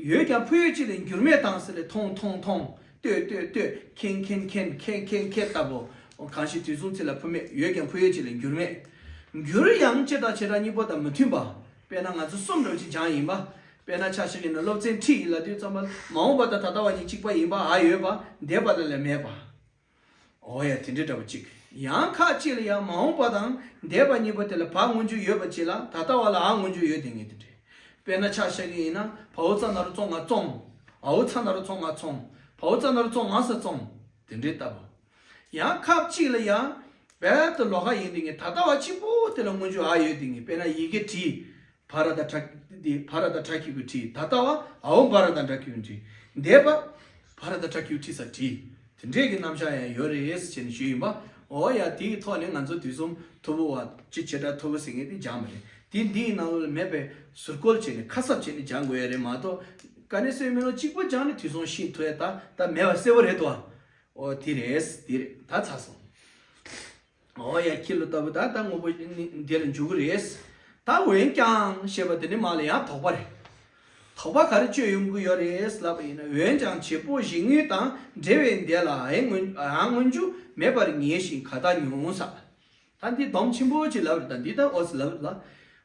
ཡོད་ཀྱང་འཕོ་ཡུལ་གཅིག་ལས་འགྱུར་མེད་དང་ཟེར་ལས། མཐོང་མཐོང་མཐོང་། ལྟོས་ལྟོས་ལྟོས། མཁྱེན་མཁྱེན་མཁྱེན། མཁྱེན་མཁྱེན་མཁྱེན་ལྟ་བུ། གང་ཞིག་དུས་གསུམ་ཚིག་ལ་འཕོས་མེད། ཡོད་ཀྱང་འཕོ་ཡུལ་གཅིག་ལས་འགྱུར་མེད། འགྱུར་ཡང་སྤྱི་དང་བྱེ་བྲག་གཉིས་པོ་དང་མི་མཐུན་པ། དཔེར་ན་ང་ཚོ་གསུམ་འདྲ་བོ་ཅིག་སྦྱངས་ཡིན་པ། དཔེར་ན་ཆ་བཞག་ཡིན་ན་སློབ་ཚན་ཁྲིད་ཡིན་ལབ་དུས་ཙམ་པ། མ་འོངས་པ་དང་ད་ལྟ་བ་གཉིས་གཅིག་པ་ཡིན་པ། འ་ཡོད་པ། འདས་པ་ལ་ལས་མེད་པ། འོ་ཡ། དེ་འདྲའི་འདྲ་པོ་གཅིག། ཡང་ཁ་ཅིག་ལ་ཡང་མ་འོངས་པ་དང་འདས་པ་གཉིས་པོ་དེ་ལ་བ་སྔོན་འཇུག་ཡོད་པ་ཅིག་ལ་ད་ལྟ་བ་ལ་འ་སྔོན་འཇུག་ཡོད་དེ་ངེས་དེ་འདྲ། དཔེར་ན་ཆ་བཞག་གི་ཡིན་ན། བའོ་ཙ་ན་རོ་བཙོ་ང་བཙོང་། འའོ་ཚ་ན་རོ་ཚོ་ང་ཚོང་། བའོ་ཙ་ན་རོ་བཙོ་ང་ས་བཙོང་། དེ་འདྲའི་ལྟ་བུ། ཡང་ཁ་ཅིག་ལ་ཡང་རྦད་དེ་ལོགས་ཀ་ཡིན་དེ་ངེས། ད་ལྟ་བ་གཅིག་པོ་དེ་ལ་སྔོན་འཇུག་འ་ཡོད་དེ་ངེས། དཔེར་ན་ཡི་གེ་བྲིས། བ་ར་བཏགས་བྲ། འདི་བ་ར་བཏགས་བྲ་གི་གུ་བྲིས། ད་ལྟ་བ་འའོ་བ་ར་བཏགས་བྲ་གི་གུ་བྲིས། འདས་པ་བ་ར་བཏགས་བྲ་གི་གུ་བྲིས་ས་བྲིས། དེ་འདྲས་ཀྱི་རྣམ་གཞག་ཡང་ཡོད་རེད་ཟེར་ནས་ཞུས་ཡིན་པ། འོ་ཡ། དེའི་ཐོག་ནས་ང་ཚོ་དུས་གསུམ་ཐུ་བོ་བ། སྤྱི་བྱེ་བྲག་ཐུ་བོ་ཟེར་མཁན་དེ་སྦྱངས་པ་རེད། དེ་འདིའི་ནང་ལོགས་ལ་མེད་པའི་ཟུར་བཀོལ་བྱས་ནས་ཁ་གསབ་བྱས་ནས་སྦྱང་དགོས་ཡ་རེད་མ་གཏོགས། ག་ནས་སོན་མིན་ལོ་གཅིག་པོ་སྦྱངས་ནས་དུས་གསུམ་ཤེས་ཐུབ་ཡ་ད་ད་མེད་པ་གསལ་པོ་རེད་དོ། འོ་དེ་རེད། དེ་རེད། ད་ཚར་སོང་། འོ་ཡ། ཁྱི་ལོ་ལྟ་བུ་ད་ད་དངོས་པོ་འདི་ལ་འཇུག་གི་རེད། ད་འོན་ཀྱང་ཞེས་པ་དེ་ནི་མ་ལ་ཡང་དོགས་པ་རེད། དོགས་པ་ག་རེ་བཅོས་ཡོང་གི་ཡོད་རེད་ལབ་པ་ཡིན་ན། འོན་ཀྱང་བྱེད་པོ་གཞན་དངོས་དང་འབྲེལ་བའི་འདས་ལ་འ་སྔོན་འ་སྔོན་འཇུག་མེད་པར་ངེས་ཤིང་ག་ད་ཉུང་ས། ད་འདི་སྡོམ་ཆེན་པོ་ཅིག་ལབ་རེད། ད་འདི་ད་འོ་ཟེར་ལབ་རེད་ལ།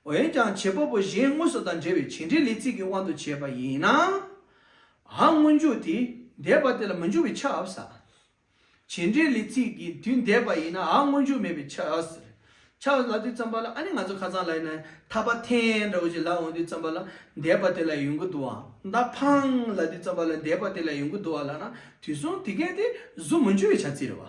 འོན་ཀྱང་བྱེད་པ་པོ་གཞན་དངོས་སུ་དང་འབྲེལ་བའི་བྱེད་འབྲེལ་ལས་ཚིག་གི་དབང་དུ་བྱས་པ་ཡིན་ན། འ་སྔོན་འཇུག་དེ་འདས་པ་དེ་ལ་མི་འཇུག་པས་ཁྱབ་ས། བྱེད་འབྲེལ་ལས་ཚིག་གི་དུས་འདས་པ་ཡིན་ན་འ་སྔོན་འཇུག་མེད་པའི་ཆ་ཟེར། ཆ་ལབ་དུས་ཙམ་པ་ལ་ཨ་ནི་ང་ཚོ་ཁ་སང་ལ་ཡིན་ན་ཐ་པ་འཐེན་འདྲ་བོ་ཅིག་ལབ་འོང་དུས་ཙམ་པ་ལ་འདས་པ་དེ་ལ་ཡོང་གི་འདུག་བ། མདའ་འཕངས་ལབ་དུས་ཙམ་པ་ལ་འདས་པ་དེ་ལ་ཡོང་གི་འདུག་བ་ལབ་ན། དུས་གསུམ་དེ་གས་དེ་གཟུགས་མི་འཇུག་པའི་བྱ་ཚིག་རེད་བ།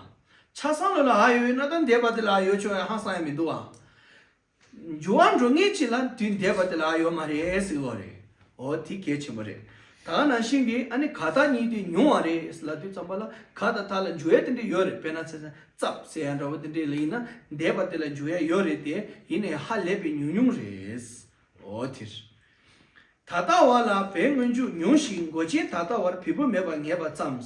ཆ་ཚང་ལ་ལ་འ་ཡོད་ན་ད་འདས་པ་དེ་ལ་འ་ཡོད་ཆོག་ཡ་ཧང་སང་ཡ་མི་འདུག་བ། འགྱུར་བ་འགྲོ་ངེས་ཅིག་ལ་དུས་འདས་པ་དེ་ལ་འ་ཡོད་མ་རེད་ཟེར་བ་རེད། འོ་དེ་གལ་ཆེན་པོ་རེད། ད་ག་ནང་བཞིན་གྱི་ཨ་ནི་ག་ད་གཉིས་དེ་ཉུང་བ་རེད་ལབ་དུས་ཙམ་པ་ལ་ག་དང་ད་ལ་འཇུག་ཡ་དེ་འདྲ་ཡོད་རེད། དཔེར་ན་ཚེ་ཙབ་ཟེར་ཡ་འདྲ་བོ་དེ་འདྲ་ལ་ཡིན་ན་འདས་པ་དེ་ལ་འཇུག་ཡ་ཡོད་རེད་དེ། ཡིན་ནའི་ཧ་ལས་པའི་ཉུང་ཉུང་རེད། འོ་དེ་རེད། ད་ལྟ་བ་ལ་བའི་སྔོན་འཇུག་ཉུང་ཞིང་མགོ་ཅན་ད་ལྟ་བར་བས་པོ་མེད་པར་ངེས་པ་ཙམ།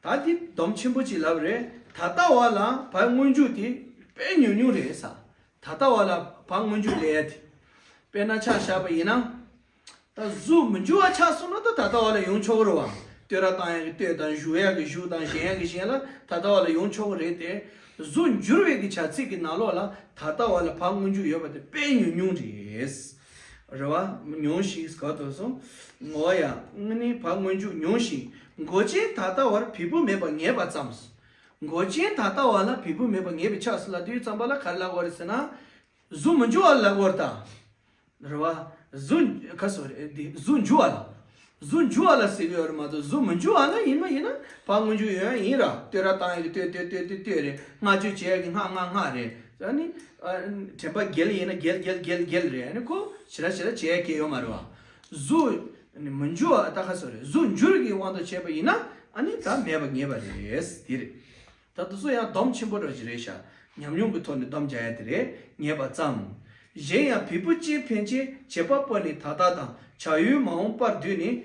ད་འདི་སྡོམ་ཆེན་པོ་ཅིག་ལབ་རེད། ད་ལྟ་བ་ལ་བའི་སྔོན་འཇུག་དེ་དཔེ་ཉུང་ཉུང་རེད་ས། ད་ལྟ་བ་ལ་བ་སྔོན་འཇུག་ལས་ཡ་དེ། དཔེར་ན་ཆ་བཞག་པ་ཡིན་ན། ད་གཟུགས་མི་འཇུག་པ་ཆགས་སོང་ན་ད་ད་ལྟ་བ་ལ་ཡོང་ཆོག་གི་རེད་བ། བསྟོད་ར་བཏང་ཡག་གི་བསྟོད་དང་བཞུགས་ཡག་གི་བཞུགས་དང་བཞེངས་ཡག་གི་བཞེངས་ལ་ད་ལྟ་བ་ལ་ཡོང་ཆོག་གི་རེད་དེ། གཟུགས་འགྱུར་བའི་གི་བྱ་ཚིག་གི་ནང་ལོགས་ལ་ད་ལྟ་བ་ལ་བ་སྔོན་འཇུག་ཡོད་པ་དེ་དཔེ་ཉུང་ཉུང་རེད། རེད་བ། ཉུང་ཞིག་ག་དོ་སོང་། ངོ་ཡ། ཨ་ནི་བ་སྔོན་འཇུག་ཉུང་ཞིང་མགོ་ཅན་ད་ལྟ་བར་བས་པོ་མེད་པར་ངེས་པ་ཙམ། མགོ་ཅན་ད་ལྟ་བ་ལ་བས་པོ་མེད་པར་ངེས་པའི་ཆ་ཟེར་ལབ་དུས་ཙམ་པ་ལ་ག་རེ་ལབ་དགོས་རེད་ཟེར་ན། གཟུགས་མི་འཇུག་པ་ལབ་དགོས་རེད་ད། རེད་བ། གཟུགས་ག་སོ་རེད་དེ། གཟུགས་འཇུག་པ་ལ། གཟུགས་འཇུག་པ་ལ་ཟེར་གི་ཡོད་རེད་མ་གཏོགས་གཟུགས་མི་འཇུག་པ་ལ་ཡིན་མ་ཡིན་ན་བ་སྔོན་འཇུག་ཡོད་ཡིན་ར། བསྟོད་ར་བཏང་ཡག་གི་བསྟོད་བསྟོད་བསྟོད་བསྟོད་བསྟོད་རེད། བསྔགས་བརྗོད་བྱེད་ཡག་གི་བསྔགས་བསྔགས་བསྔགས་རེད། ཨ་ནི། ཨ། དྲན་པ་རྒྱལ་ཡིན་ན་རྒྱལ་རྒྱལ་རྒྱལ་རྒྱལ་རེད། ཨ་ནི་ཁོ་ཞེ་དྲག་ཞེ་དྲག་བྱེད་ཡག་གི་ཡོད་མ་རེད་བ། གཟུགས་མི་འཇུག་པ་ད་ག་སོ་རེད། གཟུགས་འགྱུར་གྱི་དབང་དུ་བྱས་པ་ཡིན་ན་ཨ་ནི་ད་མེད་པ་ངེས་པ་རེད། དེ་རེད། ད་དེ་ཚོ་ཡང་སྡོམ་ཆེན་པོ་འདྲ་ཞིག་རེད་ཤག་ཉམས་མྱོང་གི་ཐོག་ནས་སྡོམ་རྒྱག་ཡ་དེ་རེད། ངེས་པ་ཙམ། གཞན་ཡང་བས་པོ་ཅན་ཕན་ཆད་བྱེད་པ་པོ་ནི་ད་ལྟ་དང་བྱ་ཡུལ་མ་འོངས་པར་བསྡུས་ནས།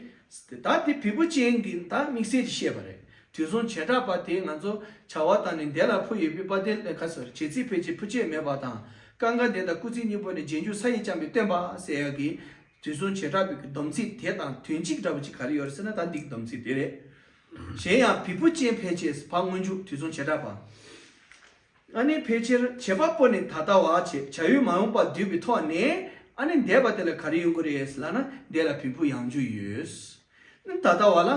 ད་དེ་བས་པོ་ཅན་གྱི་ད་དམིགས་བསལ་གྱི་བཤད་པ་རེད། དུས་གསུམ་བྱེ་བྲག་པ་དེ་ང་ཚོ་བྱ་བ་དང་ནི་འདས་ལ་ཕུ་ཡོད་པའི་དཔལ་ལྡན་ལ་ཁ་སོར་བྱེད་ཚིག་ཕལ་ཆེར་ཕུ་ཆད་མེད་པ་དང་། ཀ་མགར་འདས་དང་སྐུལ་ཚིག་གཉིས་པོ་ནི་རྗེས་འཇུག་ས་ཡིས་རྐྱང་པའི་སྟོན་པ་ཟེར་ཡག་གི། དུས་གསུམ་བྱེ་བྲག་པའི་སྡོམ་ཚིག་དེ་དང་དོན་གཅིག་འདྲ་བ་ཅིག་ག་རེ་ཡོད་རེད་ཟེར་ན་ད་འདི་གི་སྡོམ་ཚིག་དེ་རེད། གཞན་ཡང་བས་པོ་ཅན་ཕལ་ཆེར་བ་སྔོན་འཇུག་དུས་གསུམ་བྱེ་བྲག་པ། ཨ་ནི་ཕལ་ཆེར་བྱེད་པ་པོ་ནི་ད་ལྟ་བ་བྱེད་བྱ་ཡུལ་མ་འོངས་པ་བསྡུས་པའི་ཐོག་ནས་ཨ་ནི་འདས་པ་དེ་ལ་ག་རེ་ཡོང་གི་རེད་ལབ་ན་འདས་ལ་བས་པོ་ཡང་འཇུག་ཡོད། ཨ་ནི་ད་ལྟ་བ་ལ་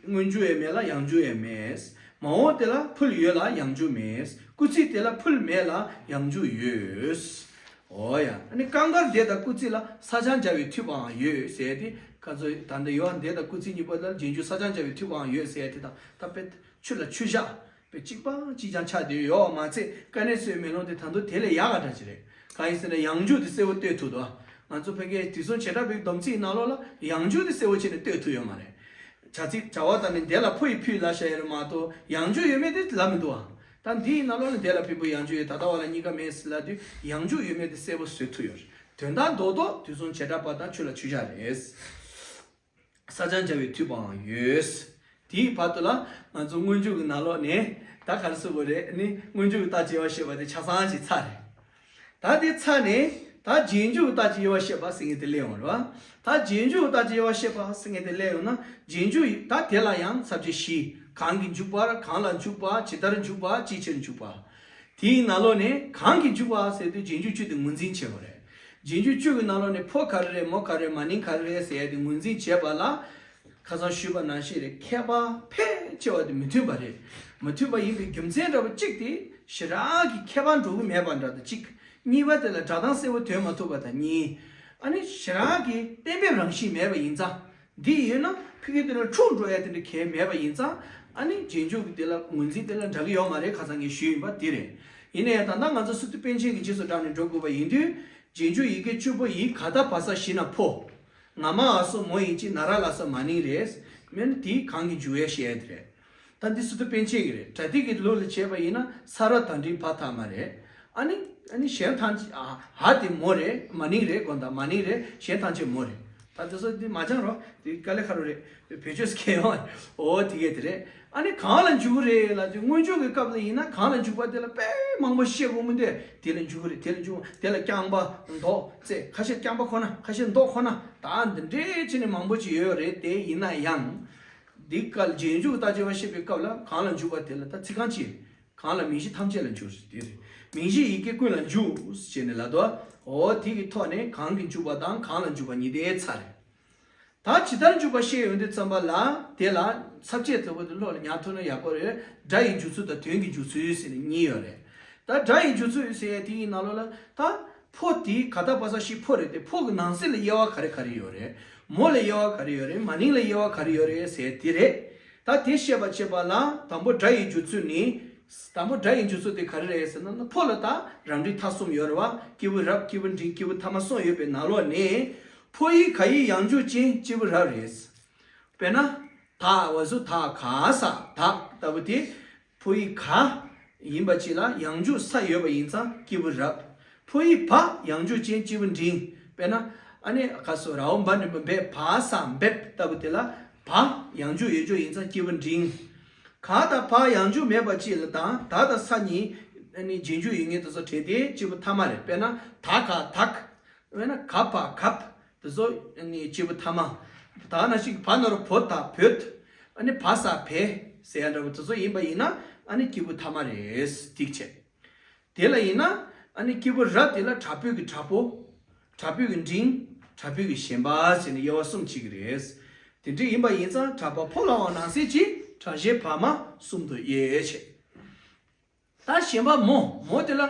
སྔོན་འཇུག་ཡང་མེད་ལ་ཡང་འཇུག་ཡང་མེད། མ་འོངས་དེ་ལ་ཕུལ་ཡོད་ལ་ཡང་འཇུག་མེད། སྐུལ་ཚིག་དེ་ལ་ཕུལ་མེད་ལ་ཡང་འཇུག་ཡོད། འོ་ཡ། ཨ་ནི་ཀ་མགར་འདས་དང་སྐུལ་ཚིག་ལ་ས་ཆ་འབྱར་བའི་མཐུད་པའང་ཡོད་ཟེར་ཏེ་ཁ་ཚོ་ད་ལྟ་ཡོད། འདས་དང་སྐུལ་ཚིག་གཉིས་པོ་ལ་རྗེས་འཇུག་ས་ཆ་འབྱར་བའི་མཐུད་པའང་ཡོད་ཟེར་ཏེ་དང་ད་དཔེ་ཆུ་ལ་ཆུ་བཞག་དཔེ་གཅིག་པ་གཅིག་རྐྱང་ཆགས་བསྡད་ཡོད་མ་ཚད་དཀའ་གནད་གསོའི་མེ་ལོང་དེ་ད་དུང་དེ་ལས་ཡག་ག་འདྲ་ཅིག་རེད། གང་ཡིན་ཟེར་ན་ཡང་འཇུག་དེ་གསལ་པོ་བསྟོད་ཐུབ་འདུག་ང་ཚོ་ཕ་གིའི་དུས་གསུམ་བྱེ་བྲག་པའི་སྡོམ་ཚིག་ནང་ལོགས་ལ་ཡང་འཇུག་དེ་གསལ་པོ་བྱས་ནས་བསྟོད་ཐུབ་ཡོད་མ་རེད། བྱ་ཚིག་བྱ་བ་དང་ནི་འདས་ལ་ཕུ་ཡིས་ཕུལ་ལབ་བྱས་ཡོད་རེད་མ་གཏོགས་ཡང་འཇུག་ཡོད་མེད་དེ་ལབ་མི་འདུག་ཨ། ད་འདིའི་ནང་ལོགས་ལ་འདས་ལ་ཕུལ་ཕུལ་ཡང་འཇུག་ཡོད། ད་ལྟ་བ་ལ་གཉིས་ཀ་མེད་ཟེར་ལབ་དུས་ཡང་འཇུག་ཡོད་མེད་དེ་གསལ་པོ་བཟོ་ཐུབ་ཡོད་རེད། དོན་དག་རྡོག་རྡོག་དུས་གསུམ་བྱེ་བྲག་པ་དང་ཆུ་ལ་ཆུ་བཞག་རེད། ས་ཆ་འབྱར་བའི་མཐུད་པའང་ཡོད། དེའི་བར་དུ་ལ་ང་ཚོ་སྔོན་འཇུག་གི་ནང་ལོགས་ནས་ད་ག་རེ་ཟེར་དགོས་རེད། ནི་སྔོན་འཇུག་གི་རྟགས་ཀྱི་དབྱེ་བ་བཤད་པ་དེ་ཆ་ཚང་ཞིག་ཚར་རེད། ད་དེ་ཚར་ནས་ད་རྗེས་འཇུག་གི་རྟགས་ཀྱི་དབྱེ་བ་བཤད་པ་ཟེར་མཁན་དེ་སླེབས་ཡོང་རེད་བ། ད་རྗེས་འཇུག་གི་རྟགས་ཀྱི་དབྱེ་བ་བཤད་པ་ཟེར་མཁན་དེ་སླེབས་ཡོང་ན་རྗེས་འཇུག་ད་དེ་ལ་ཡང་ས་བཅད་བཞི། གང་གིས་འཇུག་པ། གང་ལ་འཇུག་པ། ཇི་ལྟར་འཇུག་པ། ཅིའི་ཕྱིར་འཇུག་པ། དེའི་ནང་ལོགས་ནས་གང་གིས་འཇུག་པ་ཟེར་དུས་རྗེས་འཇུག་བཅུ་དེ་ངོས་འཛིན་བྱེད་དགོས་རེད། རྗེས་འཇུག་བཅུ་གི་ནང་ལོགས་ནས་ཕོ་ག་རེ་རེད། མོ་ག་རེ་རེད། མ་ནིང་ག་རེ་རེད་ཟེར་ཡ་དེ་ངོས་འཛིན་བྱེད་པ་ལ། ཁ་སང་ཞུས་པ་ནང་བཞིན་རེད། མཁས་པ་ཕལ་ཆེ་བ་དེ་མི་མཐུན་པ་རེད། མི་མཐུན་པ་ཡིན་པའི་རྒྱུ་མཚན་འདྲ་བོ་གཅིག་དེ་ཞེ་དྲག་གི་ཁྱད་པར་འགྲོ་གི་མེད་པ་འདྲ་དང་གཅིག་གཉིས་པ་དེ་ལ་སྒྲ་གདངས་གསལ་པོ་ཐོན་མ་ཐུབ་པ་དང་གཉིས། ཨ་ནི་ཞེ་དྲག་གི་གཏན་འབེབས་རང་བཞིན་མེད་པ་ཡིན་ཙང་། འདི་ཡོད་ན་ཕ་གི་དེ་ལ་འཁྲུག་འགྲོ་ཡ་དེ་འདྲ་གལ་མེད་པ་ཡིན་ཙང་། ཨ་ནི་རྗེས་འཇུག་གི་དེ་ལ་ངོས་འཛིན་དེ་ལ་འདྲ་གི་ཡོད་མ་རེད། ཁ་སང་ངས་ཞུས་ཡིན་པ་དེ་རེད། ཡིན་ན་ཡང་ད་ལྟ་ང་ཚོ་སི་ཏུ་པཎ་ཆེན་གྱི་རྗེས་སུ་འབྲངས་ནས་འགྲོ་དགོས་པ་ཡིན་དུས། རྗེས་འཇུག་ཡི་གེ་བཅུ་པོ་ཡི་ག་ད་བ་ས་བཞི་ན་ཕོ། ང་མ་འ་སོ་མོ་ཡིན་གཅིག་ན་ར་ལ་སོགས་མ་ནིང་རེད། མིན་དེ་གང་གི་འཇུག་ཡས་བཤད་ཡས་དེ་རེད། ད་འདི་སི་ཏུ་པཎ་ཆེན་གྱི་རེད། པྲ་ཏི་གི་ལུགས་ལ་བྱས་པ་ཡིན་ན་ས་ར་ད་འགྲིག་བ་ཐ་མ་རེད། ཨ་ནི་ཨ་ནི་གཞན་ཐམས་ཅད་ཨ་ཧ་དེ་མོ་རེད། མ་ནིང་རེད། དགོངས་དག་མ་ནིང་རེད། གཞན་ཐམས་ཅད་མོ་རེད། ད་དེ་ཚོ་འདི་མ་སྦྱང་རོགས། འདི་དཀའ་ལས་ཁག་རོ་རེད། བེད་སྤྱོད་སྐྱེ་ཡོང་། འོ་དེ་གས་དེ་རེད། ཨ་ནི་གང་ལ་འཇུག་གི་རེད་ལབ་དུས་སྔོན་འཇུག་གི་སྐབས་ལ་ཡིན་ན་གང་ལ་འཇུག་པ་དེ་ལ་དཔེ་མང་པོ་བཤད་དགོས་མི་འདུག་དེ་ལ་འཇུག་གི་རེད། དེ་ལ་འཇུག་དེ་ལ་རྐྱང་པ་མདོ་རྩེ་ཁ་ཤས་རྐྱང་པ་ཁོ་ན་ཁ་ཤས་མདོ་ཁོ་ན་ད་འདི་འདྲའི་ཆེ་ནས་མང་པོ་ཅིག་ཡོད་རེད། དེ་ཡིན་ན་ཡང་། འདི་སྐབས་རྗེས་འཇུག་རྟགས་ཀྱི་དབྱེ་བ་བཤད་པའི་སྐབས་ལ་གང་ལ་འཇུག་པ་དེ་ལ་ད་ཚིག་རྐང་གཅིག་གང་ལ་མིང་གཞི་ཐམས་ཅད་ལ་འཇུག་ཟེར་དེ་རེད། མིང་གཞི་ཡི་གེ་ཀུན་ལ་འཇུག་ཟེར་ནས་ལབ་དོ། འོ་དེ་གི་ཐོག་ནས་གང་གིས་འཇུག་པ་དང་གང་ལ་འཇུག་པ་གཉིས་དེ་ཚར་རེད། ད་ཇི་ལྟར་འཇུག་པ་བཤད་ཡོང་དུས་ཙམ་པ་ལ། དེ་ལ་ཚབ་བྱེད་ལྟ་བུ་དེ་བློ་ལ་ཉར་ཐུབ་ན་ཡག་པོ་རེད། སྒྲ་ཡི་འཇུག་ཚུལ་དང་དོན་གྱི་འཇུག་ཚུལ་ཟེར་ནས་གཉིས་ཡོད་རེད། ད་སྒྲ་ཡི་འཇུག་ཚུལ་ཟེར་ཡ་དེ་ཡི་ནང་ལོགས་ལ་ད་ཕོ་དེ་ག་ད་པ་ས་ཤི་ཕོ་རེད་དེ། ཕོ་གི་ནང་གསེས་ལ་དབྱེ་བ་ག་རེ་ག་རེ་ཡོད་རེད། མོ་ལ་དབྱེ་བ་ག་རེ་ཡོད་རེད། མ་ནིང་ལ་དབྱེ་བ་ག་རེ་ཡོད་རེད་ཟེར་དེ་རེད། ད་དེ་བཤད་པ་བྱེད་པ་ལ་དང་པོ་སྒྲ་ཡི་འཇུག་ཚུལ་ནི། དང་པོ་སྒྲ་ཡི་འཇུག་ཚུལ་དེ་ག་རེ་རེད་ཟེར་ན། ཕོ་ལ་ད་རབ་འབྲིང་ཐ་གསུམ་ཡོད་རེད་བ། སྐྱེས་བུ་རབ། སྐྱེས་བུ་འབྲིང་། སྐྱེས་བུ་ཐ་མ་གསུམ་ཡོད་པའི་ནང་ལོགས་ནས། ཕོ་ཡི་ག་ཡི་ཡང་འཇུག་ཅན་སྐྱེས་བུ་རབ་རེད། དཔེར་ན། ད་འོ་སོ་ད་ག་ས་ད་ལྟ་བུ་དེ། ཕོ་ཡི་ག་ཡིན་པ་ཅིག་ལ་ཡང་འཇུག་ས་ཡོད་པ་ཡིན་ཙང་སྐྱེས་བུ་རབ། ཕོ་ཡི་བ་ཡང་འཇུག་ཅན་སྐྱེས་བུ་འབྲིང་། དཔེར་ན། ཨ་ནི་ག་སོ་རའོ་འབའ་འབྲིང་པོ་འབད་བ་ས་འབེབས་ལྟ་བུ་དེ་ལ་བ་ཡང་འཇུག་ཡོད་འཇུག་ཡིན་ཙང་སྐྱེས་བུ་འབྲིང་། ག་དང་བ་ཡང་འཇུག་མེད་པ་ཅིག་ལ་དང་ད་དང་ས་གཉིས་ཨ་ནི་རྗེས་འཇུག་ཡོད་ངེས་དེ་ཚོ་བྲལ་ཏེ་སྐྱེས་བུ་ཐ་མ་རེད། དཔེར་ན་ད་ག་དག་དཔེར་ན་ག་བ་གབ། དེ་ཚོ་ཨ་ནི་སྐྱེས་བུ་ཐ་མ། ད་ནང་བཞིན་བ་ན་རོ་བོ་ད་བོད། ཨ་ནི་བ་ས་བེ་ཟེར་ཡ་འདྲ་བོ་དེ་ཚོ་ཡིན་པ་ཡིན་ན་ཨ་ནི་སྐྱེས་བུ་ཐ་མ་རེད། ཏིག་བྱས། དེ་ལ་ཡིན་ན་ཨ་ནི་སྐྱེས་བུ་ར་དེ་ལ་དྲག་པོའི་གི་དྲག་པོ། དྲག་པོའི་གི་འབྲིང་། དྲག་པོའི་གི་ཞན་པ་ཟེར་ནས་དབྱེ་བ་གསུམ་ཕྱེ་གི་རེད། དེ་འདྲ་ཡིན་པ་ཡིན་ཙང་དྲག་པོ་ཕོ་ལའང་ནང་གསེས་གཅིག་དྲག་ཞན་བ་མ་གསུམ་དུ་དབྱེ་བྱས། ད་ཞན་པ་མོ། མོ་དེ་ལ་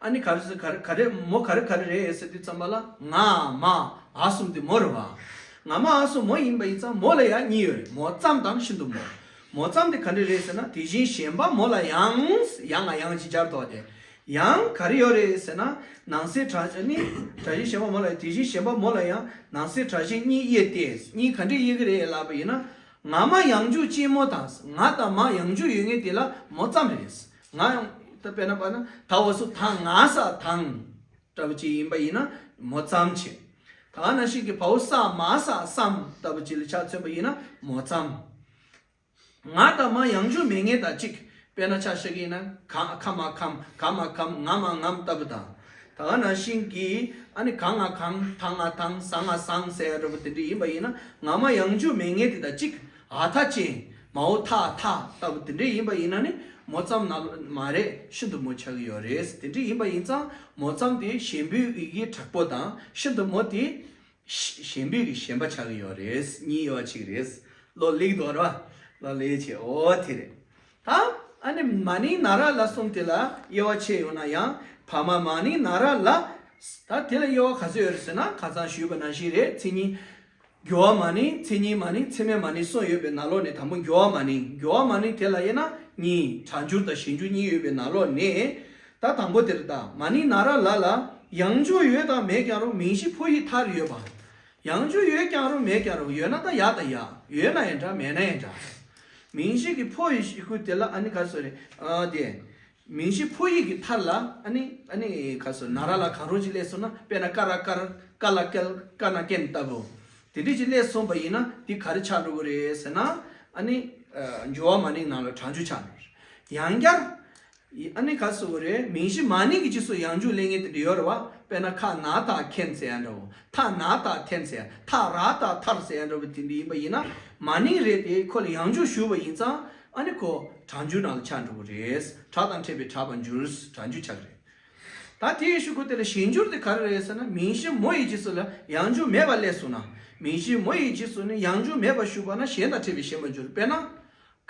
ཨ་ནི་ག་རེ་ག་རེ་ག་རེ་མོ་ག་རེ་ག་རེ་རེད་ཟེར་དུས་ཙམ་པ་ལ་ང་མ་འ་གསུམ་དེ་མོ་རེད་བ། ང་མ་འ་གསུམ་མོ་ཡིན་པ་ཡིན་ཙང་མོ་ལ་ཡང་གཉིས་ཡོད་རེད། མོ་ཙམ་དང་ཤིན་ཏུ་མོ། མོ་ཙམ་དེ་ག་འདྲ་རེད་ཟེར་ན། དེ་བཞིན་ཞན་པ་མོ་ལ་ཡང་། ཡང་ང་ཡང་ཅིག་སྦྱར་ཏོ་དེ། ཡང་ག་རེ་ཡོད་རེད་ཟེར་ན། ནང་གསེས་དྲག་ནི་དྲག་ཞན་ཞན་པ་མོ་ལ། དེ་བཞིན་ཞན་པ་མོ་ལ་ཡང་ནང་གསེས་དྲག་ཞན་གཉིས་དབྱེ་སྟེ། གཉིས་ག་འདྲ་དབྱེ་གི་རེད་ལབ་པ་ཡིན་ན། ང་མ་ཡང་འཇུག་ཅན་མོ་དང་། ང་དང་མ་ཡང་འཇུག་ཡོད་ངེས་དེ་ལ་མོ་ཙམ་རེད། ང་ཡང་ད་དཔེར་ན་པ་ན་ད་འོ་སོ་ད་ང་ས་དང་འདྲ་བོ་ཅིག་ཡིན་པ་ཡིན་ན་མོ་ཙམ་བྱེད། ད་ནང་བཞིན་གྱི་བའོ་ས་མ་ས་སམ་ལྟ་བུ་ཅིག་ལ་ཆ་མཚོན་པ་ཡིན་ན་མོ་ཙམ། ང་དང་མ་ཡང་འཇུག་མེད་ངེས་དང་གཅིག་དཔེར་ན་ཆ་བཞག་གི་ཡིན་ན། ག་ཁ་མ་ཁམ། ག་མ་གམ། ང་མ་ངམ་ལྟ་བུ་དང་། ད་ག་ནང་བཞིན་གྱི་ཨ་ནི་ག་ང་གང་། ད་ང་དང་། ཟ་ང་ཟང་ཟེར་ཡ་འདྲ་བོ་དེ་འདྲ་ཡིན་པ་ཡིན་ན། ང་མ་ཡང་འཇུག་མེད་ངེས་དེ་དང་གཅིག་འ་ཐ་ཅན། མའོ་ཐ་ཐ་ལྟ་བུ་དེ་འདྲ་ཡིན་པ་ཡིན་ན་ནི་མོ་ཙམ་ན་མ་རེད། ཤིན་ཏུ་མོ་ཆགས་ཀྱི་ཡོད་རེད། དེ་འདྲ་ཡིན་པ་ཡིན་ཙང་མོ་ཙམ་དེ་ཞན་པོའི་ཡི་གེ་དྲག་པོ་དང་། ཤིན་ཏུ་མོ་དེ་ཞན་པའི་གི་ཞན་པ་ཆགས་ཀྱི་ཡོད་རེད། གཉིས་དབྱེ་བ་ཕྱེ་གི་རེད། ལོ་ལེགས་འདུག་ར། ལོ་ལེགས་བྱས། འོ་དེ་རེད། ད་ཨ་ནི་མ་ནིང་ན་ར་ལ་གསུམ་དེ་ལ་དབྱེ་བ་ཕྱེ་ཡོང་ན་ཡང་། བ་མ་མ་ནིང་ན་ར་ལ། ད་དེ་ལ་དབྱེ་བ་ག་ཚོད་ཡོད་རེད་ཟེར་ན། ཁ་སང་ཞུས་པ་ནང་བཞིན་རེད། མཚན་ཉིད། སྦྱོར་བ་མ་ནིང་། མཚན་ཉིད་མ་ནིང་། ཚད་མའི་མ་ནིང་གསུམ་ཡོད་པའི་ནང་ལོགས་ནས་དང་པོ་སྦྱོར་བ་མ་ནིང་། སྦྱོར་བ་མ་ནིང་དེ་ལ་དབྱེ་ན་གཉིས། གྲངས་འཇུག་དང་གཞན་འཇུག་གཉིས་ཡོད་པའི་ནང་ལོགས་ནས། ད་དང་པོ་དེ་རེད། ད་མ་ནིང་ན་ར་ལ་ལ་ཡང་འཇུག་ཡོད་དང་མེད་ཀྱང་རུང་མིང་གཞི་ཕོ་ཡི་མཐར་ཡོད་པ། ཡང་འཇུག་ཡོད་ཀྱང་རུང་མེད་ཀྱང་རུང་། ཡོད་ན་ད་ཡ་དང་ཡ། ཡོད་ན་ཡང་འདྲ། མེད་ན་ཡང་འདྲ། མིང་གཞི་གི་ཕོ་ཡི་གཞི་ཁུལ་དེ་ལ་ཨ་ནི་ག་སོ་རེད། ཨ་དེ། མིང་གཞི་ཕོ་ཡི་གི་མཐར་ལ་ཨ་ནི་ཨ་ནི་ག་སོ། ན་ར་ལ་གང་རུང་ཅིག་སླེབས་སོང་ན། དཔེར་ན་ཀ་ར་དཀར། ཀ་ལ་དཀལ། ཀ་ན་རྐན་ལྟ་བུ། དེ་འདྲ་ཅིག་སླེབས་སོང་པ་ཡིན་ན་དེ་ག་རེ་ཆགས་འགྲོ་གི་རེད་ཟེར་ན། ཨ་ནི་ཨ་སྦྱོར་བ་མ་ནིང་ནང་ལ་གྲངས་འཇུག་ཆགས་འགྲོ་གི་རེད། ཡང་བསྐྱར། ཨ་ནི་ག་སོ་གི་རེད། མིང་གཞི་མ་ནིང་གི་རྗེས་སུ་ཡང་འཇུག་སླེབས་ངེས་དེ་འདྲ་ཡོད་རེད་བ། དཔེར་ན་ཁ་ན་ད་ཁན་ཟེར་ཡ་འདྲ་བོ། ཐ་ན་ད་ཐན་ཟེར་ཡ། ཐ་ར་ད་ཐར་ཟེར་ཡ་འདྲ་བོ་དེ་འདྲ་ཡིན་པ་ཡིན་ན། མ་ནིང་རེད་དེ། ཁོ་ལ་ཡང་འཇུག་ཞུགས་པ་ཡིན་ཙང་ཨ་ནི་ཁོ་གྲངས་འཇུག་ནང་ལ་ཆགས་འགྲོ་གི་རེད། དྲག་དང་འཕྲད་པའི་དྲག་པར་འགྱུར། གྲངས་འཇུག་ཆགས་ཀྱི་རེད། ད་དེའི་གཞུག་གུ་དེ་ལ་གཞན་འགྱུར་དེ་ག་རེ་རེད་ཟེར་ན། མིང་གཞི་མོ་ཡི་རྗེས་སུ་ལ་ཡང་འཇུག་མེད་པ་སླེབས་སོང་ན། མིང་གཞི་མོ་ཡི་རྗེས་སུ་ནི་ཡང་འཇུག་མེད་པ་ཞུགས་པ་ན་གཞན་དང་འཕྲད་པའི་ཞན་པར་འགྱུར། དཔེར་ན།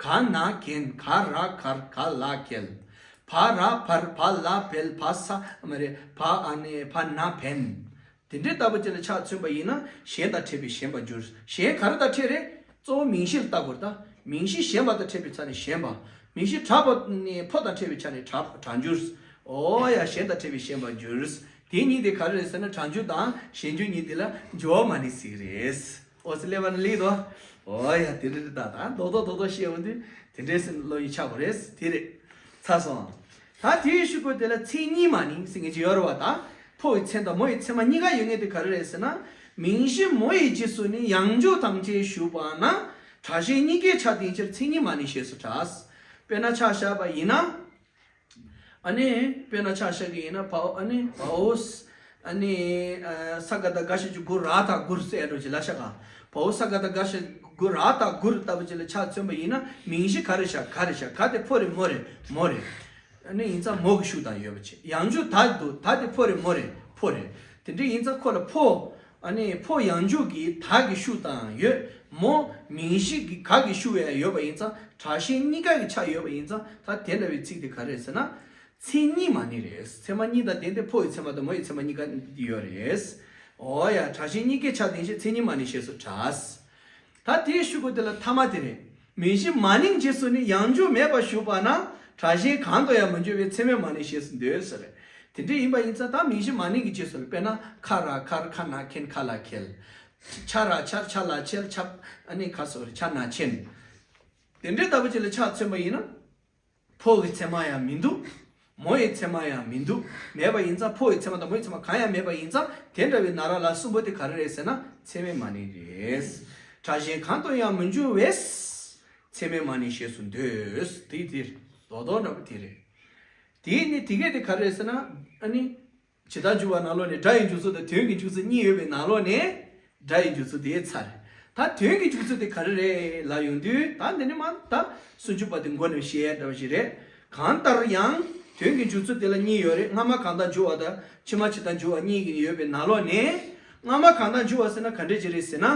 ག་ན་གན། ག་ར་གར། ག་ལ་གལ། བ་ར་བར། བ་ལ་བལ། བ་ས་མ་རེད། བ་ཨ་ནི་བ་ན་བན། དེ་འདྲའི་ལྟ་བུ་ཅིག་ལ་ཆ་མཚོན་པ་ཡིན་ན་གཞན་དང་འཕྲད་པའི་ཞན་པར་འགྱུར། གཞན་ག་རེ་དང་འཕྲད་རེད། གཙོ་བོ་མིང་གཞི་ལ་ལྟ་དགོས་རེད། ད་མིང་གཞི་ཞན་པ་དང་འཕྲད་པའི་ཆ་ནས་ཞན་པ། མིང་གཞི་དྲག་པོ་ནི་ཕོ་དང་འཕྲད་པའི་ཆ་ནས་དྲག་དྲག་འགྱུར། འོ་ཡ། གཞན་དང་འཕྲད་པའི་ཞན་པར་འགྱུར། དེ་གཉིས་དེ་ག་རེ་རེད་ཟེར་ན། གྲངས་འཇུག་དང་གཞན་འཇུག་གཉིས་དེ་ལ་སྦྱོར་བ་མ་ནིང་ཟེར་གི་རེད། འོ་ཙི་ལེ་བ་ན་ལེགས་དོ། འོ་ཡ། དེ་འདྲ་རེད། ད་ད་རྡོག་རྡོག་རྡོག་རྡོག་བཤད་འོང་དུས་དེ་འདྲའི་སེམས་བློ་ཡིས་ཆགས་པ་རེད། དེ་རེད། ཚར་སོང་། ད་དེའི་གཞུག་གུ་དེ་ལ་མཚན་ཉིད་མ་ནིང་ཟེར་མཁན་ཅིག་ཡོད་རེད་བ། ད་ཕོ་ཡི་མཚན་དང་མོ་ཡི་མཚན་མ་གཉིས་ཀ་ཡོད་མཁན་དེ་ག་རེ་རེད་ཟེར་ན། མིང་གཞི་མོ་ཡི་རྗེས་སུ་ནི་ཡང་འཇུག་དང་བཅས་ཞུགས་པ་ན་དྲག་ཞན་གཉིས་ཀའི་ཆ་ལྡན་ཕྱིར་མཚན་ཉིད་མ་ནིང་ཞེས་སུ་གྲགས། དཔེར་ན་ཆ་བཞག་པ་ཡིན་ན། ཨ་ནི་དཔེར་ན་ཆ་བཞག་གི་ཡིན་ན། བའོ། ཨ་ནི་བའོ་ཨ་ནི་ཨ་ས་ག་བཏགས་སྒ་ཞབས་ཀྱུ་གུ་ར་བཏགས་གུར་ཟེར་ཡ་འདྲ་བོ་ཅིག་ལ་བཞག་ག་བའོ་ས་ག་བཏགས་སྒ་ཞབས་ཀྱུ་གུ་ར་བཏགས་གུར་ལྟ་བུ་ཅིག་ལ་ཆ་མཚོན་པ་ཡིན་ན། མིང་གཞི་ག་རེ་བཞག་ག་རེ་བཞག་ག་དེ་ཕོ་རེད་མོ་རེད། མོ་རེད། ཨ་ནི་ཡིན་ཙང་མོ་གི་ཤུགས་དང་ཡོད་པ་བྱས། ཡང་འཇུག་ད་འདུག་ད་དེ་ཕོ་རེད་མོ་རེད། ཕོ་རེད། དེ་འདྲ་ཡིན་ཙང་ཁོ་ལ་ཕོ། ཨ་ནི་ཕོ་ཡང་འཇུག་གི་ད་གི་ཤུགས་དང་ཡོད། མོ་མིང་གཞི་གི་ག་གི་ཤུགས་ཡང་ཡོད་པ་ཡིན་ཙང་དྲག་ཞན་གཉིས་ཀ་གི་ཆ་ཡོད་པ་ཡིན་ཙང་ད་དེ་འདྲ་བའི་ཚིག་དེ་ག་རེ་རེད་ཟེར་ན། མཚན་ཉིད་མ་ནིང་རེད། ཚད་མ་གཉིས་དང་ལྡན་ཏེ་ཕོ་ཡི་ཚད་མ་དང་མོ་ཡི་ཚད་མ་གཉིས་ཀ་ཡོད་རེད། འོ་ཡ། དྲག་ཞན་གཉིས་ཀའི་ཆ་ལྡན་ཞིང་མཚན་ཉིད་མ་ནིང་ཞེས་སུ་གྲགས། ད་དེའི་ཤུ་གུ་དེ་ལ་ཐ་མ་དེ་རེད། མིང་གཞི་མ་ནིང་རྗེས་སུ་ནི་ཡང་འཇུག་མེད་པར་ཞུགས་པ་ན་དྲག་ཞན་གང་དུ་ཡང་མི་འགྱུར་བས་ཚད་མས་མ་ནིང་ཞེས་སུ་འདོད་ཟེར། དེ་འདྲ་ཡིན་པ་ཡིན་ཙང་ད་མིང་གཞི་མ་ནིང་གི་རྗེས་སུ་དཔེར་ན་ཁ་ར་ཁར། ཁ་ན་ཁེན། ཁ་ལ་ཁེལ། ཆ་ར་ཆར། ཆ་ལ་ཆལ། ཆ། ཨ་ནི་ཁ་སོ་རེ། ཆ་ན་ཆེན། དེ་འདྲའི་ལྟ་བུ་ཅིག་ལ་ཆ་མཚོན་པ་ཡིན་ན། ཕོ་གི་ཚད་མ་ཡང་མི་འདུག་མོ་ཡི་ཚད་མ་ཡང་མི་འདུག་མེད་པ་ཡིན་ཙང་། ཕོ་ཡི་ཚད་མ་དང་མོ་ཡི་ཚད་མ་གང་ཡང་མེད་པ་ཡིན་ཙང་། དེ་འདྲ་བའི་ན་ར་ལ་གསུམ་པོ་དེ་ག་རེ་རེད་ཟེར་ན་ཚད་མས་མ་ནིང་རེད། དྲག་ཞན་གང་དུ་ཡང་མི་འགྱུར་བས་ཚད་མས་མ་ནིང་ཞེས་སུ་འདོད། དེ་དེ་རྡོག་རྡོག་འདྲ་པོ་དེ་རེད། དེ་ནི་དེ་གས་དེ་ག་རེ་རེད་ཟེར་ན། ཨ་ནི། ཇི་ལྟར་འཇུག་པ་ནང་ལོགས་ནས་སྒྲ་ཡི་འཇུག་ཚུལ་དང་དོན་གྱི་འཇུག་ཚུལ་གཉིས་ཡོད་པའི་ནང་ལོགས་ནས་སྒྲ་ཡི་འཇུག་ཚུལ་དེ་ཚར། ད་དོན་གྱི་འཇུག་ཚུལ་དེ་ག་རེ་རེད་ལབ་ཡོང་དུས་ད་འདི་ནི་མ་ད་སུམ་ཅུ་པ་དེ་མགོ་ནས་བཤད་ཡ་འདྲ་བ་ཞིག་རེད། གང་ལྟར་ཡང་དོན་གྱི་འཇུག་ཚུལ་དེ་ལ་གཉིས་ཡོད་རེད། སྔ་མ་གང་ལྟར་འཇུག་པ་དང་ཕྱི་མ་ཇི་ལྟར་འཇུག་པ་གཉིས་ཀྱི་ཡོད་པའི་ནང་ལོགས་ནས། སྔ་མ་གང་ལྟར་འཇུག་པ་ཟེར་ན་ག་འདྲ་ཅིག་རེད་ཟེར་ན།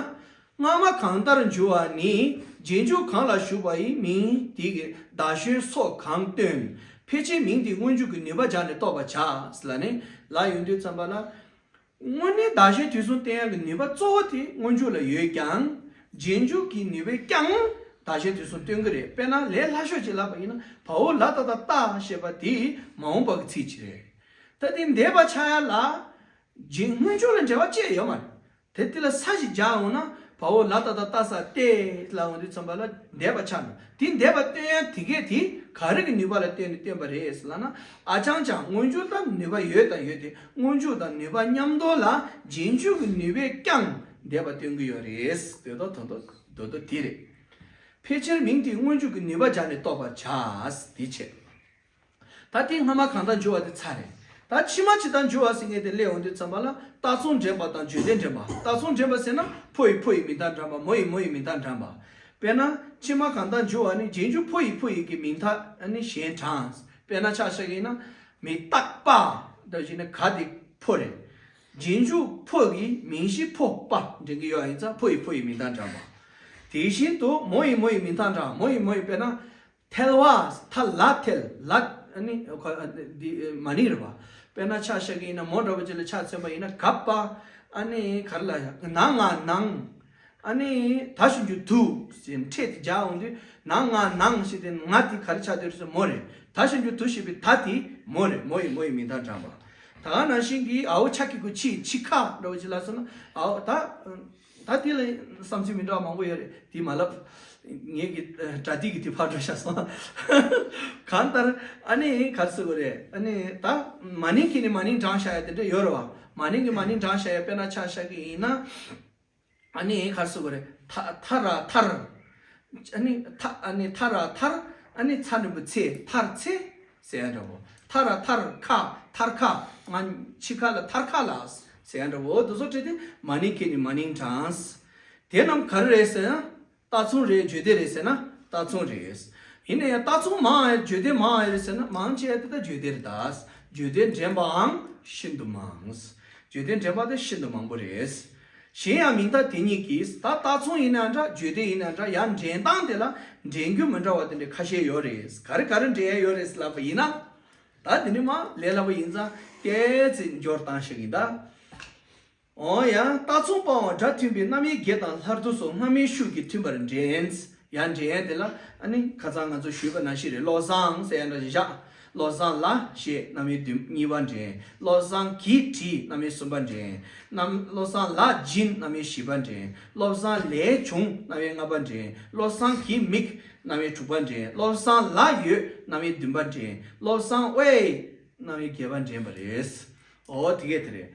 སྔ་མ་གང་ལྟར་འཇུག་པ་ནི་རྗེས་འཇུག་གང་ལ་ཞུགས་པ་ཡི་མིང་དེ་གི་བདག་གཞན་སོགས་གང་སྟོན། ཕལ་ཆེར་མིང་དེའི་སྔོན་འཇུག་གི་ནུས་པ་སྦྱར་ནས་རྟོགས་པར་བྱ། ཟེར་ལབ་ནས་ལབ་ཡོང་དུས་ཙམ་པ་ལ། དངོས་གནས་བདག་གཞན་དུས་གསུམ་སྟོན་ཡག་གི་ནུས་པ་གཙོ་བོ་དེ་སྔོན་འཇུག་ལ་ཡོད་ཀྱང་། རྗེས་འཇུག་གི་ནུས་པས་ཀྱང་བདག་གཞན་དུས་གསུམ་སྟོན་གྱི་རེད། དཔེར་ན་ལས་སླ་ཤོས་ཅིག་ལབ་པ་ཡིན་ན། བའོ་ལ་ཏ་བཏགས་ཏ་ཞེས་པ་དེ་མ་འོངས་པ་གི་ཚིག་ཅིག་རེད། ད་དེ་འདས་པ་ཆགས་ཡ་ལ། རྗེས་སྔོན་འཇུག་ལ་འབྲེལ་བ་ཅི་ཡང་ཡོད་མ་རེད། དེ་དེ་ལ་ས་ཞིག་སྦྱར་འོང་ན། བའོ་ལ་ཏ་བཏགས་ཏ་ས་ཏེ་ལ་འོང་དུས་ཙམ་པ་ལ་འདས་པ་ཆགས་འགྲོ། དེ་འདས་པ་སྟོན་ཡ་དེ་གས་དེ་ག་རེ་གི་ནུས་པ་ལ་བརྟེན་ནས་བཏོན་པ་རེད་ཟེར་ལབ་ན། ཨ་ཅང་ཅང་སྔོན་འཇུག་དང་ནུས་པ་ཡོད་དང་ཡོད་དེ། སྔོན་འཇུག་དང་ནུས་པ་མཉམ་དོ་ལ་རྗེས་འཇུག་གི་ནུས་པས་ཀྱང་འདས་པ་སྟོན་གྱི་ཡོད་རེད། དོན་དག་དོན་དག་དོན་དག་དེ་རེད། ཕལ་ཆེར་མིང་དེའི་སྔོན་འཇུག་གི་ནུས་པ་སྦྱར་ནས་རྟོགས་པར་བྱ། དེ་བྱས། ད་དེ་སྔ་མ་གང་ལྟར་འཇུག་པ་དེ་ཚར་རེད། ད་ཕྱི་མ་ཇི་ལྟར་འཇུག་པ་ཟེར་མཁན་དེ་སླེབས་འོང་དུས་ཙམ་པ་ལ་རྟགས་མཚུངས་འདྲེན་པ་དང་བརྗོད་དོན་འདྲེན་པ། རྟགས་མཚུངས་འདྲེན་པ་ཟེར་ན་ཕོ་ཡི་ཕོ་ཡི་མིང་མཐའ་འདྲེན་པ། མོ་ཡི་མོ་ཡི་མིང་མཐའ་འདྲེན་པ། དཔེར་ན་ཕྱི་མ་གང་ལྟར་འཇུག་པ་ནི་རྗེས་འཇུག་ཕོ་ཡི་ཕོ་ཡི་གི་མིང་མཐའ་ནི་གཞན་དྲངས། དཔེར་ན་ཆ་བཞག་གི་ཡིན་ན། མི་རྟག་པ། འདྲ་བྱས་ན་ག་དེ་ཕོ་རེད། རྗེས་འཇུག་ཕོ་གི་མིང་གཞི་ཕོ་པ་འདྲེན་གྱི་ཡོད་པ་ཡིན་ཙང་ཕོ་ཡི་ཕོ་ཡི་མིང་མཐའ་འདྲེན་པ། དེ་བཞིན་དུ་མོ་ཡི་མོ་ཡི་མིང་མཐའ་འདྲེན། མོ་ཡི་མོ་ཡི་དཔེར་ན། ཐལ་བ། ཐ་ལ་ཐལ། ལ། ཨ་ནི་ཁོ་འདི་མ་ནིང་རེད་པ། དཔེར་ན་ཆ་བཞག་གི་ཡིན་ན་མོ་འདྲ་པོ་ཅིག་ལ་ཆ་མཚོན་པ་ཡིན་ན་ག་པ། ཨ་ནི་ག་རེ་ལ་ན་ང་ནང་། ཨ་ནི་ད་ཞབས་ཀྱུ་དུ་ཟེར་ཕྲད་དེ་སྦྱར་འོང་དུས་ན་ང་ནང་ཞེས་དེ་ང་དེ་ག་རེ་ཆགས་བསྡད་རེད་ཟེར་མོ་རེད། ད་ཞབས་ཀྱུ་དུ་ཞེས་པའི་ད་དེ་མོ་རེད། མོ་ཡི་མོ་ཡི་མིང་མཐའ་འདྲེན་པ། ད་ག་ནང་བཞིན་གྱི་འའོ་ཆ་གི་གུ་ཆི་འཆི་ཁ་འདྲ་པོ་ཅིག་ལ་སོང་ན་འའོ་ད། ད་དེ་ལ་བསམ་ཚུལ་མི་འདྲ་བ་མང་པོ་ཡོད་རེད། དེ་མ་ལབ། ངེད་ཀྱི་ཨ་དྲ་ཐིག་གི་དེ་ཕར་འགྲོ་བཞག་སོང་། གང་ལྟར་ཨ་ནི་ག་རེ་ཟེར་དགོས་རེད། ཨ་ནི་ད་མ་ནིང་གི་ནི་མ་ནིང་དྲངས་བཞག་ཡ་དེ་འདྲ་ཡོད་རེད་བ། མ་ནིང་གི་མ་ནིང་དྲངས་བཞག་ཡ་དཔེར་ན་ཆ་བཞག་གི་ཡིན་ན། ཨ་ནི་ག་རེ་ཟེར་དགོས་རེད། ཐ་ཐ་ར་ཐར། ཨ་ནི་ཐ་ཨ་ནི་ཐ་ར་ཐར། ཨ་ནི་ཚ་འགྲེང་བུ་ཚེ། ཐར་ཚེ་ཟེར་ཡ་འདྲ་བོ། ཐ་ར་ཐར་ཁ། ཐར་ཁ། ང་འཆི་ཁ་ལ་ཐར་ཁ་ལ་ཟེར་ཡ་འདྲ་བོ། འོ་དེ་ཚོ་བྲིས་ཏེ་མ་ནིང་གི་ནི་མ་ནིང་དྲངས། དེ་རྣམས་ག་རེ་རེད་ཟེར་ན། རྟགས་མཚུངས་རེད། བརྗོད་བདེ་རེད་ཟེར་ན་རྟགས་མཚུངས་རེད། ཡིན་ན་ཡང་རྟགས་མཚུངས་མང་ཡང་བརྗོད་བདེ་མང་ཡང་རེད་ཟེར་ན་མང་ཆེ་བ་དེ་ད་བརྗོད་བདེ་རེད་ད། བརྗོད་བདེ་འདྲེན་པའང་ཤིན་ཏུ་མང་། བརྗོད་བདེ་འདྲེན་པ་དེ་ཤིན་ཏུ་མང་པོ་རེད། གཞན་ཡང་མིང་མཐའ་དེ་ཉིད་ཀྱིས། ད་རྟགས་མཚུངས་ཡིན་ན་འདྲ། བརྗོད་བདེ་ཡིན་ན་འདྲ། ཡང་འདྲེན་སྟངས་དེ་ལ་འདྲེན་རྒྱུ་མི་འདྲ་བ་དེ་འདྲ་ཁ་ཤས་ཡོད་རེད། ག་རེ་ག་རེ་འདྲེན་ཡ་ཡོད་རེད་ལབ་པ་ཡིན་ན། ད་དེ་ནི་མ་ལས་སླ་པོ་ཡིན་ཙང་ཏོག་ཙམ་འབྱོར་སྟངས་ཤིག་ཡིན་ད། འོ་ཡང་རྟགས་མཚུངས་པའང་སྒྲ་མཐུན་པའི་རྣམ་དབྱེ་བརྒྱད་དང་སླར་བསྡུ་སོགས་སྔ་མའི་ཤུགས་ཀྱིས་མཐུན་པར་འདྲེན། ཡང་འདྲེན་ཡ་དེ་ལ་ཨ་ནི་ཁ་སང་ང་ཚོ་ཞུས་པ་ནང་བཞིན་རེད། བློ་བཟང་ཟེར་ཡ་འདྲ་ཞིག་བཞག་བློ་བཟང་ལ་ཞེས་རྣམ་དབྱེ་བདུན་གཉིས་པ་འདྲེན། བློ་བཟང་གིས་བྲིས་རྣམ་དབྱེ་གསུམ་པ་འདྲེན། རྣམ་བློ་བཟང་ལ་སྦྱིན་རྣམ་དབྱེ་བཞི་པ་འདྲེན། བློ་བཟང་ལས་བྱུང་རྣམ་དབྱེ་ལྔ་པ་འདྲེན། བློ་བཟང་གི་མིག་རྣམ་དབྱེ་དྲུག་པ་འདྲེན། བློ་བཟང་ལ་ཡོད་རྣམ་དབྱེ་བདུན་པ་འདྲེན། བློ་བཟང་ཨོའི་རྣམ་དབྱེ་བརྒྱད་པ་འདྲེན་པ་རེད། འོ་དེ་གས་དེ་རེད།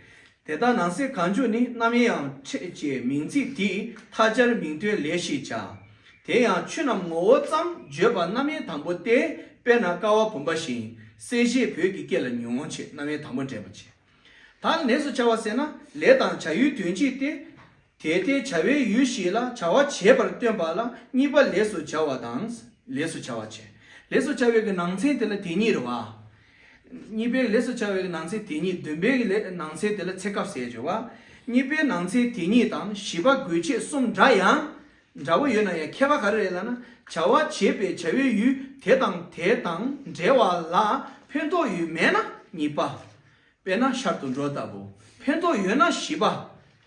དེ་ལྟར་ནང་གསེས་གང་འཇུག་ནི་རྣམ་དབྱེའམ་ཕྲད་ཅེས་མིང་ཚིག་དེའི་མཐའ་སྦྱར་མིང་དོན་ལས་ཤེས་བྱ། དེ་ཡང་ཆོས་རྣམས་ངོ་བོ་ཙམ་བརྗོད་པ་རྣམ་དབྱེ་དང་པོ་སྟེ། དཔེར་ན་ཀ་བ་བུམ་པ་བཞིན་གསལ་བྱེད་བོད་ཀྱི་སྐད་ལ་ཉུང་ངུ་ཆེ་རྣམ་དབྱེ་དང་པོ་འདྲེན་པ་བྱེད། ད་ལས་སུ་བྱ་བ་ཟེར་ན་ལས་དང་བྱ་ཡུལ་དོན་གཅིག་སྟེ། དེ་ལྟའི་བྱ་བའི་ཡུལ་ཞིག་ལ་བྱ་བ་བྱེད་པར་སྟོན་པ་ལ་གཉིས་པ་ལས་སུ་བྱ་བ་དང་། ལས་སུ་བྱ་བ་བྱེད། ལས་སུ་བྱ་བའི་གི་ནང་ཚན་དེ་ལ་དེ་ཉིད་རེད་བ། གཉིས་པའི་ལས་སུ་བྱ་བའི་གི་ནང་ཚན་དེ་ཉིད། བདུན་པའི་གི་ལས་ནང་ཚན་དེ་ལ་ཚེ་སྐབས་ཟེར་བརྗོད་བ། གཉིས་པའི་ནང་ཚན་དེ་ཉིད་དང་བཞི་པ་དགོས་ཆེད་གསུམ་འདྲ་ཡང་། འདྲ་བོ་ཡོད་ན་ཡང་ཁྱད་པར་ག་རེ་རེད་ལབ་ན། བྱ་བ་བྱེད་པའི་བྱ་བའི་ཡུལ་དེ་དང་དེ་དང་འབྲེལ་བ་ལ་ཕན་ཐོགས་ཡོད་མེད་ན་གཉིས་པ། དཔེར་ན་ཤར་དུ་འགྲོ་ལྟ་བུ། ཕན་ཐོགས་ཡོད་ན་བཞི་པ།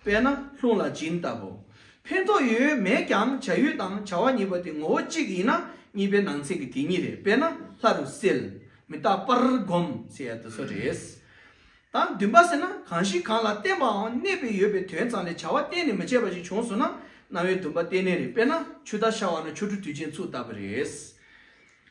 དཔེར་ན་རླུང་ལ་སྦྱིན་ལྟ་བུ། ཕན་ཐོགས་ཡོད་མེད་ཀྱང་བྱ་ཡུལ་དང་བྱ་བ་གཉིས་པོ་དེ་ངོ་བོ་གཅིག་ཡིན་ན་གཉིས་པའི་ནང་ཚན་གྱི་དེ་ཉིད་རེད། དཔེར་ན་ལྷ་རུ་གསལ། མི་རྟག་པར་བསྒོམ་ཟེར་ཡ་དེ་ཚོ་རེད། དང་བདུན་པ་ཟེར་ན་གང་ཞིག་གང་ལ་བརྟེན་པའམ་གནས་པའི་ཡོད་པའི་དོན་ཙམ་ལས་བྱ་བ་གཏན་ནས་མི་བྱེད་པ་ཞིག་བྱུང་སོང་ན་རྣམ་དབྱེ་བདུན་པ་གཏན་ནས་རེད། དཔེར་ན་ཆུ་ཟླ་ཤར་བ་ན་ཆོ་འཕྲུལ་དུས་ཆེན་ཚུགས་ལྟ་བུ་རེད།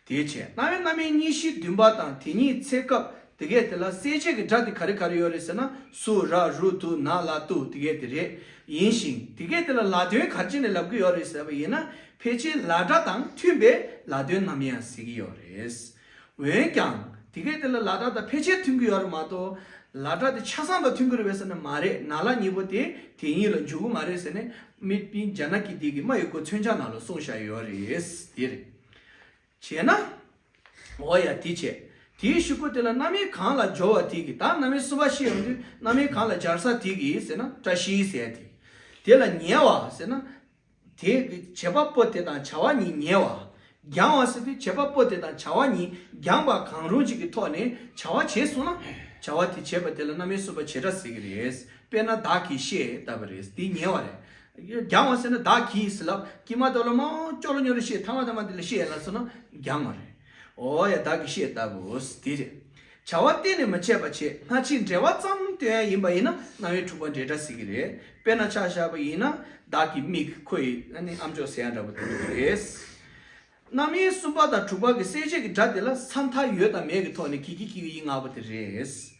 དེའི་ཕྱིར་རྣམ་དབྱེ་རྣམ་དབྱེ་གཉིས་བཞི་བདུན་པ་དང་དེ་ཉིད་ཚེ་སྐབས་དེ་གས་དེ་ལ་གསལ་བྱེད་ཀྱི་སྒྲ་དེ་ག་རེ་ག་རེ་ཡོད་རེད་ཟེར་ན་སུ་ར་རུ་དུ་ན་ལ་ཏུ་དེ་གས་དེ་རེད། ཡིན་ཞིང་དེ་གས་དེ་ལ་ལ་དོན་ག་རེ་བྱས་ནས་ལབ་ཀྱི་ཡོད་རེད་ཟེར་བ་ཡིན་ན་ཕལ་ཆེར་ལ་སྒྲ་དང་མཐུན་པའི་ལ་དོན་རྣམ་དབྱེ་ཟེར་གྱི་ཡོད་རེད། འོན་ཀྱང་དེ་གས་དེ་ལ་ལ་སྒྲ་དང་ཕལ་ཆེར་མཐུན་གྱི་ཡོད་རེད་མ་གཏོགས་ལ་སྒྲ་དེ་ཆ་ཚང་དང་མཐུན་གྱི་རེད་པས་ཟེར་ན་མ་རེད། ན་ལ་གཉིས་པོ་དེ་དེ་གཉིས་ལ་འཇུག་གི་མ་རེད་ཟེར་ནས་མི་པིན་ཇ་ན་ཀི་དེ་གི་མ་ཡི་གོ་མཚོན་ཆ་ནང་ལ་གསུངས་བཞག་ཡོད་རེད། དེ་རེད། བྱས་ན། འོ་ཡ་དེ་བྱས། དེའི་གཞུག་གུ་དེ་ལ་རྣམ་དབྱེ་གང་ལ་སྦྱོར་བ་དེ་གི་ད་རྣམ་དབྱེ་གསུམ་པ་བཤད་ཡོང་དུས་རྣམ་དབྱེ་གང་ལ་སྦྱར་ས་དེ་གི་ཟེར་ན་བཀྲ་ཤིས་ཟེར་ཡ་དེ། དེ་ལ་ཉེ་བ་ཟེར་ན། དེ་གི་བྱེད་པ་པོ་དེ་དང་བྱ་བ་གཉིས་ཉེ་བ། རྒྱང་བ་ཟེར་དུས་བྱེད་པ་པོ་དེ་དང་བྱ་བ་གཉིས་རྒྱང་བ་གང་རུང་ཅིག་གི་ཐོག་ནས་བྱ་བ་བྱས་སོང་ན། བྱ་བ་དེ་བྱེད་པ་དེ་ལ་རྣམ་དབྱེ་གསུམ་པ་བྱེད་སྒྲ་ཟེར་གི་རེད། དཔེར་ན་བདག་གིས་བཤད་ལྟ་བུ་རེད། དེ་ཉེ་བ་རེད། རྒྱང་བ་ཟེར་ན་བདག་གིས་ཟེར་ལབ་ཀྱི་མ་གཏོགས་ལ་མ་ཅོ་ལོ་ཉོ་རེ་བཤད་ཐ་མ་ཐ་མ་དེ་ལ་བཤད་ལ་སོང་ན་རྒྱང་བ་རེད། འོ་ཡ་བདག་གིས་བཤད་ལྟ་བུ་དེ་རེད། བྱ་བ་གཏན་ནས་མི་བྱེད་པ་བྱེད་སྔ་ཕྱིའི་འབྲེལ་བ་ཙམ་སྟོན་ཡ་ཡིན་པ་ཡིན་ན་རྣམ་དབྱེ་དྲུག་པ་འབྲེལ་སྒྲ་ཟེར་གི་རེད། དཔེར་ན་ཆ་བཞག་པ་ཡིན་ན་བདག་གི་མིག་ཁོ་ཡི་ཨ་ནི་ཨམ་ཅོག་ཟེར་ཡ་འདྲ་པོ་དེ་རེད། རྣམ་དབྱེ་གསུམ་པ་དང་དྲུག་པ་གི་གསལ་བྱེད་ཀྱི་སྒྲ་དེ་ལ་ས་མཐའ་ཡོད་དང་མེད་ཀྱི་ཐོག་ནས་གི་གི་གི་གི་ཡི་ལྔ་པོ་དེ་རེད།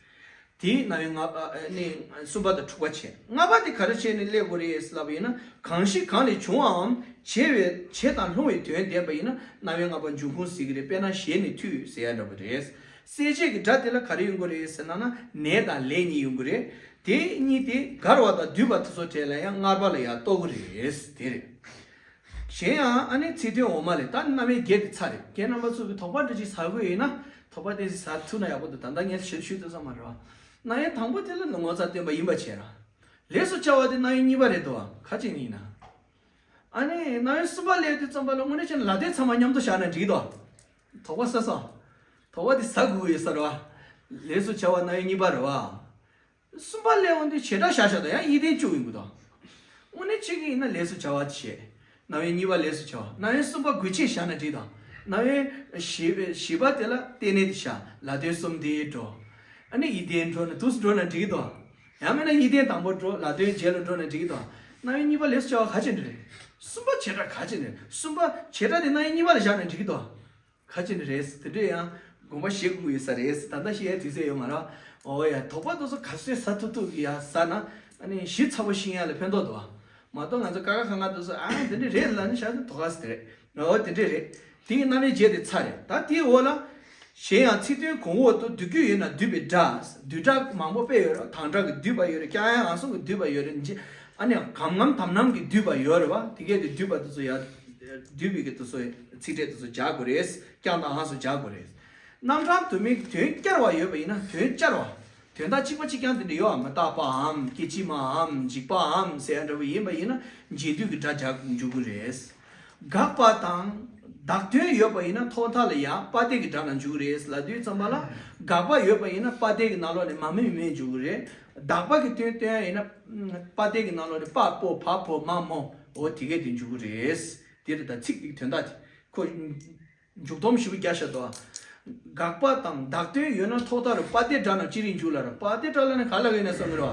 དེའི་རྣམ་དབྱེ་ལྔ་པ་ཨ་ནི་གསུམ་པ་དང་དྲུག་པ་བྱས། ལྔ་པ་དེ་ག་རེ་བྱས་ནས་སླེབས་དགོས་རེད་ལབ་པ་ཡིན་ན་གང་ཞིག་གང་ལས་བྱུང་བའམ་བྱེད་པའི་བྱེད་དང་སློང་བའི་དོན་ལྡན་པ་ཡིན་ན་རྣམ་དབྱེ་ལྔ་པ་འབྱུང་ཁུངས་ཟེར་གི་རེད། དཔེར་ན་ཞལ་ནས་ཐོས་ཟེར་ཡ་འདྲ་པོ་རེད། གསལ་བྱེད་ཀྱི་སྒྲ་དེ་ལ་ག་རེ་ཡོང་གི་རེད་ཟེར་ན་ན་ནས་དང་ལས་གཉིས་ཡོང་གི་རེད། དེ་གཉིས་དེ་དགར་བ་དང་བསྡུས་པ་དེ་ཚོ་གྲས་ལ་ཡང་ལྔ་པ་ལ་ཡང་གཏོགས་གི་རེད། དེ་རེད། གཞན་ཡང་ཨ་ནི་ཚིག་དོན་འོག་མ་ལས་ད་རྣམ་དབྱེ་བརྒྱད་དེ་ཚར་རེད། ཁྱེད་རྣམ་པ་ཚོ་གི་དོགས་པ་འདྲ་ཅིག་ཟ་དགོས་ཡིན་ན་དོགས་པ་དེ་ཟ་ཐུབ་ན་ཡག་པོ་འདུག་ད་ལྟ་ངས་ཞིབ་ཞུས་ཐུབ་ས་མ་རེད་བ། རྣམ་དབྱེ་དང་པོ་དེ་ལ་ངོ་ཚ་སྟོན་པ་ཡིན་པ་བྱས་ར། ལས་སུ་བྱ་བ་དེ་རྣམ་དབྱེ་གཉིས་པ་རེད་དོ། ག་ཅིག་ཡིན་ན། ཨ་ནི་རྣམ་དབྱེ་གསུམ་པ་སླེབས་དུས་ཙམ་པ་ལ་དངོས་གནས་བྱས་ན་ལ་དོན་ཚང་མ་མཉམ་དུ་བཞག་ན་འགྲིག་དོ། དོགས་པ་ཟ་སོང་། དོགས་པ་དེ་ཟ་དགོས་ཡོད་ས་རེད་བ། ལས་སུ་བྱ་བ་རྣམ་དབྱེ་གཉིས་པ་རེད་བ། གསུམ་པ་སླེབས་འོང་དུས་བྱེད་སྒྲ་བཞག་བཞག་དང་ཡང་ཡིད་བརྟན་བཅུག་ཡིན་དགོས་དང་། དངོས་གནས་བྱེད་ཀྱི་ཡིན་ན་ལས་སུ་བྱ་བ་བྱེད། རྣམ་དབྱེ་གཉིས་པ་ལས་སུ་བྱ་བ། རྣམ་དབྱེ་གསུམ་པ་དགོས་ཆེད་བཞག་ན་འགྲིག་དང་། རྣམ་དབྱེ་བཞི་བཞི་པ་དེ་ལ་རྟེན་གནས་དེ་བཞག་ལ་དོན་གསུམ་དེ་འགྲོ། ཨ་ནི་ཡིད་བརྟན་འགྲོ་ན་དུས་སུ་འགྲོ་ན་འགྲིག་གི་དང་། ཡང་མིན་ན་ཡིད་བརྟན་དང་པོ་འགྲོ་ལ་དོན་རྗེས་ལ་འགྲོ་ན་འགྲིག་གི་དང་། རྣམ་དབྱེ་གཉིས་པ་ལས་སུ་བྱ་བ་ག་ཅི་འདྲ་རེད། གསུམ་པ་བྱེད་སྒྲ་ག་ཅི་འདྲ་རེད། གསུམ་པ་བྱེད་སྒྲ་དེ་རྣམ་དབྱེ་གཉིས་པ་ལ་བཞག་ན་འགྲིག་གི་དང་། ག་ཅི་ནི་རེད། དེ་འདྲས་ཡང་དགོངས་པ་བཞེས་དགོས་ཡོད་ས་རེད། ད་ལྟ་བཤད་ཡའི་དུས་ཚོད་ཡོད་མ་རེད། འོ་ཡ་དོགས་པ་དེ་ཚོ་ག་ཚོད་ཟ་ཐུབ་ཐུབ་ཀྱི་ཡ་ཟ་ན་ཨ་ནི་ཞིབ་ཚགས་པོ་ཤེས་ཡ་ལ་ཕན་ཐོགས་འདུག་བ། མ་གཏོགས་ང་ཚོ་ཀ་ཁ་གང་ག་དེ་ཚོ་ཨ་འདི་འདྲས་རེད་ལབ་ནི་ཤ་ཚ་དོགས་ས་དེ་རེད། འོ་དེ་འདྲས་རེད། དེ་ཡི་རྣམ་དབྱེ་བརྒྱད་དེ་ཚར་རེད། ད་དེའི་འོག་ལ། གཞན་ཡང་ཚིག་དོན་གོང་འོག་ཏུ་བསྡུ་རྒྱུ་ཡོད་ན་བསྡུས་པའི་སྒྲ། བསྡུས་སྒྲ་མང་པོ་དཔེ་ཡོད་རེད། དང་སྒྲ་གི་བསྡུས་པ་ཡོད་རེད། ཀྱང་ཡང་ངང་སོང་གི་བསྡུས་པ་ཡོད་རེད། ཨ་ནི་གམ་ངམ་དམ་ནམ་གྱི་བསྡུས་པ་ཡོད་རེད་བ། དེ་གས་དེ་བསྡུས་པ་དེ་ཚོ་ཡ། བསྡུས་པའི་གི་དེ་ཚོ་ཚིག་ཕྲད་དེ་ཚོ་སྦྱར་དགོས་རེད། ཀྱང་དང་ཧང་སོགས་སྦྱར་དགོས་རེད། རྣམ་གྲངས་དུ་མའི་དོན་བསྐྱར་བ་ཡོད་པ་ཡིན་ན་དོན་བསྐྱར་བ། དོན་དག་གཅིག་པ་གཅིག་རྐྱང་དེ་འདྲ་ཡོད་པ་མི་རྟག་པའམ་སྐད་ཅིག་མའམ་འཇིག་པའམ་ཟེར་ཡ་འདྲ་བོ་ཡིན་པ་ཡིན་ན་རྗེས་ཟློས་ཀྱི་སྒྲ་སྦྱར་འཇུག་གི་རེད། དགག་པ་དང་བདག་དོན་ཡོད་པ་ཡིན་ན་ཐོག་མཐའ་ལ་ཡང་པ་སྡེ་གི་སྒྲ་ནང་འཇུག་གི་རེད་ལབ་དུས་ཙམ་པ་ལ་དགག་པ་ཡོད་པ་ཡིན་ན་པ་སྡེ་གི་ནང་ལོགས་ནས་མ་མི་མི་མེད་འཇུག་གི་རེད། བདག་པ་གི་དོན་སྟོན་ཡ་ཡིན་ན་པ་སྡེ་གི་ནང་ལོགས་ནས་པ་པོ་བ་བོ་མ་མོ་འོ་དེ་གས་དེ་འཇུག་གི་རེད། དེ་རེད། ད་ཚིག་དེ་དོན་དག་དེ་ཁོ། མཇུག་སྡོམ་ཞིབ་རྒྱ་ཤ་དོ། དགག་པ་དང་བདག་དོན་ཡོད་ན་ཐོག་མཐའ་རུ་པ་སྡེ་སྒྲ་རྣམས་ཅི་རིགས་འཇུག་ལབ་ར། པ་སྡེ་སྒྲ་ལབ་ན་ག་ལ་གི་ཡིན་ན་བསམ་གི་རོ།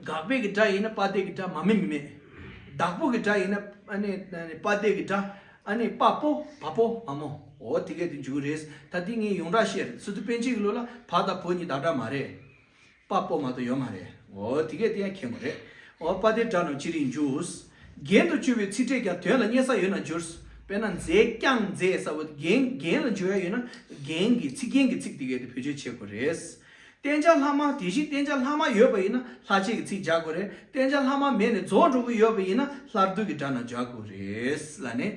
དགག་པའི་གི་སྒྲ་ཡིན་ན་པ་སྡེ་གི་སྒྲ་མ་མི་མི་མེད། བདག་པོ་གི་སྒྲ་ཡིན་ན་ཨ་ནི་ཨ་ནི་པ་སྡེ་གི་སྒྲ་ཨ་ནི་པ་པོ་བ་པོ་མ་མོ་འོ་དེ་གས་དེ་འཇུག་གི་རེད། ད་དེ་ངས་ཡོངས་གྲགས་བཤད་རེད། སི་ཏུ་པཎ་ཆེན་གི་ལུགས་ལ་བ་དང་བོ་གཉིས་བདག་སྒྲ་མ་རེད། པ་པོ་མ་གཏོགས་ཡོད་མ་རེད། འོ་དེ་གས་དེ་ཡང་མཁྱེན་དགོས་རེད། འོ་པ་སྡེ་སྒྲ་རྣམས་ཅི་རིགས་འཇུག་རྒྱན་དུ་གྱུར་པའི་ཚིག་ཕྲད་ཀྱང་དོན་ལ་སྙེག་ས་ཡོད་ན་འཇུག་དཔེར་ན་མཛེས་རྐྱང་མཛེས་ཟེར་བ་རྒྱན་རྒྱན་ལ་འཇུག་ཡ་ཡོད་ན་རྒྱན་གྱི་ཚིག་རྒྱན་གྱི་ཚིག་དེ་གས་དེ་བེད་སྤྱོད་བྱེད་དགོས་རེད། བསྟན་བྱ་ལྷག་མ་དེ་བཞིན་བསྟན་བྱ་ལྷག་མ་ཡོད་པ་ཡིན་ན་ལྷག་བཅས་ཀྱི་ཚིག་སྦྱར་དགོས་རེད། བསྟན་བྱ་ལྷག་མ་མེད་ནས་རྫོགས་འགྲོ་གི་ཡོད་པ་ཡིན་ན་ལྷག་བསྡུས་ཀྱི་སྒྲ་རྣམས་སྦྱར་དགོས་རེད་ལབ་ནས་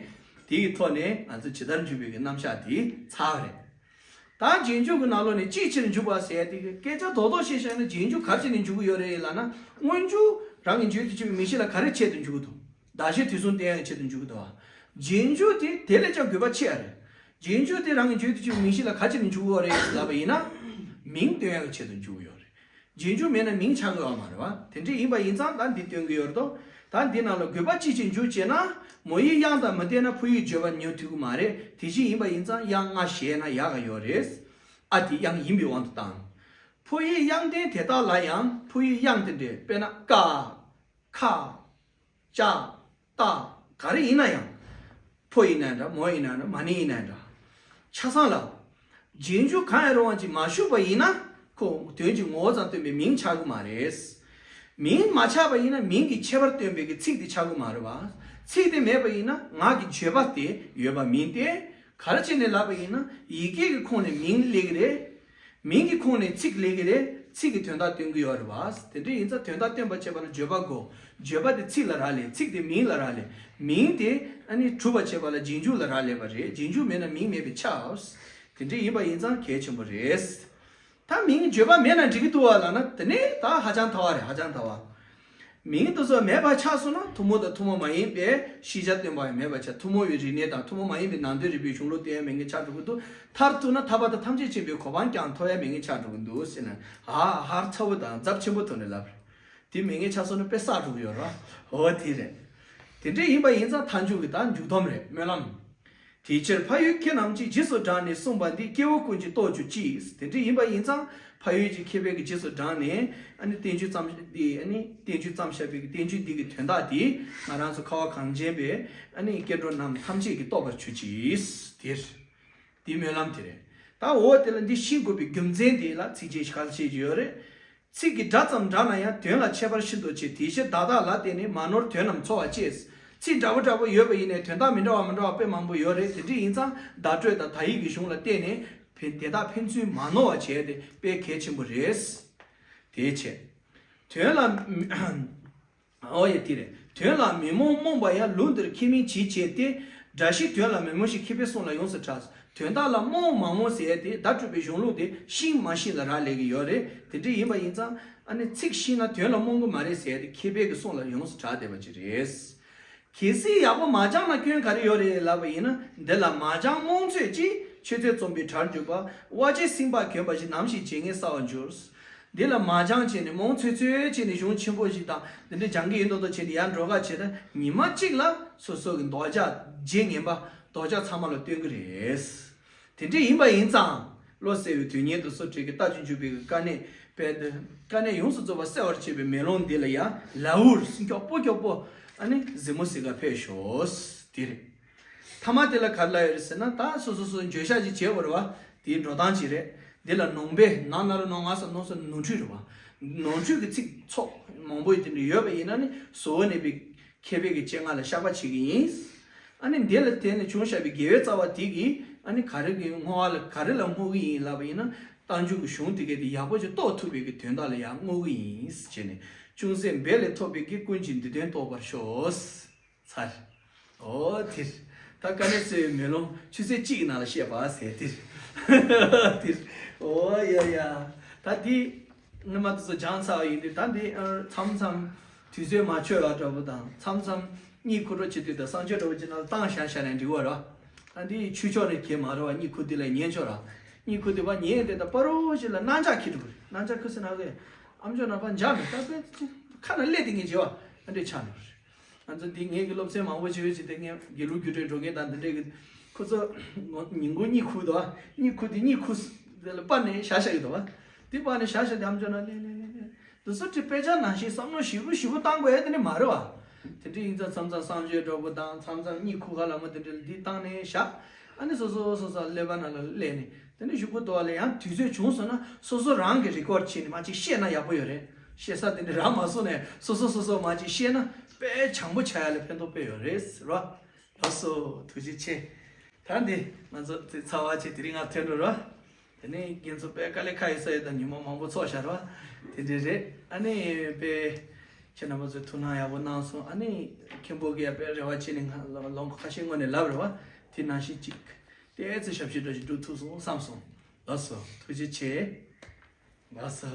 དེ་ཡི་ཐོག་ནས་ང་ཚོ་ཇི་ལྟར་འཇུག་པའི་གི་རྣམ་གཞག་དེ་ཚར་བ་རེད། ད་རྗེས་འཇུག་གི་ནང་ལོགས་ནས་ཅིའི་ཕྱིར་འཇུག་པ་ཟེར་ཡ་དེ་གི་སྐད་ཆ་རྡོག་རྡོག་བཤད་བཤད་ན་རྗེས་འཇུག་ག་རེ་བྱས་ནས་འཇུག་གི་ཡོད་རེད་ལབ་ན། སྔོན་འཇུག་རང་གི་བརྗོད་དུ་གཅིག་པའི་མིང་གཞི་ལ་ག་རེ་ཆེད་དུ་འཇུག་གི་འདུག་བརྡ་གཞི་དེ་གསུམ་བསྟན་ཡ་ཆེད་དུ་འཇུག་གི་འདུག་རྗེས་འཇུག་དེ་དེ་ལས་ཀྱང་དགོས་པ་ཆེ་ཡ་རེད། རྗེས་འཇུག་དེ་རང་གི་བརྗོད་དུ་གཅིག་པའི་མིང་གཞི་ལ་ག་རེ་བྱས་ནས་འཇུག་གི་ཡོད་རེད་ལབ་པ་ཡིན་ན། མིང་སྟོན་ཡ་གི་ཆེད་དུ་འཇུག་གི་ཡོད་རེད། རྗེས་འཇུག་མེད་ན་མིང་ཆགས་ཀྱི་ཡོད་མ་རེད་བ། དེ་འདྲ་ཡིན་པ་ཡིན་ཙང་ད་འདི་སྟོན་གྱི་ཡོད་རེད་དོ། ད་འདི་ནང་ལ་དགོས་པ་ཅི་ཞིག་འཇུག་ཅེ་ན། མོ་ཡིས་དབྱངས་དང་མི་ལྡན་ན་ཕོ་ཡིས་བརྗོད་པ་ཉན་ཐུབ་ཀྱི་མ་རེད། དེ་བཞིན་ཡིན་པ་ཡིན་ཙང་དབྱངས་ལྔ་བཞེས་ན་ཡག་ག་ཡོད་རེད། ཨ་དེ་དབྱངས་ཡིན་པའི་དབང་དུ་བཏང་། ཕོ་ཡིས་དབྱངས་ལྡན་དེ་དག་ལ་ཡང་ཕོ་ཡིས་དབྱངས་དེ་འདྲས་དཔེར་ན་ཀ། ཁ། ཅ། ཏ། ག་རེ་ཡིན་ན་ཡང་། ཕོ་ཡིན་ན་འདྲ། མོ་ཡིན་ན་འདྲ། མ་ཎི་ཡིན་ན་འདྲ། ཆ་ཚང་ལ། རྗེས་འཇུག་གང་ཡང་རུང་བ་ཅིག་མ་ཞུགས་པ་ཡིན་ན། ཁོ་དོན་གྱི་ངོ་བོ་ཙམ་སྟོན་པའི་མིང་ཆགས་ཀྱི་མ་རེད། མིང་མ་ཆགས་པ་ཡིན་ན་མིང་གི་ཁྱད་པར་སྟོན་པའི་གི་ཚིག་དེ་ཆགས་ཀྱི་མ་རེད་བ། ཚིག་དེ་མེད་པ་ཡིན་ན་ངག་གི་བརྗོད་པ་དེ་ཡོད་པ་མིན་ཏེ། ག་རེ་བྱས་ནས་ལབ་པ་ཡིན་ན་ཡི་གེ་གི་ཁོངས་ནས་མིང་སླེབས་ཀྱི་རེད། མིང་གི་ཁོངས་ནས་ཚིག་སླེབས་ཀྱི་རེད། ཚིག་གི་དོན་དག་སྟོན་གྱི་ཡོད་རེད་བ། དེ་འདྲ་ཡིན་ཙང་དོན་དག་སྟོན་པར་བྱེད་པ་ལ་བརྗོད་པ་དགོས། བརྗོད་པ་དེ་ཚིག་ལ་རག་ལས། ཚིག་དེ་མིང་ལ་རག་ལས། མིང་དེ་ཨ་ནི་གྲུབ་པར་བྱེད་པ་ལ་རྗེས་འཇུག་ལ་རག་ལས་པ་རེད། རྗེས་འཇུག་མེད་ན་མིང་མེད་པས་ཁྱབ། དེ་འདྲ་ཡིན་པ་ཡིན་ཙང་གལ་ཆེན་པོ་རེད། ད་མིང་བརྗོད་པ་མེད་ན་འགྲིག་གི་འདུག་བ་ལབ་ན་དེ་ནི་ད་ཧ་ཅང་ཐལ་བ་རེད། ཧ་ཅང་ཐལ་བ། མིང་དེ་ཚོ་མེད་པ་ཆགས་སོང་ན་ཐུན་མོང་དང་ཐུན་མོང་མ་ཡིན་པའི་ཤེས་བྱ་སྟོན་པ་ཡང་མེད་པ་ཆགས། ཐུན་མོང་བའི་རིག་གནས་དང་ཐུན་མོང་མ་ཡིན་པའི་ནང་དོན་རིག་པའི་གཞུང་ལུགས་སྟོན་ཡ་མེད་མཁན་ཆགས་འགྲོ་གི་འདུག་མཐར་གཏུགས་ན་ཐར་པ་དང་ཐམས་ཅད་མཁྱེན་པའི་གོ་འཕང་ཀྱང་ཐོབ་ཡ་མེད་མཁན་ཆགས་འགྲོ་གི་འདུག་ཟེར་ན། ཧ་ཧར་ཚ་བོ་དང་ཚབས་ཆེན་པོ་ཐོག་ནས་ལབ་རེད། དེ་མེད་མཁན་ཆགས་སོང་ན་དཔེ་བསགས་འགྲོ་གི་ཡོད་རེད། འོ་དེ་རེད། དེ་འདྲ་ཡིན་པ་ཡིན་ཙང་མཐའ་མཇུག་གི་ད་མཇུག་སྡོམ་རེད། སྨོན་ལམ། དེའི་ཕྱིར་ཕ་ཡུལ་མཁས་རྣམས་ཀྱིས་རྗེས་སུ་འབྲངས་ནས་གསུངས་པ་འདི་སྐྱེ་བོ་ཀུན་གྱིས་རྟོགས་གྱུར་ཅིག་དེ་འདྲ་ཡིན་པ་ཡིན་ཙང་ཕ་ཡུལ་གྱི་མཁས་པའི་གི་རྗེས་སུ་འབྲངས་ནས་ཨ་ནི་བསྟན་བཅོས་བརྩམས་འདི་ཨ་ནི་བསྟན་བཅོས་བརྩམས་བཞག་པའི་གི་བསྟན་བཅོས་འདི་གི་དོན་དག་འདི་ང་རང་ཚོ་ཁ་བ་གངས་ཅན་པའི་ཨ་ནི་སྐྱེ་འགྲོ་རྣམས་ཐམས་ཅད་ཀྱིས་རྟོགས་པར་གྱུར་ཅིག་དེ་འདི་སྨོན་ལམ་དེ་རེད། ད་འོ་དེ་ལ་འདི་ཤེས་དགོས་པའི་རྒྱུ་མཚན་དེ་ལ་ཚིགས་བཅད་ཞིག་ག་ལ་བཤད་ཀྱི་ཡོད་རེད། ཚིག་གི་སྒྲ་ཙམ་འདྲ་ན་ཡང་དོན་ལ་ཁྱད་པར་ཤིན་ཏུ་ཆེ། དེའི་ཕྱིར་བདག་བདག་ལ་བརྟེན་ནས་མ་ནོར་དོན་རྣམས་འཚོ་བར་བྱེད། ཚིག་འདྲ་པོ་འདྲ་པོ་ཡོད་པ་ཡིན་ནའི་དོན་དག་མི་འདྲ་བ་མི་འདྲ་བ་དཔེ་མང་པོ་ཡོད་རེད། དེ་འདྲ་ཡིན་ཙང་བརྡ་སྤྲོད་དང་དག་ཡིག་གི་གཞུང་ལ་བརྟེན་ནས་ཕན་དེ་དག་ཕན་ཚུན་མ་ནོར་བ་བྱས་ཏེ་དཔེ་གལ་ཆེན་པོ་རེད། དེའི་ཕྱིར། དོན་ལ་མི་འོ་ཡ་དེ་རེད། དོན་ལ་མི་རྨོངས་རྨོངས་པ་ཡང་ལུགས་འདིར་ཁས་མིན་ཅིའི་ཕྱིར་ཏེ། སྒྲ་བཞི་དོན་ལ་མི་རྨོངས་ཤིང་མཁས་པའི་གསུང་ལ་ཡོངས་སུ་གྲགས། དོན་དག་ལ་རྨོངས་མ་རྨོངས་ཟེར་ཏེ་བརྡ་སྤྲོད་པའི་གཞུང་ལུགས་དེ་ཤེས་མ་ཤེས་ལ་རག་ལས་ཀྱི་ཡོད་རེད། དེ་འདྲ་ཡིན་པ་ཡིན་ཙང་ཨ་ནི་ཚིག་ཤེས་ན་དོན་ལ་རྨོངས་ཀྱི་མ་རེད་ཟེར་ཏེ་མཁས་པའི་གི་གསུང་ལ་ཡོངས་སུ་གྲགས་བསྡད་པ་ཅིག་རེད། གལ་སྲིད་ཡག་པོ་མ་སྦྱངས་ན་སྐྱོན་ག་རེ་ཡོད་རེད་ལབ་པ་ཡིན་ན། འདི་ལ་མ་སྦྱངས་རྨོངས་ཚོད་ཀྱིས། ཆོས་ཚོད་རྩོམ་པའི་གྲར་འཇུག་པ། དབའ་ཅན་སེམས་དཔའ་གྱོན་པ་བཞིན། ནམ་ཞིག་བྱེད་ངན་བསགས་པར་འགྱུར། འདི་ལ་མ་སྦྱངས་བྱས་ནས་རྨོངས་ཚོད་ཚོད་བྱས་ནས་གཞུང་ཆེན་པོ་ཞིག་དང་འདི་འདྲ་སྦྱང་གི་ཡིན་མདོག་མདོག་བྱས་ནས་ཡར་འགྲོ་ག་བྱས་ན་ཉི་མ་གཅིག་ལ་སོ་སོ་གི་ལྡོག་ཕྱོགས་བརྗེད་ངན་པ་ལྡོག་ཕྱོགས་ཚང་མ་ལ་སྟོན་གི་རེད། དེ་འདྲ་ཡིན་པ་ཡིན་ཙང་བློ་གསལ་བའི་དོན་གཉེར་དུ་སོ་བྲལ་གྱི་རྟ་ཅན་འཇུག་པའི་དཀའ་གནད་དཔེ་དེ་དཀའ་གནད་ཡོངས་སུ་རྫོགས་པ་བསལ་བར་བྱེད་པའི་མེ་ལོང་འདི་ལ་ཡང་ལའུར་མགྱོགས་པོ་མགྱོགས་པོ་ཨ་ནི་གཟིགས་མོ་གཟིགས་ག་ཕེབས་ཤོག་དེ་རེད། ཐ་མ་དེ་ལ་ག་རེ་ལབ་ཡོད་རེད་ཟེར་ན། ད་སོ་སོ་སོ་འགྱོད་བཤགས་ཅིག་བྱེད་དགོས་རེད་བ། དེའི་འགྲོ་སྟངས་ཅིག་རེད། འདི་ལ་ནོངས་པས་ན་ན་རོ་ནོ་ང་ས་ནོ་ས་ནོར་འཁྲུལ་རེད་བ། ནོར་འཁྲུལ་གྱི་ཚིག་ཚོགས་མང་པོ་དེ་འདྲ་ཡོད་པ་ཡིན་ན་ནི་གཟུ་བོར་གནས་པའི་མཁས་པའི་གི་སྤྱན་སྔ་ལ་བཤགས་པ་བྱེད་ཀྱི་ཡིན། ཨ་ནི་འདི་ལ་བརྟེན་ནས་བྱུང་བཞག་པའི་དགེ་བའི་རྩ་བ་དེ་གིས་ཨ་ནི་ག་རེ་གི་བསྔོ་བ་ལ་ག་རེ་ལ་བསྔོ་གི་ཡིན་ལབ་པ་ཡིན་ན། རྟགས་འཇུག་གི་གཞུང་དེ་གས་དེ་ཡག་པོ་ཅིག་རྟོགས་ཐུབ་པའི་གི་དོན་དག་ལ་ཡང་བསྔོ་གི་ཡིན་ཟེར་ནས། ཅུང་ཟད་འབད་ལས་ཐོབ་པའི་དགེ་ཀུན་གྱིས་འདི་དོན་རྟོགས་པར་ཤོག་ཚར། ཨོ་དེར། ད་དཀའ་གནད་གསལ་བའི་མེ་ལོང་ཆུ་ཚོད་གཅིག་གི་ནང་ལ་བཤད་པ་ཟེར་དེར། དེར། ཨོ་ཡ་ཡ། ད་འདི་སྔོན་མ་དེ་ཚོ་སྦྱངས་ཚར་བ་ཡིན་དུས་ད་འདི་མཚམས་མཚམས་དུས་ཚོད་མ་ཆོད་པ་འདྲ་པོ་དང་མཚམས་མཚམས་གཉིད་ཁུག་འགྲོ་བྱེད་དུས་དང་གསང་སྤྱོད་འདྲ་པོ་ཅིག་ནང་ལ་བཏང་བཞག་བཞག་ནས་འགྲིག་པ་རེད། ད་འདི་ཆོས་ཕྱོགས་ནས་གལ་མ་རེད་བ། གཉིད་ཁུག་དུས་ལ་ཉན་ཆོག་ར། གཉིད་ཁུག་དུས་བ་ཉན་དེ་ད་པ་རོ་ཞིག་ལ་སྣང་ཆགས་ཁེལ་འགྲོ་གི་རེད། སྣང་ཆགས་ཁུ་སི་ན་གི་ཨམ་ཅོག་ནང་པ་འཇག་མི་ད་པའི་ཁ་ན་སླེབས་དེ་ངས་བྱེད་བ་ཨ་འདྲས་ཆགས་འགྲོ་གི་རེད། ང་ཚོ་འདི་ངེད་ཀྱི་སློབ་ཚན་མང་པོ་བྱེད་ཡོད་ཅིག་དེ་ངས་དགེ་ལུགས་རྒྱུགས་སྤྲོད་འགྲོ་མཁན་དང་འདི་འདྲས་ཀྱི་ཁོ་ཚོ་ངོ་ཉིན་གུང་གཉིད་ཁུག་འདུག་ཨ། གཉིད་ཁུག་དེ་གཉིད་ཁུག་དེ་ལ་པར་ནས་བཞག་བཞག་གི་འདུག་ཨ། དེ་པར་ནས་བཞག་བཞག་དེ་ཨམ་ཅོག་ནང་སླེབས་སླེབས་སླེབས་སླེབས་འདི་ཚོ་དེ་དཔེ་ཆ་ནང་བཞིན་བསམ་བློ་ཞིབ་པོ་ཞིབ་པོ་བཏང་དགོས་ཡ་དེ་ནི་མ་རེད་བ། དེ་འདྲ་ཡིན་ཙང་མཚམས་མཚམས་གསང་སྤྱོད་འདྲ་པོ་དང་མཚམས་མཚམས་གཉིད་ཁུག་ག་ལ་མོ་དེ་འདྲ་འདི་བཏང་ནས་བཞག་ཨ་ནི་སོ་སོ་སོ་སོ་ཀླད་པ་ནང་ལ་སླེབས་ནས་དེ་ནས་གཞུག་གུ་དོ་བ་ལ་ཡང་དུས་ཚོད་བྱུང་སོང་ན་སོ་སོ་རང་གི་རི་ཀོར་བྱས་ནས་མ་ཅིག་བཤད་ན་ཡག་པོ་ཡོད་རེད། བཤད་ས་དེ་འདྲ་རག་མ་སོང་ནས་སོ་སོ་སོ་སོ་མ་ཅིག་བཤད་ན་དཔེ་བྱང་པོ་ཆགས་ཡ་ལ་ཕན་ཐོགས་དཔེ་ཡོད་རེད་ཟེར་བ། ལགས་སོ་ཐུགས་རྗེ་ཆེ། ད་འདི་ང་ཚོ་དེ་ཚར་བ་ཆེ་དེ་རིང་ང་ཐོན་འགྲོ་རོགས། དེ་ནས་རྒན་ཚོ་དཔེ་དཀའ་ལས་ཁག་ཡོད་ས་ཡོད་དང་ཉིན་མོ་མང་པོ་ཚོགས་བཞག་རོགས། དེ་འདྲས་རེད། ཨ་ནི་དཔེ་ཁྱེད་རྣམ་པ་ཚོས་ཐུགས་སྣང་ཡག་པོ་གནང་སོང་། ཨ་ནི་མཁན་པོ་གིས་ཡང་དཔེ་རེ་བ་བྱས་ནས་ང་ལ་ལོ་ཁ་ཤས་སྔོན་ནས་ལབ་རེད་བ། དེ་ནང་བཞིན་ཅིག་ཏོག་ཙམ་ཞབས་ཕྱི་འདྲ་ཞིག་སྒྲུབ་ཐུབ་སོང་བསམ་སོང་། ལགས་སོ། ཐུགས་རྗེ་ཆེ། ལགས་སོ།